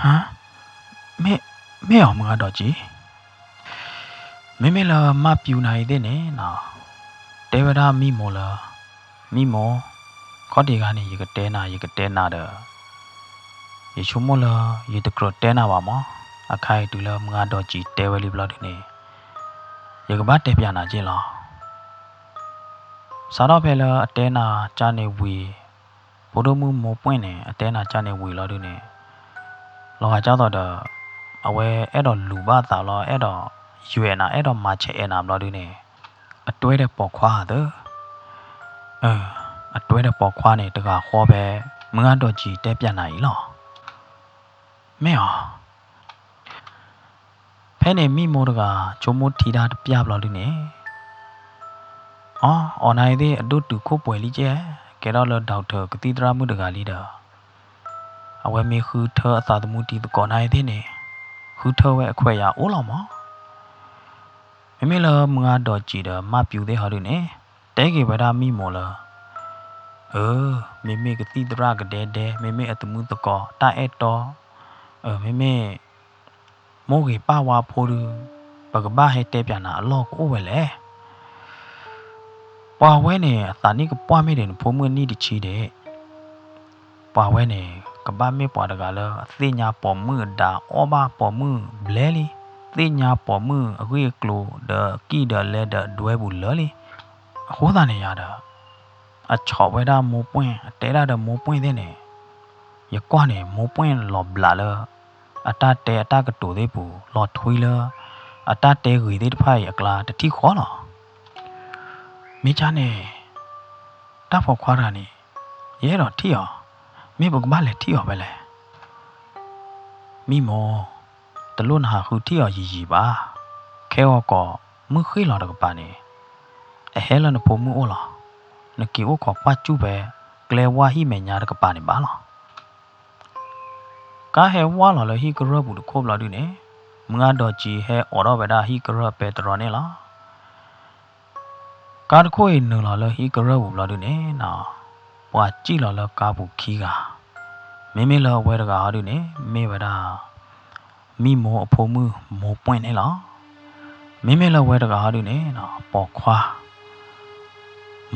ဟါ, မ့ၢ်အီၤမုၢ်ဂၢ်ဒီးကံၤ. မ့မ့ၢ်လၢမၢ်ပျူၤနၤအံၤသ့ၣ်န့ၣ်နီၤ, တဲဝဲဒၣ်မံမိၢ်လၢ, မံမိၢ်, ခီၣ်ထံးဂၤန့ၣ် ယကတဲနၤ ယကတဲနၤဒီး, ယဆိကမိၣ်လၢ ယတကြၢးတဲနၤဘၣ်မး, အခါအံၤတုၤလၢမုၢ်ဂၢ်ဒီးကံၤတဲဝဲလံဘျီဒုန့ၣ်, ယကဘၣ်တဲပၠးနၤက့လီၤ. စးထီၣ်ဖဲလၢအတဲနၤကၢ်န့ၣ်ဝံၤ, ဖိဒိၣ်မုၣ်မိၢ်ပှဲၢ်န့ၣ် အတဲနၤကၢ်န့ၣ်ဝံၤလီၤဒုန့ၣ်, လီၤဂာ်ကၢ်သိးဒီး, အဝဲအဲၣ်ဒိးလူၤဘၣ်သးလီၤ အဲၣ်ဒိးယွဲးနၤ အဲၣ်ဒိးမၤဆဲးအဲးနၤဘျီဒုန့ၣ်, အတွဲဒီးပိာ်ခွါသၢ, အတွဲဒီးပိာ်ခွါန့ၣ် တဂၤဃီဖဲ မုၢ်ဂၢ်ဒီးကံၤတဲပၠးနၤအံၤလီၤ. မ့ၢ်အီၤ ဖဲန့ၣ်မံမိၢ်တဂၤ ဆိကမိၣ်ထံတၢ်တပျၢ်ဘျီဒုန့ၣ်, အီ, အီၤနၤအံၤသ့ၣ်အဒိၣ်တုာ်ခိၣ်ပှဲၤလံကဲ, ကဲထီၣ်လၢ doctor ကသံၣ်သရၣ်မုၣ်တဂၤလံဒီး, အဝဲမ့ၢ်ဃုထၢအသးသမူတံၤသကိးနၤအံၤသ့ၣ်န့ၣ်, ဃုထၢဝဲအခွဲးယာ်အိၣ်လီၤမး. မ့မ့ၢ်လၢမုၢ်ဂၢ်ဒီးကံၤဒီးမၢ်ပျူၤသ့ၣ်ဟီဒုန့ၣ်, တဲက့ၤဝဲဒၣ်မံမိၢ်လၢ, အၢ, မ့မ့ၢ်ကသံၣ်သရၣ်ကဒဲဒဲ, မ့မ့ၢ်အသမုသကိး တၢ်အဲၣ်တီ, မ့မ့ၢ် မိၢ်ဂ့ၤပၢ်ဝါဖိဒု, ပကဘၣ်ဟဲတဲပၠးနၤအလီၢ်ကအိၣ်ဝဲလဲၣ်. ပှၤဝဲန့ၣ် အသးနံၣ်ကပှၢ်မ့ၢ်ဒၣ်န့ၣ် ဖိမုၣ်နံၣ်တဆံဒၣ်, ပှၤဝဲန့ၣ် ကဘၣ်မ့ၢ်ပှၤတဂၤလၢအသ့ၣ်ညါပိာ်မုၣ်အဒၣ် အီၣ်ဘၣ်ပိာ်မုၣ်ဘျဲလံ, သ့ၣ်ညါပိာ်မုၣ်အဂ့ၢ်အကျိၤဒီးအကံၢ်ဒီးအလဲဒီးအဒွဲပူၤလၢာ်လံ. အဃိသတးန့ၣ်ယၤဒီး, အဆီးဝဲဒၣ်မိၢ်ပှဲၢ် အတဲဒၣ်ဒီးမိၢ်ပှဲၢ်သ့ၣ်န့ၣ်, ယကွၢ်န့ၣ် မိၢ်ပှဲၢ်လီၤဘျးလၢ အတၢ်တဲအတၢ်ကတိၤသ့ၣ်ပူၤ လီၤထွံလၢ အတၢ်တဲဂ့ၤသ့ၣ်တဖၣ်အံၤအကျါတထံၣ်ဃီလီၤ. မ့ၢ်ကၢ်န့ၣ်, တၢ်ပိာ်ခွါတဂၤန့ၣ်, ယအဲၣ်ဒိးထံၣ်အီၤ, မ့ၢ်ပကဘၣ်လဲၤထံၣ်အီၤဖဲလဲၣ်. မံမိၢ်, တလိၣ်နဟးဃုထံၣ်အီၤယံာ်ယံာ်ဘၣ်. ခဲဂီၤကီး မုၢ်ဃ့ၢ်လီၤတကပၤန့ၣ်, အဟဲလၢနဖိမုၣ်အိၣ်လီၤ. နက့ၤအိၣ်ခိးကွၢ်စူၣ်ဖဲ ကျဲဝၢ်ဟံၣ်မဲာ်ညါတကပၤန့ၣ်ဘၣ်လီၤ. ကါဟဲဝါလီၤလၢဟံၣ်ကရၢၢ်ပူၤတခိၣ်ဘျီဒုန့ၣ်, မုၢ်ဂၢ်ဒီးကံၤဟဲအိးထီၣ်ဝဲဒၣ်ဟံၣ်ကရၢၢ်ပဲတြီန့ၣ်လီၤ. ကါတခိၣ်အံၤနုာ်လီၤလၢဟံၣ်ကရၢၢ်ပူၤဘျီဒုန့ၣ်နီၤ, ပှၤစံၣ်လီၤလၢကါပူၤခံဂၤ, မ့မ့ၢ်လၢအဝဲတဂၤဟီဒုန့ၣ် မ့ၢ်ဝဲဒၣ် မံမိၢ်အဖိမုၣ်မိၢ်ပှဲၢ်န့ၣ်လီၤ. မ့မ့ၢ်လၢအဝဲတဂၤဟီဒုန့ၣ်နီၤ ပိာ်ခွါ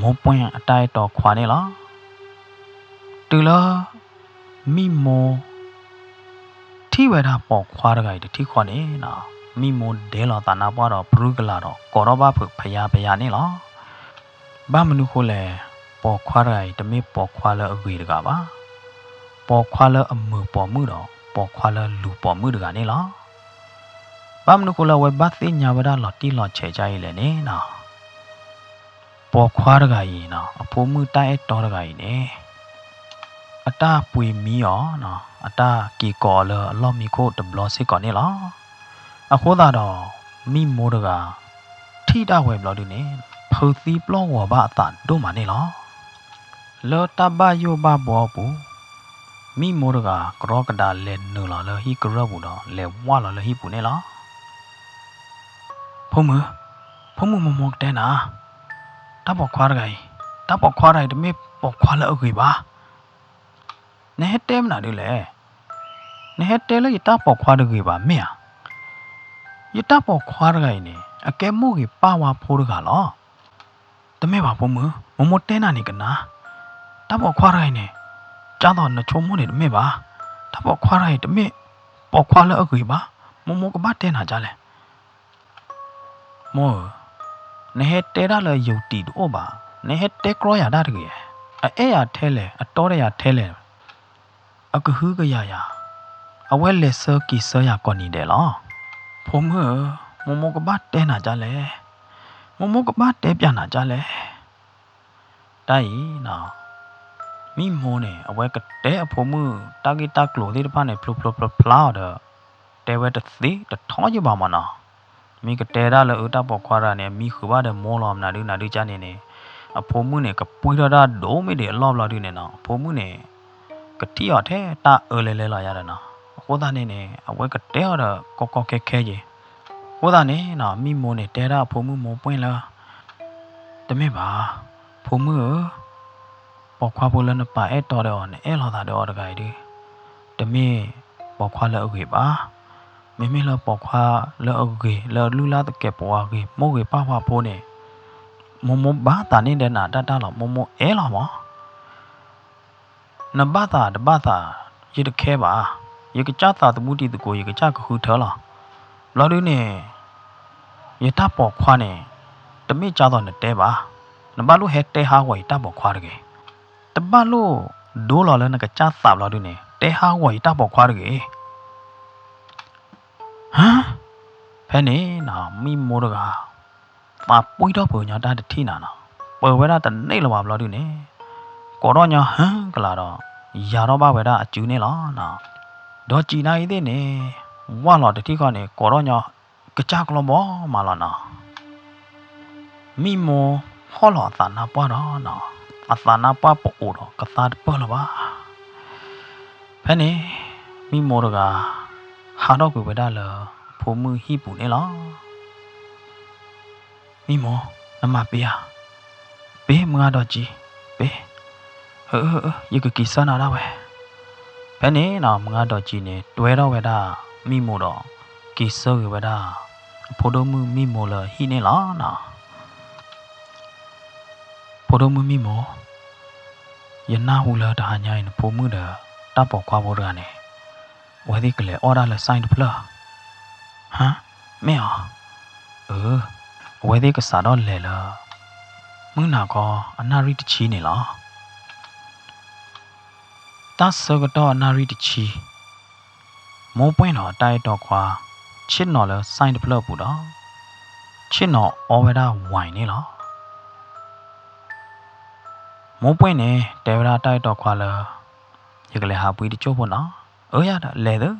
မိၢ်ပှဲၢ်အတၢ်အဲၣ်တီခွါန့ၣ်လီၤ. တုၤလၢ မံမိၢ် ထံၣ်ဝဲဒၣ်ပိာ်ခွါတဂၤအံၤတထံၣ်ဃီန့ၣ်နီၤ, မံမိၢ်ဒဲလီၤသးနါပှၢ်ဒီးပြူကလာ်ဒီး ကိးထီၣ်ဘၣ်ဖုးဖယါဖယါန့ၣ်လီၤ. ဘၣ်မနုၤဃိလဲၣ်, ပိာ်ခွါတဂၤအံၤ တမ့ၢ်ပိာ်ခွါလၢအဂ့ၤတဂၤဘၣ်. ပိာ်ခွါလၢအမုာ်ပိာ်မုၣ်ဒီး ပိာ်ခွါလၢလူၤပိာ်မုၣ်တဂၤန့ၣ်လီၤ. ဘၣ်မနုၤဃိလၢအဝဲဘၣ်သ့ၣ်ညါဝဲဒၣ်လီၤတံၢ်လီၤဆဲးဒ်အံၤလဲၣ်န့ၣ်နီၤ, ပိာ်ခွါတဂၤအံၤနီၤ အဖိမုၣ်တၢ်အဲၣ်တီတဂၤအံၤန့ၣ် အတၢ်ပှ့ၤမံအီၤ, အတၢ်က့ၤကိးအီၤလၢအလီၢ်မံခိၣ်တဘျီစ့ၢ်ကီးန့ၣ်လီၤ. အဃိသတးဒီး မံမိၢ်တဂၤ ထံၣ်ဒၣ်ဝဲဘျီဒုန့ၣ် ဖုးသံပျီၢ်ဂီၤဘၣ်အသးဒိၣ်မးန့ၣ်လီၤ. လၢတၢ်ဘၣ်ယိၣ်ဘၣ်ဘှီအပူၤ, မံမိၢ်တဂၤ ကရီကဒါလဲၤနုာ်လီၤလၢဟံၣ်ကရၢၢ်ပူၤဒီး လဲၤဝၢ်လီၤလၢဟံၣ်ပူၤန့ၣ်လီၤ. ဖိမုၣ်, ဖိမုၣ်မိၢ်မိၢ်ကတဲနၤ, တၢ်ပိာ်ခွါတဂၤအံၤ, တၢ်ပိာ်ခွါတဂၤအံၤတမ့ၢ်ပိာ်ခွါလၢအဂ့ၤဘၣ်. နဟဲတဲမနုၤဒ်လဲၣ်. နဟဲတဲလၢယတၢ်ပိာ်ခွါတဂ့ၤဘၣ်မ့ၢ်ဧါ. ယတၢ်ပိာ်ခွါတဂၤအံၤန့ၣ် အကဲမိၢ်ဂ့ၤပၢ်ဝါဖိတဂၤလီၤ. တမ့ၢ်ဘၣ်ဖိမုၣ်, မိၢ်မိၢ်တဲနၤန့ၣ်ကနၣ်. တၢ်ပိာ်ခွါတဂၤအံၤန့ၣ် ကၢ်သိးနဆိကမိၣ်န့ၣ်တမ့ၢ်ဘၣ်. တၢ်ပိာ်ခွါတဂၤအံၤတမ့ၢ်ပိာ်ခွါလၢအဂ့ၤဘၣ်. မိၢ်မိၢ်ကဘၣ်တဲနၤဒ်လဲၣ်. မိၢ်ဧၢ, နဟဲတဲဒၣ်လၢယုၢ်တံၢ်တအိၣ်ဘၣ်, နဟဲတဲကြီယၤဒၣ်တဂ့ၤ. အအဲၣ်ယၤထဲလဲၣ်, အတီဒီးယၤထဲလဲၣ်, အကဟုကယာ်ယၤ, အဝဲလဲၤဆှၢက့ၤဆှၢယၤကိးနံၤဒဲးလီၤ. ဖိမုၣ်ဧၢ, မိၢ်မိၢ်ကဘၣ်တဲနၤဒ်လဲၣ်. မိၢ်မိၢ်ကဘၣ်တဲပျးနၤဒ်လဲၣ်. တၢ်အံၤ, မံမိၢ်န့ၣ် အဝဲကတဲအဖိမုၣ်တၢ်ဂ့ၢ်တၢ်ကျိၤသ့ၣ်တဖၣ်န့ၣ် ဖျိဖျိဖျါဖျါအီၤဒီး တဲဝဲတသ့တထီယဘၣ်မးနီၤ. မ့ၢ်ကတဲဒၣ်လၢအတၢ်ပိာ်ခွါတဂၤန့ၣ် မံဃုာ်ဘၣ်ဒီးမိၢ်လီၤ မနုၤဒုနၤဒုကၢ်န့ၣ်န့ၣ်, အဖိမုၣ်န့ၣ် ကပှံၢ်ထီၣ်တၢ်ဒိၣ်မ့ၢ်ဒံးအလီၢ်ဘျီဒုန့ၣ်နီၤ, အဖိမုၣ်န့ၣ် ကထံၣ်အီၤထဲတၢ်အၢလဲၤလဲၤလီၤယၤဒီးနီၤ. အဃိသတးန့ၣ်န့ၣ် အဝဲကတဲအီၤဒီးကီကီခဲခဲက့ၤ. အဃိသတးန့ၣ်နီၤ မံမိၢ်န့ၣ် တဲဒၣ်အဖိမုၣ်မိၢ်ပှဲၢ်လၢ တမ့ၢ်ဘၣ်, ဖိမုၣ်ဧၢ, ပိာ်ခွါဖိလၢနပာ်အဲၣ်တီဒီးအီၤ နအဲၣ်လီၤသးဒီးအီၤတဂၤအံၤဒု, တမ့ၢ်ပိာ်ခွါလၢအဂ့ၤဘၣ်. မ့မ့ၢ်လၢပိာ်ခွါလၢအဂ့ၤ လၢအလုၢ်လၢ်သကဲးပဝးဂ့ၤ မိၢ်ဂ့ၤပၢ်ဝါဖိန့ၣ်, မိၢ်မိၢ်ဘၣ်သးန့ၢ်ဒီးနၤတၢ်တၢ်လီၤ မိၢ်မိၢ်အဲၣ်လီၤမး. နဘၣ်သးတဘၣ်သး ယတခဲဘၣ်, ယကစၢ်သးသမူတံၤသကိး ယကစၢ်ကဃုထၢလီၤ. ဘျီဒုန့ၣ် ယတၢ်ပိာ်ခွါန့ၣ် တမ့ၢ်ကၢ်သိးနတဲဘၣ်, နဘၣ်လိၣ်ဟဲတဲဟးဂီၤယတၢ်ပိာ်ခွါတဂ့ၤ. တဘၣ်လိၣ်ဒိလီၤလၢနကစၢ်သးဘျီဒုန့ၣ် တဲဟးဂီၤယတၢ်ပိာ်ခွါတဂ့ၤ. ဟါ, ဖဲန့ၣ်နီၤ မံမိၢ်တဂၤ သးပှံၢ်ထီၣ်ပှဲၤညီတၢ်တထံၣ်နၤနီၤ, ပှဲၤဝဲဒၣ်တန့ၢ်လၢၤဘၣ်ဘျီဒုန့ၣ်, ကိးထီၣ်ညီဟါကလၤဒီး ယၤထီၣ်ဘၣ်ဝဲဒၣ်အစုန့ၣ်လီၤ. ဒီးစံးနၢ်အံၤသ့ၣ်န့ၣ် ဝၢ်လီၤတထံၣ်ဃီန့ၣ် ကိးထီၣ်ညီ ကစၢ်ကျီဘီမးလီၤနီၤ. မံမိၢ်ဟီၣ်လီၤအသးနါပှၢ်ဒီးနီၤ, အသးနါပှၢ်ပအိၣ်ဒီးကသါတပၢၢ်လၢၤဘၣ်. ဖဲန့ၣ် မံမိၢ်တဂၤ ဟးထီၣ်ကွံာ်ဝဲဒၣ်လၢ အဖိမုၣ်ဟံၣ်ပူၤန့ၣ်လီၤ. မံမိၢ်, နမၤပ့ၤဧါ, ပ့ၤမုၢ်ဂၤဒီးကံ, ပ့ၤ, အၢ အၢ အၢ ယကက့ၤဆၢနၤဒၣ်ဝဲ. ဖဲန့ၣ်နီၤ မုၢ်ဂၤဒီးကံန့ၣ် တွဲထီၣ်ဝဲဒၣ် မံမိၢ်ဒီး က့ၤဆၢဂ့ၤဝဲဒၣ် အဖိဒိၣ်မုၣ်မံမိၢ်လၢဟံၣ်န့ၣ်လီၤနီၤ. ဖိဒိၣ်မုၣ်မံမိၢ်, ယနၢ်ဟူလၢတဟါညါအံၤ နဖိမုၣ်ဒီး တၢ်ပိာ်ခွါဖိတဂၤန့ၣ် အဝဲသ့ၣ်ကလဲၤအီၣ်ဒၣ်လၢ site တဖျၢၣ်. ဟါ, မ့ၢ်ဧါ. အၢ, အဝဲသ့ၣ်ကစးထီၣ်လဲၤလၢ မုၢ်နၤခီအနၣ်ရံၣ်တဆံန့ၣ်လီၤ. တၢ်ဆၢကတီၢ်အနၣ်ရံၣ်တဆံ, မိၢ်ပှဲၢ်နီၤအတၢ်အဲၣ်တီခွါ ဆ့ၣ်နီၤလၢ site တဖျၢၣ်အပူၤဒီး ဆ့ၣ်နီၤအီဝဲဒၣ် wine န့ၣ်လီၤ. မိၢ်ပှဲၢ်န့ၣ် တဲဝဲဒၣ်တၢ်အဲၣ်တီခွါလၢ ယကလဲၤဟးပှ့ၤတစိၢ်ဖိနီၤ. အၢယၤဒီး လဲၤသု.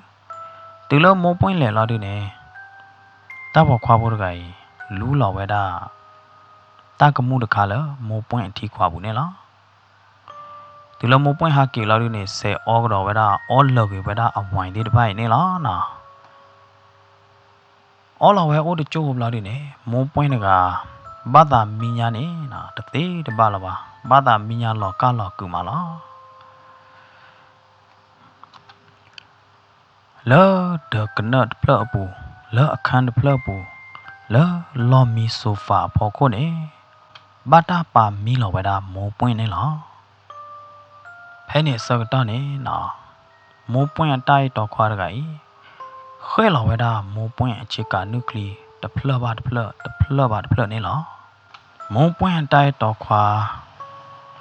တုၤလၢမိၢ်ပှဲၢ်လဲၤလီၤဒုန့ၣ် တၢ်ပိာ်ခွါဖိတဂၤအံၤ လူလီၤဝဲဒၣ် တၢ်ကမူၣ်တခါလၢမိၢ်ပှဲၢ်အထံခွးပူၤန့ၣ်လီၤ. တုၤလၢမိၢ်ပှဲၢ်ဟးက့ၤလီၤဒုန့ၣ် ဆဲးအီကဒီးဝဲဒၣ် အီလၢာ်ကွံာ်ဝဲဒၣ်အ wine သ့ၣ်တဖၣ်အံၤန့ၣ်လီၤနီၤ. အီလီၤဝဲအိၣ်တစိၢ်ဖိဘျီဒုန့ၣ် မိၢ်ပှဲၢ်တဂၤ ဘၣ်သးမံညါန့ၣ်နီၤ တသ့တဘၣ်လၢၤဘၣ်, ဘၣ်သးမံညါလီၤကၢ်လီၤကုာ်မးလီၤ. လၢဒၢးကနၢၣ်တဖျၢၣ်အပူၤ, လၢအခန်းတဖျၢၣ်အပူၤ, လၢလီၢ်မံ sofa အဖီခိၣ်န့ၣ် ဘၣ်တၢ်ပာ်မံလီၤဝဲဒၣ်မိၢ်ပှဲၢ်န့ၣ်လီၤ. ဖဲန့ၣ်အဆၢကတီၢ်န့ၣ်နီၤ, မိၢ်ပှဲၢ်အတၢ်အဲၣ်တီခွါတဂၤအံၤ ဃဲၣ်လီၤဝဲဒၣ်မိၢ်ပှဲၢ်အဆ့ကၤနုၢ်ချံ တဖျၢၣ်ဘၣ်တဖျၢၣ် တဖျၢၣ်ဘၣ်တဖျၢၣ်န့ၣ်လီၤ. မိၢ်ပှဲၢ်အတၢ်အဲၣ်တီခွါ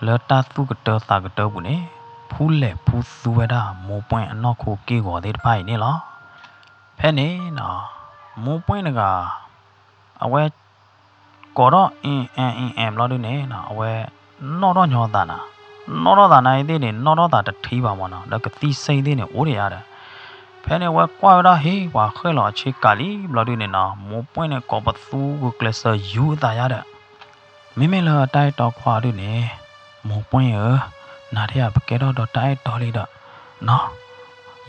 လၢတၢ်သူၣ်ကတၢသးကတၢပူၤန့ၣ် ဖူလဲၣ်ဖူသူဝဲဒၣ်မိၢ်ပှဲၢ်အနီၢ်ခိက့ၢ်ဂီၤသ့ၣ်တဖၣ်အံၤန့ၣ်လီၤ. ဖဲန့ၣ်နီၤ, မိၢ်ပှဲၢ်တဂၤ အဝဲ ကိးထီၣ် အ့ၣ်အဲၣ် အ့ၣ်အဲၣ် ဘျီဒုန့ၣ်နီၤ အဝဲနီၣ်ထီၣ်ညီအသးနၤ, နီၣ်ထီၣ်သးနၤအံၤသ့ၣ်န့ၣ် နီၣ်ထီၣ်သးတထံၣ်ဘၣ်မၢ်နီၤ, ဒီးကသံၣ်စ့ၣ်သ့ၣ်န့ၣ် အိၣ်ဒံးယါဒီး, ဖဲန့ၣ်အဝဲကွၢ်ဝဲဒၣ် ဟ့ ပှၤဃဲၣ်လီၤအဆ့ကၤလံဘျီဒုန့ၣ်နီၤ, မိၢ်ပှဲၢ်န့ၣ် ကိးပသူဂုာ်ကျဲးစၢးယူၤအသးယါဒီး, မ့မ့ၢ်လၢအတၢ်အဲၣ်တီခွါဒုန့ၣ်, မိၢ်ပှဲၢ်ဧၢ, နၤဒ်ယၤပကဲထီၣ်ဒီးတၢ်အဲၣ်တီလံဒီး, နီၤ,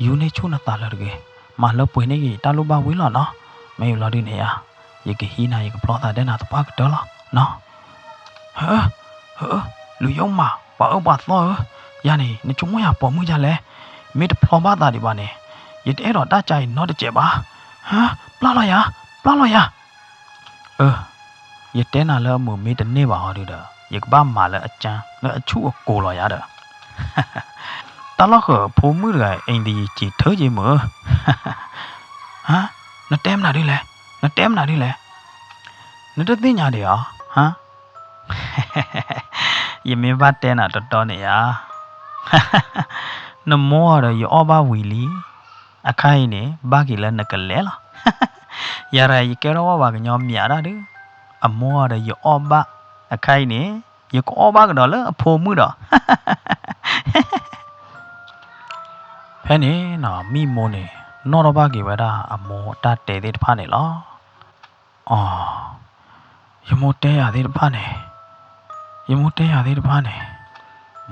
ယူၤန့ၢ်ဆူၣ်နသးလၢတဂ့ၤ, မၤလၢပှဲၤန့ၢ်က့ၤတၢ်လိၣ်ဘၣ်ဝံၤလီၤနီၤ, မ့ၢ်ဘျီဒုန့ၣ်ယါ, ယကဟံးနၤ ယကဖျီသးဒဲနၤသပှၢ်ကတၢၢ်လီၤ, နီၤ. ဟၢ, ဟၢ, လူၤယိမး, ပှၤအၢပှၤသီဧၢ, ယၤန့ၣ် နဆိကမိၣ်ယၤပိာ်မုၣ်ဒ်လဲၣ်, မ့ၢ်တဖျီဘၣ်သးဒံးဘၣ်န့ၣ်, ယတအဲၣ်ဒိးတၢ်ကါအံၤနီတစဲးဘၣ်, ဟၢ, ပျၢ်လီၤယၤ, ပျၢ်လီၤယၤ. အၢ, ယတဲနၤလၢအမုာ်မ့ၢ်တန့ၢ်ဘၣ်ဟီဒုဒီး ယကဘၣ်မၤလၢအကၢ် လၢအဆူၣ်အကိၤလီၤယၤဒီး, တၢ်လီၢ်ဃၢၤအဖိမုၣ်တဂၤ အ့ၣ်ဒံယံၤစံးထၢက့ၤမုာ်ဧၢ, ဟါ, နတဲမနုၤဒ်လဲၣ်, နတဲမနုၤဒ်လဲၣ်, နတသ့ၣ်ညါဒံးဧါ, ဟါ ယမ့ၢ်ဘၣ်တဲနၤတီတီန့ၣ်ဧါ, နမိၢ်အီၤဒီးယအီၣ်ဘၣ်ဝံၤလံ, အခါအံၤန့ၣ် ဘၣ်က့ၤလၢနကလဲၤလီၤ, ယၤတဂၤ ယကဲထီၣ်ဘၣ်ပှၤကညီမၠးတၢ်ဒု, အမိၢ်အီၤဒီးယအီၣ်ဘၣ်, အခါအံၤန့ၣ် ယကအီၣ်ဘၣ်ကဒီးလၢအဖိမုၣ်ဒီး ဖဲန့ၣ်နီၤ မံမိၢ်န့ၣ် နီၣ်ထီၣ်ဘၣ်က့ၤဝဲဒၣ်အမိၢ်အတၢ်တဲသ့ၣ်တဖၣ်န့ၣ်လီၤ. အိ, ယမိၢ်တဲယၤသ့ၣ်တဖၣ်န့ၣ်, ယမိၢ်တဲယၤသ့ၣ်တဖၣ်န့ၣ်,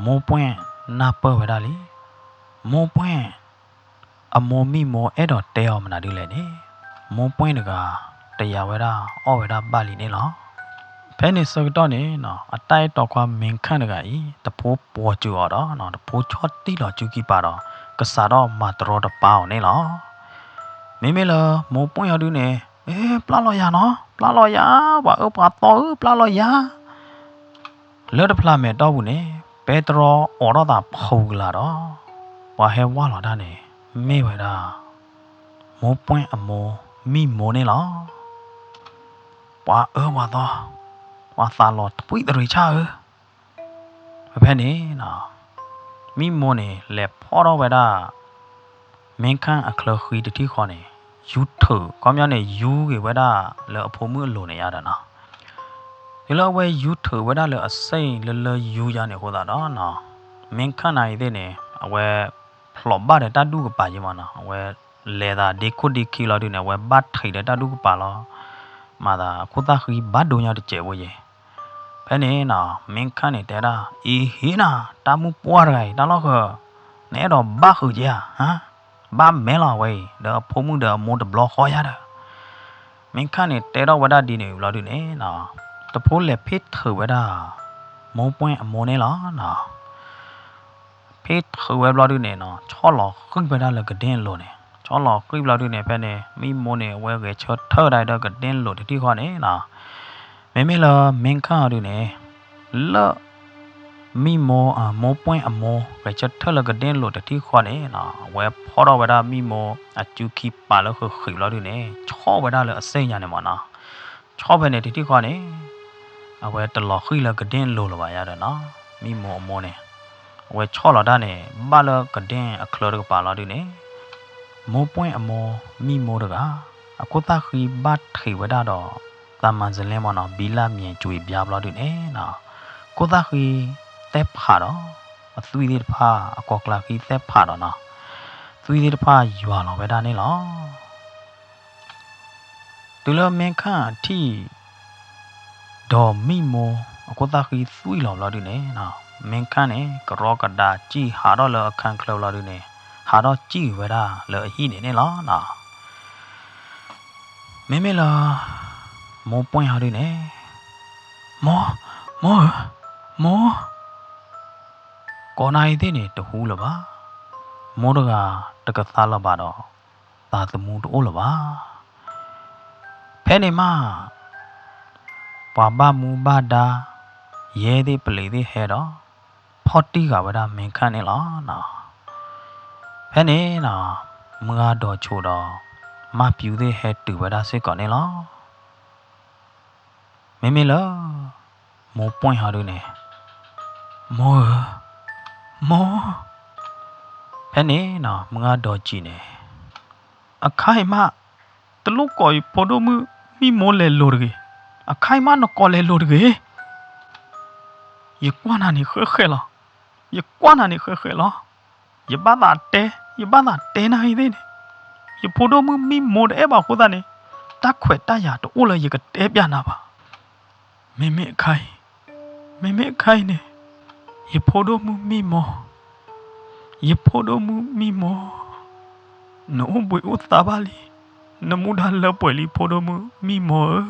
မိၢ်ပှဲၢ်နၢ်ပၢၢ်ဝဲဒၣ်လံ. မိၢ်ပှဲၢ် အမိၢ်မံမိၢ်အဲၣ်ဒိးတဲအီၤမနုၤဒ်လဲၣ်န့ၣ်, မိၢ်ပှဲၢ်တဂၤ တယာ်ဝဲဒၣ်အီၣ်ဝဲဒၣ်ဘၣ်လံန့ၣ်လီၤ. ဖဲန့ၣ်ဆၢကတီၢ်န့ၣ် အတၢ်အဲၣ်တီခွါမ့ၢ်ခၣ်တဂၤအံၤ တဖိပှီၤစၢၤအီၤဒီး တဖိဆီၣ်တံၢ်လီၤစုခံပၤဒီး ကစးထီၣ်မၤတရီတပါအီၤန့ၣ်လီၤ. မ့မ့ၢ်လၢမိၢ်ပှဲၢ်အီၤဒုန့ၣ်, ပျၢ်လီၤယၤနီၤ, ပျၢ်လီၤယၤ, ပှၤအၢပှၤသီဧၢ, ပျၢ်လီၤယၤ. လၢတဖျးမဲာ်တီၢ်ပူၤန့ၣ် ပဲတြီအိးထီၣ်သးဖုကလာ်ဒီး ပှၤဟဲဝၢ်လီၤတၢ်န့ၣ် မ့ၢ်ဝဲဒၣ် မိၢ်ပှဲၢ်အမိၢ်မံမိၢ်န့ၣ်လီၤ. ပှၤအၢပှၤသီ, ပှၤသးလီၤတပှံၢ်တရံးဆၣ်ဧၢ. ဖဲဖဲန့ၣ် မံမိၢ်န့ၣ် လဲၤဖီၣ်ထီၣ်ဝဲဒၣ် မ့ၢ်ခၣ်အချၢဃံတထံၣ်ဃီန့ၣ် ယူၤထုး, ခီပညီန့ၣ် ယူၤက့ၤဝဲဒၣ်လၢအဖိမုၣ်အလိၤန့ၣ်ယါဒီးနီၤ. တုၤလၢအဝဲယူၤထုးဝဲဒၣ်လၢအစ့ၣ်လၢလၢယူၤယါန့ၣ်အဃိသတးဒီးနီၤ, မ့ၢ်ခၣ်နၤအံၤသ့ၣ်န့ၣ် အဝဲဖျိးဘၣ်ဒီးတၢ်ဒူၣ်ကပၤယံမးနီၤ, အဝဲလဲၤသးဒ့ခိၣ်ဒ့ခံလီၤဒုန့ၣ် အဝဲဘၣ်ထံးဒီးတၢ်ဒူၣ်ကပၤလီၤ. မၤသးအခိၣ်သၣ်ဃံဘၣ်ဒိညီတစဲးဖိယံၤ. ဖဲန့ၣ်နီၤ မ့ၢ်ခၣ်န့ၣ်တဲဒၣ်, အံၤဟ့ၣ်နၤ တၢ်မုၣ်ပှၢ်တဂၤအံၤ တၢ်လီၢ်ဃၢၤ, နအဲၣ်ဒိးဘၣ်ဃုာ်က့ၤဧါ, ဟါ, ဘၣ်မဲာ်လီၤဝဲအံၤ ဒီးအဖိမုၣ်ဒီးအမိၢ်တဘျီဃီယါဒီး မ့ၢ်ခၣ်န့ၣ်တဲထီၣ်ဝဲဒၣ်ဒ်န့ၣ်ဘျီဒုန့ၣ်, တဖိလဲၤဖ့ၣ်ထုးဝဲဒၣ် မိၢ်ပှဲၢ်အမိၢ်န့ၣ်လီၤ. ဖ့ၣ်ထုးဝဲဘျီဒုန့ၣ်နီၤ ဆီၣ်လီၤဃံၣ်ဝဲဒၣ်လၢကဒ့ၣ်အလိၤန့ၣ်, ဆီၣ်လီၤဃံၣ်ဘျီဒုန့ၣ် ဖဲန့ၣ် မံမိၢ်န့ၣ် အဝဲဂဲၤဆၢထၢၣ်ဒၣ်ဒီးကဒ့ၣ်အလိၤတထံၣ်ဃီန့ၣ်နီၤ. မ့မ့ၢ်လၢမ့ၢ်ခၣ်အီၤဒုန့ၣ် လၢ မံမိၢ်, မိၢ်ပှဲၢ်အမိၢ် ဂဲၤဆၢထၢၣ်လၢကဒ့ၣ်အလိၤတထံၣ်ဃီန့ၣ်နီၤ အဝဲဖီၣ်ထီၣ်ဝဲဒၣ်မံမိၢ်အစုခံပၤလၢဃုာ်ဃံးဘျီဒုန့ၣ် ဆီၣ်ဝဲဒၣ်လၢအစ့ၣ်ညါန့ၣ်မးနီၤ. ဆီၣ်ဖဲန့ၣ်တထံၣ်ဃီန့ၣ် အဝဲတလီၤဃံၣ်လၢကဒ့ၣ်အလိၤလၢၤဘၣ်ယါဒီးနီၤ, မံမိၢ်အမိၢ်န့ၣ် အဝဲဆီၣ်လီၤတၢ်န့ၣ် ဘၣ်လၢကဒ့ၣ်အချၢတကပၤလီၤဒုန့ၣ် မိၢ်ပှဲၢ်အမိၢ် မံမိၢ်တဂၤ အခိၣ်သၣ်ဃံဘၣ်ထံးဝဲဒၣ်ဒီး သးမၤစလဲမ့ၢ်နီၤ ဘံလၢ်မံၤကွံာ်ဘျါဘျီဒုန့ၣ်နီၤ, ခိၣ်သၣ်ဃံသဲဖးဒီး အသွံၣ်သ့ၣ်တဖၣ် အကီၢ်ကျါဃံသဲဖးဒီးနီၤ, သွံၣ်သ့ၣ်တဖၣ်ယွၤလီၤဝဲဒၣ်န့ၣ်လီၤ. တုၤလၢမ့ၢ်ခၣ်ထံၣ် ဒီးမံမိၢ်အခိၣ်သၣ်ဃံသွံၣ်လီၤဘျီဒုန့ၣ်နီၤ, မ့ၢ်ခၣ်န့ၣ် ကရီကဒါစံၣ်ဟးထီၣ်လၢအခၢၣ်ချၢဘျီဒုန့ၣ် ဟးထီၣ်စံၣ်ဝဲဒၣ်လၢအဟံၣ်န့ၣ်န့ၣ်လီၤနီၤ. မ့မ့ၢ်လၢ မိၢ်ပှဲၢ်ဟီဒုန့ၣ်, မိၢ်, မိၢ်ဧၢ, မိၢ်, ကိးနၤအံၤသ့ၣ်န့ၣ်တဟူလၢၤဘၣ်. မိၢ်တဂၤတကသါလၢၤဘၣ်ဒီး သးသမူတအိၣ်လၢၤဘၣ်. ဖဲန့ၣ်မး ပှၤဘၣ်မူဘၣ်ဒါ ယဲၢ်သ့ၣ်ပလံးသ့ၣ်ဟဲဒီး ဖီၣ်တံၢ်ဃာ်ဝဲဒၣ်မ့ၢ်ခၣ်န့ၣ်လီၤနီၤ. ဖဲန့ၣ်နီၤ မုၢ်ဂၤဒီးဆိးဒီး မၢ်ပျူၤသ့ၣ်ဟဲတုၤဝဲဒၣ်စ့ၢ်ကီးန့ၣ်လီၤ. မ့မ့ၢ်လၢ မိၢ်ပှဲၢ်ဟီဒုန့ၣ်, မိၢ်ဧၢ, မိၢ်, ဖဲန့ၣ်နီၤ မုၢ်ဂၤဒီးစံးန့ၣ်, အခါအံၤမး တလိၣ်ကိးယဖိဒိၣ်မုၣ် မံမိၢ်လဲၤလိၤတဂ့ၤ, အခါအံၤမးနကိးလဲၤလိၤတဂ့ၤ. ယကွၢ်နၤန့ၣ်ဃဲးဃဲးလီၤ. ယကွၢ်နၤန့ၣ်ဃဲးဃဲးလီၤ. ယဘၣ်သးတဲ, ယဘၣ်သးတဲနၤဂ့ၤသ့ၣ်န့ၣ်, ယဖိဒိၣ်မုၣ်မံမီၤတအဲၣ်ဘၣ်အဃိသတးန့ၣ်, တၢ်ခွဲးတၢ်ယာ်တအိၣ်လၢယကတဲပျးနၤဘၣ်. မ့မ့ၢ်အခါအံၤ, မ့မ့ၢ်အခါအံၤန့ၣ်, ယဖိဒိၣ်မုၣ်မံမီၤ, ယဖိဒိၣ်မုၣ်မံမီၤ, နအိၣ်ဘှံးအိၣ်သါဘၣ်လံ, နမူဒါလၢပှဲၤလံ ဖိဒိၣ်မုၣ်မံမီၤဧၢ,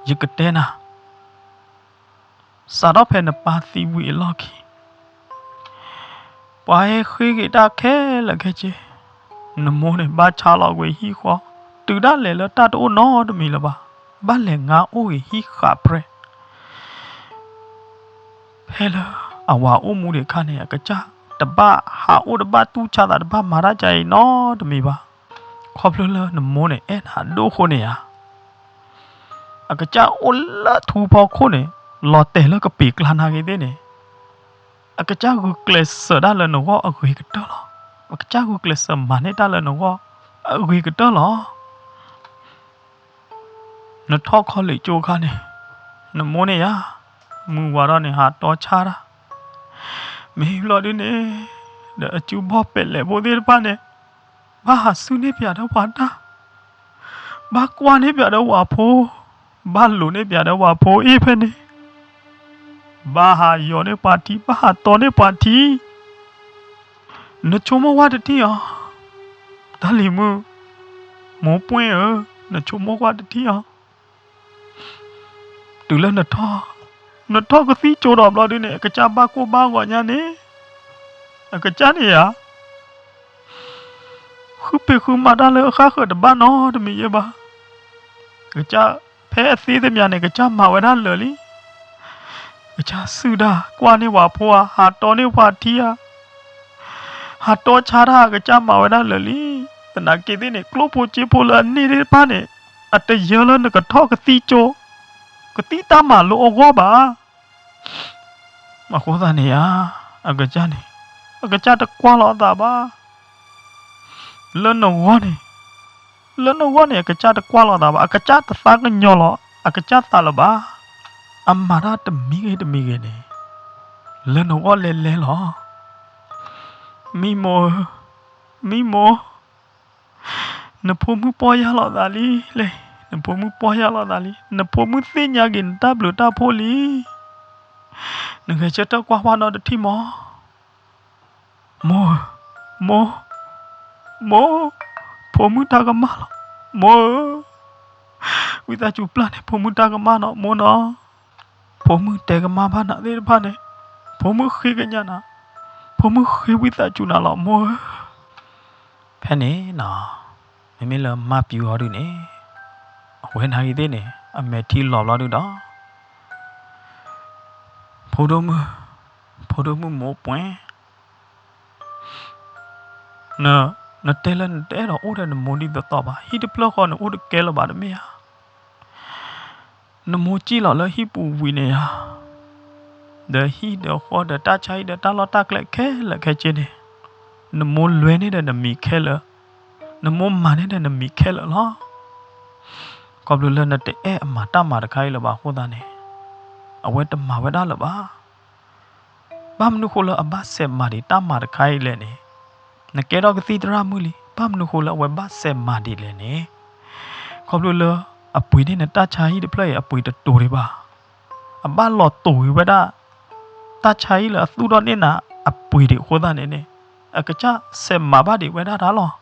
ယကတဲနၤ စးထီၣ်ဖဲနပၢ်သံဝံၤအလီၢ်ခံ, ပှၤဟဲဃ့က့ၤတၢ်ခဲလၢာ်ခဲဆ့, နမိၢ်န့ၣ်ဘၣ်ဆါလီၤကွံာ်ဟံၣ်ဃီ, တုၤဒၣ်လဲာ်လၢတၢ်တအိၣ်နီတမံၤလၢၤဘၣ်, ဘၣ်လဲၤငါအိၣ်ဂ့ၤဟံၣ်ဃးပြဲၢ် ဖဲလၢအဝၤအိၣ်မူဒံးအခါန့ၣ် အကစၢ်တဘၣ်ဟးအိၣ်တဘၣ်တူၢ်ဆါသး တဘၣ်မၤတၢ်ကါအံၤနီတမံၤဘၣ်. ခီဖျိလၢနမိၢ်န့ၣ်အဲၣ်နၤဒိၣ်အဃိန့ၣ်ဧါ, အကစၢ်အိၣ်လၢထူဖီခိၣ်န့ၣ်, လီၤတဲာ်လၢကပံာ်ကျါနၤဂ့ၤသ့ၣ်န့ၣ်, အကစၢ်ဂုာ်ကျဲးစၢးတၢ်လၢနဂီၢ်အဂ့ၤကတၢၢ်လီၤ. အကစၢ်ဂုာ်ကျဲးစၢးမၤန့ၢ်တၢ်လၢနဂီၢ်အဂ့ၤကတၢၢ်လီၤ. နထီၣ်ခီလ့ၣ်ကၠိအခါန့ၣ်, နမိၢ်န့ၣ်ယါ, မုၢ်ဝါထီၣ်န့ၣ် ဟးတီဆါတၢ်, မ့ၢ်ဘျီဒုန့ၣ်, ဒီးအစုဘီၣ်ပဲာ်လဲၣ်ဖိသ့ၣ်တဖၣ်န့ၣ်, ဘၣ်ဟးစုန့ၢ်ပၠးဒီးပှၤတၢ်, ဘၣ်ကွၢ်န့ၢ်ပၠးဒီးပှၤဖိ, ဘၣ်လိးန့ၢ်ပၠးဒီးပှၤဖိအ့ၣ်ဖဲန့ၣ် ဘၣ်ဟးယီၤန့ၢ်ပှၤထံ, ဘၣ်ဟးတီန့ၢ်ပှၤထံ, နဆိကမိၣ်ကွၢ်တထံၣ်အီၤ, တၢ်လံၤမုၣ်, မိၢ်ပှဲၢ်ဧၢ, နဆိကမိၣ်ကွၢ်တထံၣ်အီၤ, တုၤလၢနထီၣ်, နထီၣ်ကသံၣ်ကၠိဒီးဘျီဒုန့ၣ် အကစၢ်ဘၣ်ကိၢ်ဘၣ်ဂီၤညါန့ၣ်, အကစၢ်န့ၣ်ဧါ ဃုပ့ၤဃုမၤတၢ်လၢအဃၣ်ဃၢၤတဘၣ်နီတမံၤယဲဘၣ်. ကစၢ်ဖဲအသ့သမံၤန့ၣ် ကစၢ်မၤဝဲဒၣ်လၢာ်လံ. ကစၢ်စုၣ်တၢ်, ကွၢ်န့ၢ်ပှၤဖိဧါ, ဟးတီန့ၢ်ပှၤထံဧါ, ဟးတီဆါတၢ်, ကစၢ်မၤဝဲဒၣ်လၢာ်လံ. သနာ်က့သ့ၣ်န့ၣ် ကျိၣ်ဖိစ့ဖိလၢအန့ၢ်သ့ၣ်တဖၣ်န့ၣ် အတယၢလၢနကထီၣ်ကသံၣ်ကၠိ, ကသံၣ်တၢ်မၤလိအဂီၢ်ဘၣ်. အဃိသတးန့ၣ်ဧါ, အကစၢ်န့ၣ်, အကစၢ်တကွၢ်လီၤအသးဘၣ်. လၢနဂီၢ်န့ၣ်, လၢနဂီၢ်န့ၣ် အကစၢ်တကွၢ်လီၤသးဘၣ်, အကစၢ်တသးကညီၤလီၤအကစၢ်သးလၢၤဘၣ်. အမၤတၢ်တမံၤဂ့ၤတမံၤဂ့ၤန့ၣ်, လၢနဂီၢ်လဲၤလဲၤလီၤ. မံမိၢ်ဧၢ, မံမိၢ်, နဖိမုၣ်ပီၢ်ယၢ်လီၤသးလံလဲၣ်, နဖိမုၣ်ပီၢ်ယၢ်လီၤသးလံ, နဖိမုၣ်သ့ၣ်ညါက့ၤနတၢ်ဘျုးတၢ်ဖှိၣ်လံ. နဂဲၤဆၢထၢၣ်ကွၢ်ဝဲနီတထံၣ်မီၤ. မိၢ်ဧၢ, မိၢ်, မိၢ်, ဖိမုၣ်တၢ်ကမၣ်လီၤ, မိၢ်ဧၢ. ဝံသးစူၤပျၢ်န့ၢ်ဖိမုၣ်တၢ်ကမၣ်နီၤ, မိၢ်နီၤ. ဖိမုၣ်တဲကမၣ်ဘၣ်နၤသ့ၣ်တဖၣ်န့ၣ်, ဖိမုၣ်ဃ့ကညးနၤ, ဖိမုၣ်ဃ့ဝံသးစူၤနၤလီၤ မိၢ်ဧၢ. ဖဲန့ၣ်နီၤ, မ့မ့ၢ်လၢမါပျူၤအီၤဒုန့ၣ်, အဝဲနၤဂ့ၤသ့ၣ်န့ၣ် အမဲာ်ထံလီၤဘျီဒုဒီး, ဖိဒိၣ်မုၣ်, ဖိဒိၣ်မုၣ်မိၢ်ပှဲၢ် န, နတဲလၢနတအဲၣ်ဒိးအိၣ်ဒီးနမိၢ်ဒ်သိးသိးဘၣ်, ဟံၣ်တဖျၢၣ်ဃီနအိၣ်တကဲလၢၤဘၣ်တမ့ၢ်ဧါ. နမိၢ်စံၣ်လီၤလၢဟံၣ်ပူၤဝံၤန့ၣ်ဧါ, ဒီးဟံၣ်ဒီးဃီဒီးတၢ်ဆါဟံၣ်ဒီးတၢ်လီၢ်တၢ်ကျဲခဲလၢာ်ခဲဆ့န့ၣ်, နမိၢ်လွဲန့ၢ်ဒီးနမံၤခဲလၢာ်, နမိၢ်မၤန့ၢ်ဒီးနမံၤခဲလၢာ်လီၤ. ခီဖျိလၢနတအဲၣ်အမၤတၢ်မၤတခါအံၤလၢၤဘၣ်အဃိသတးန့ၣ်, အဝဲတမၤဝဲဒၣ်လၢၤဘၣ်. ဘၣ်မနုၤဃိလၢအဘၣ်စဲးမၤဒံးတၢ်မၤတခါအံၤလဲၣ်န့ၣ်, နကဲထီၣ်ကသံၣ်သရၣ်မုၣ်လံ, ဘၣ်မနုၤဃိလၢအဝဲဘၣ်စဲးမၤဒံးလဲၣ်န့ၣ်, ခီဖျိလၢအပှ့ၤန့ၢ်နတၢ်ဆါဟံၣ်တဖျၢၣ်အံၤ အပှ့ၤတတိၤဒံးဘၣ်. အဘၣ်လီၤတိၤက့ၤဝဲဒၣ် တၢ်ဆါဟံၣ်လၢအသူၣ်ထီၣ်န့ၢ်နၤအပှ့ၤဒံးအဃိသတးန့ၣ်န့ၣ်, အကစၢ်စဲးမၤဘၣ်ဒံးဝဲဒၣ်တၢ်လီၤ.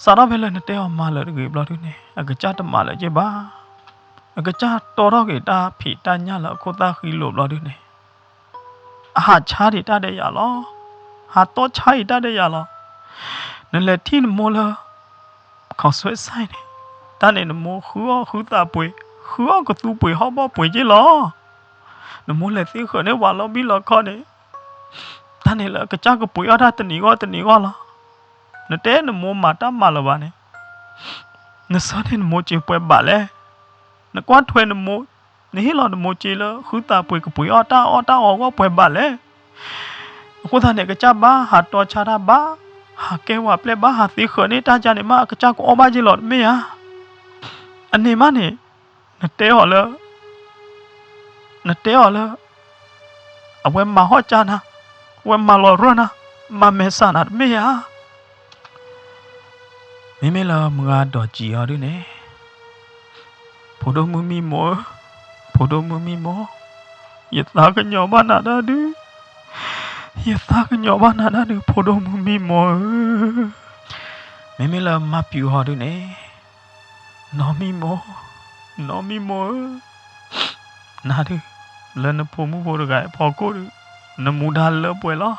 စးထီၣ်ဖဲလၢနတဲအီၤမၤလၢာ်တဂ့ၤဘျီဒုန့ၣ် အကစၢ်တမၤလၢာ်က့ၤဘၣ်. အကစၢ်တီထီၣ်က့ၤတၢ်ဖံးတၢ်ညၣ်လၢအခိၣ်သၣ်ဃံလိာ်ဘျီဒုန့ၣ်, အဟးဆါဒံးတၢ်ဒဲးယၤလီၤ. ဟးတီဆါဒံးတၢ်ဒဲးယၤလီၤ. နလဲၤထံၣ်နမိၢ်လၢ ခီၣ်ဆွဲစဲန့ၣ်, တၢ်န့ၣ်နမိၢ်ဃုအီၣ်ဃုသးပှ့ၤ, ဃုအီၣ်ကသူပှ့ၤဟီၣ်ဘီၣ်ပှ့ၤက့ၢ်လီၤ. နမိၢ်လဲၤသ့ဃၢၤန့ၢ်ပှၤလီၤဘံၣ်လီၤခီန့ၣ်, တၢ်န့ၣ်လၢအကစၢ်ကပှ့ၤအီၣ်တၢ်တနံၤဂီၢ်တနံၤဂီၢ်လီၤ. နတဲနမိၢ်မၤတၢ်မၤလၢၤဘၣ်န့ၣ်, နဆၢန့ၢ်နမိၢ်စ့ၤပှဲၤဘၣ်လဲၣ်. နကွၢ်ထွဲနမိၢ်, နဟ့ၣ်လီၤနမိၢ်စ့ၤလၢဃုသးပှ့ၤကပှ့ၤအီၣ်တၢ်အီၣ်တၢ်အီအဂီၢ်ပှဲၤဘၣ်လဲၣ်. အဃိသတးန့ၣ် အကစၢ်ဘၣ်ဟးတီဆါတၢ်ဘၣ်, ဟးကဲဝဲပျဲၢ်ဘၣ်, ဟးသ့ဃၢၤန့ၢ်တၢ်ကါန့ၣ်မး အကစၢ်ကအီၣ်ဘၣ်က့ၢ်လီၤတမ့ၢ်ဧါ. အန့ၣ်မးန့ၣ်, နတဲအီၤလၢ, နတဲအီၤလၢ အဝဲမၤဟီၣ်ကၢနၤ, အဝဲမၤလီၤရၢၢ်နၤ, မၤမဲာ်ဆှးနၤတမ့ၢ်ဧါ. မ့မ့ၢ်လၢမုၢ်ဂၤဒီးစံးအီၤဒုန့ၣ်, ဖိဒိၣ်မုၣ်မံမီၢ်ဧၢ, ဖိဒိၣ်မုၣ်မံမီၢ်, ယသးကညီၤဘၣ်နၤဒၣ်ဒု, ယသးကညီၤဘၣ်နၤဒၣ်ဒု ဖိဒိၣ်မုၣ်မံမီၢ်ဧၢ. မ့မ့ၢ်လၢမါပျူၤဟီဒုန့ၣ်, နီၢ်မံမီၢ်, နီၢ်မံမီၢ်ဧၢ, နၤဒု, လၢနဖိမုၣ်ဖိတဂၤအဖီခိၣ်ဒု, နမူဒါလၢပှဲၤလီၤ,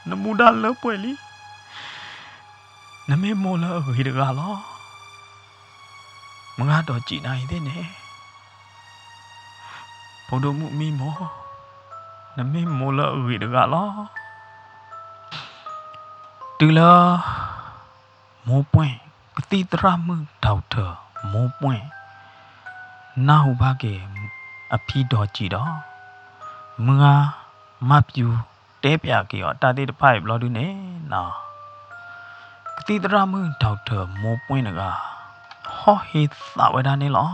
နမူဒါလၢပှဲၤလံ. နမ့ၢ်မိၢ်လၢအဂ့ၤတဂၤလီၤ. မုၢ်ဂၤဒီးစံးနၤအံၤသ့ၣ်န့ၣ်, ဖိဒိၣ်မုၣ်မံမီၢ်, နမ့ၢ်မိၢ်လၢအဂ့ၤတဂၤလီၤ. တုၤလၢ မိၢ်ပှဲၢ်, ကသံၣ်သရၣ်မုၣ် doctor မိၢ်ပှဲၢ် နၢ်ဟူဘၣ်က့ၤ အဖံဒီးစံးဒီး, မုၢ်ဂၤ မါပျူၤတဲပၠးက့ၤအီၤတၢ်သ့ၣ်တဖၣ်အံၤဘျီဒုန့ၣ်နီၤ, ကသံၣ်သရၣ်မုၣ် doctor မိၢ်ပှဲၢ်တဂၤ ဟီၣ်ဟ့သးဝဲဒၣ်န့ၣ်လီၤ.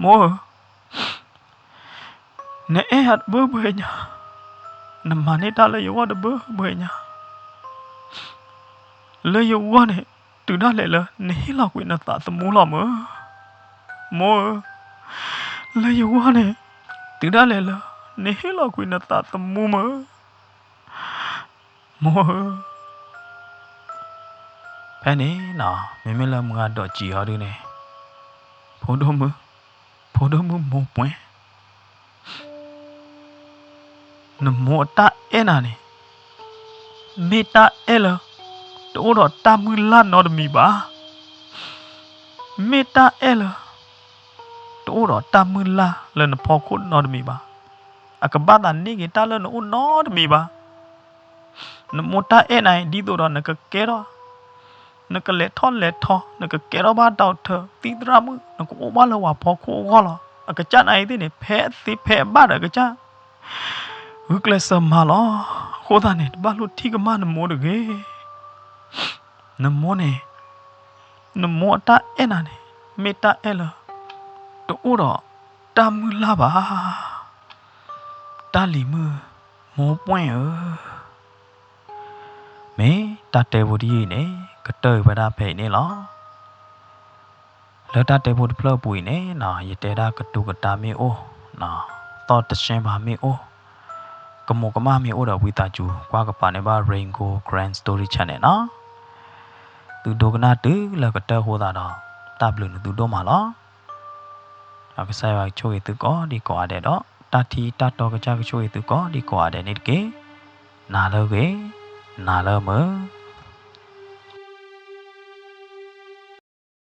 မိၢ်ဧၢ, နအဲၣ်ယၤတဘၢဘှဲညါ, နမၤန့ၢ်တၢ်လၢယဂီၢ်တဘၢဘှဲညါ လၢယဂီၢ်န့ၣ် တုၤဒၣ်လဲာ်လၢ နဟ့ၣ်လီၤကွံာ်နသးသမူလီၤမၢ်. မိၢ်ဧၢ, လၢယဂီၢ်န့ၣ် တုၤဒၣ်လဲာ်လၢ နဟ့ၣ်လီၤကွံာ်နသးသမူမၢ်. မိၢ်ဧၢ, ဖဲန့ၣ်နီၤ မ့မ့ၢ်လၢမုၢ်ဂၤဒီးစံးအီၤဒုန့ၣ်, ဖိဒိၣ်မုၣ်, ဖိဒိၣ်မုၣ်မိၢ်ပှဲၢ် နမိၢ်အတၢ်အဲၣ်နၤန့ၣ် မ့ၢ်တၢ်အဲၣ်လၢ တအိၣ်ဒီးတၢ်မုၢ်လၢ်နီတမံၤဘၣ်. မ့ၢ်တၢ်အဲၣ်လၢ တအိၣ်ဒီးတၢ်မုၢ်လၢ်လၢနဖီခိၣ်နီတမံၤဘၣ်. အကဘၣ်သးန့ၢ်က့ၤတၢ်လၢနအိၣ်နီတမံၤဘၣ်. နမိၢ်တၢ်အဲၣ်နၤအံၤ ဒ်သိးဒီးနကကဲထီၣ် နကလဲၤထီၣ်လဲၤထီ, နကကဲထီၣ်ဘၣ် doctor သံၣ်သရၣ်မုၣ်, နကအိၣ်ဘၣ်လၢပှၤဖီခိၣ်အဂီၢ်လီၤ. အကစၢ်နၤအံၤသ့ၣ်န့ၣ် ဖဲသ့ဖဲအဘၣ်ဒီးအကစၢ် ဂုာ်ကျဲးစၢးမၤလီၤ. အဃိသတးန့ၣ် တဘၣ်လိၣ်ထံၣ်ကမၣ်နမိၢ်တဂ့ၤ. နမိၢ်န့ၣ်, နမိၢ်အတၢ်အဲၣ်နၤန့ၣ် မ့ၢ်တၢ်အဲၣ်လၢ တအိၣ်ဒီးတၢ်မုၢ်လၢ်ဘၣ်. တၢ်လံၤမုၣ်မိၢ်ပှဲၢ်ဧၢ, မ့ၢ်တၢ်တဲဖိတယုၢ်အံၤန့ၣ် ကတၢၢ်အံၤဝဲဒၣ်ဖဲအံၤန့ၣ်လီၤ. လၢတၢ်တဲဖိတဖျၢၣ်အပူၤအံၤန့ၣ်နီၤ ယတဲဒၣ်ကတိၤကတာ်မ့ၢ်အိၣ်, သီၣ်တဆှဲဘၣ်မ့ၢ်အိၣ်, ကမူးကမၣ်မ့ၢ်အိၣ်ဒီး ဝံသးစူၤ ကွၢ်ကပၤန့ၢ်ဘၣ် Rain Gold Grand Story Channel နီၤ. သုဒိကနၣ်တုၤလၢကတၢၢ်အဃိသတးဒီး တၢ်ဘျုးနသုဒိၣ်မးလီၤ. ဒီးကစၢ်ယွၤကဆိၣ်ဂ့ၤသုကိးဒံကိးဂၤဒဲးဒီး တၢ်ထံၣ်တၢ်တီကစၢ်ကဆိၣ်ဂ့ၤသုကိးဒံကိးဂၤဒဲးန့ၣ်တက့ၢ်. နၤလၢအဂ့ၤ, နၤလၢအမုာ်.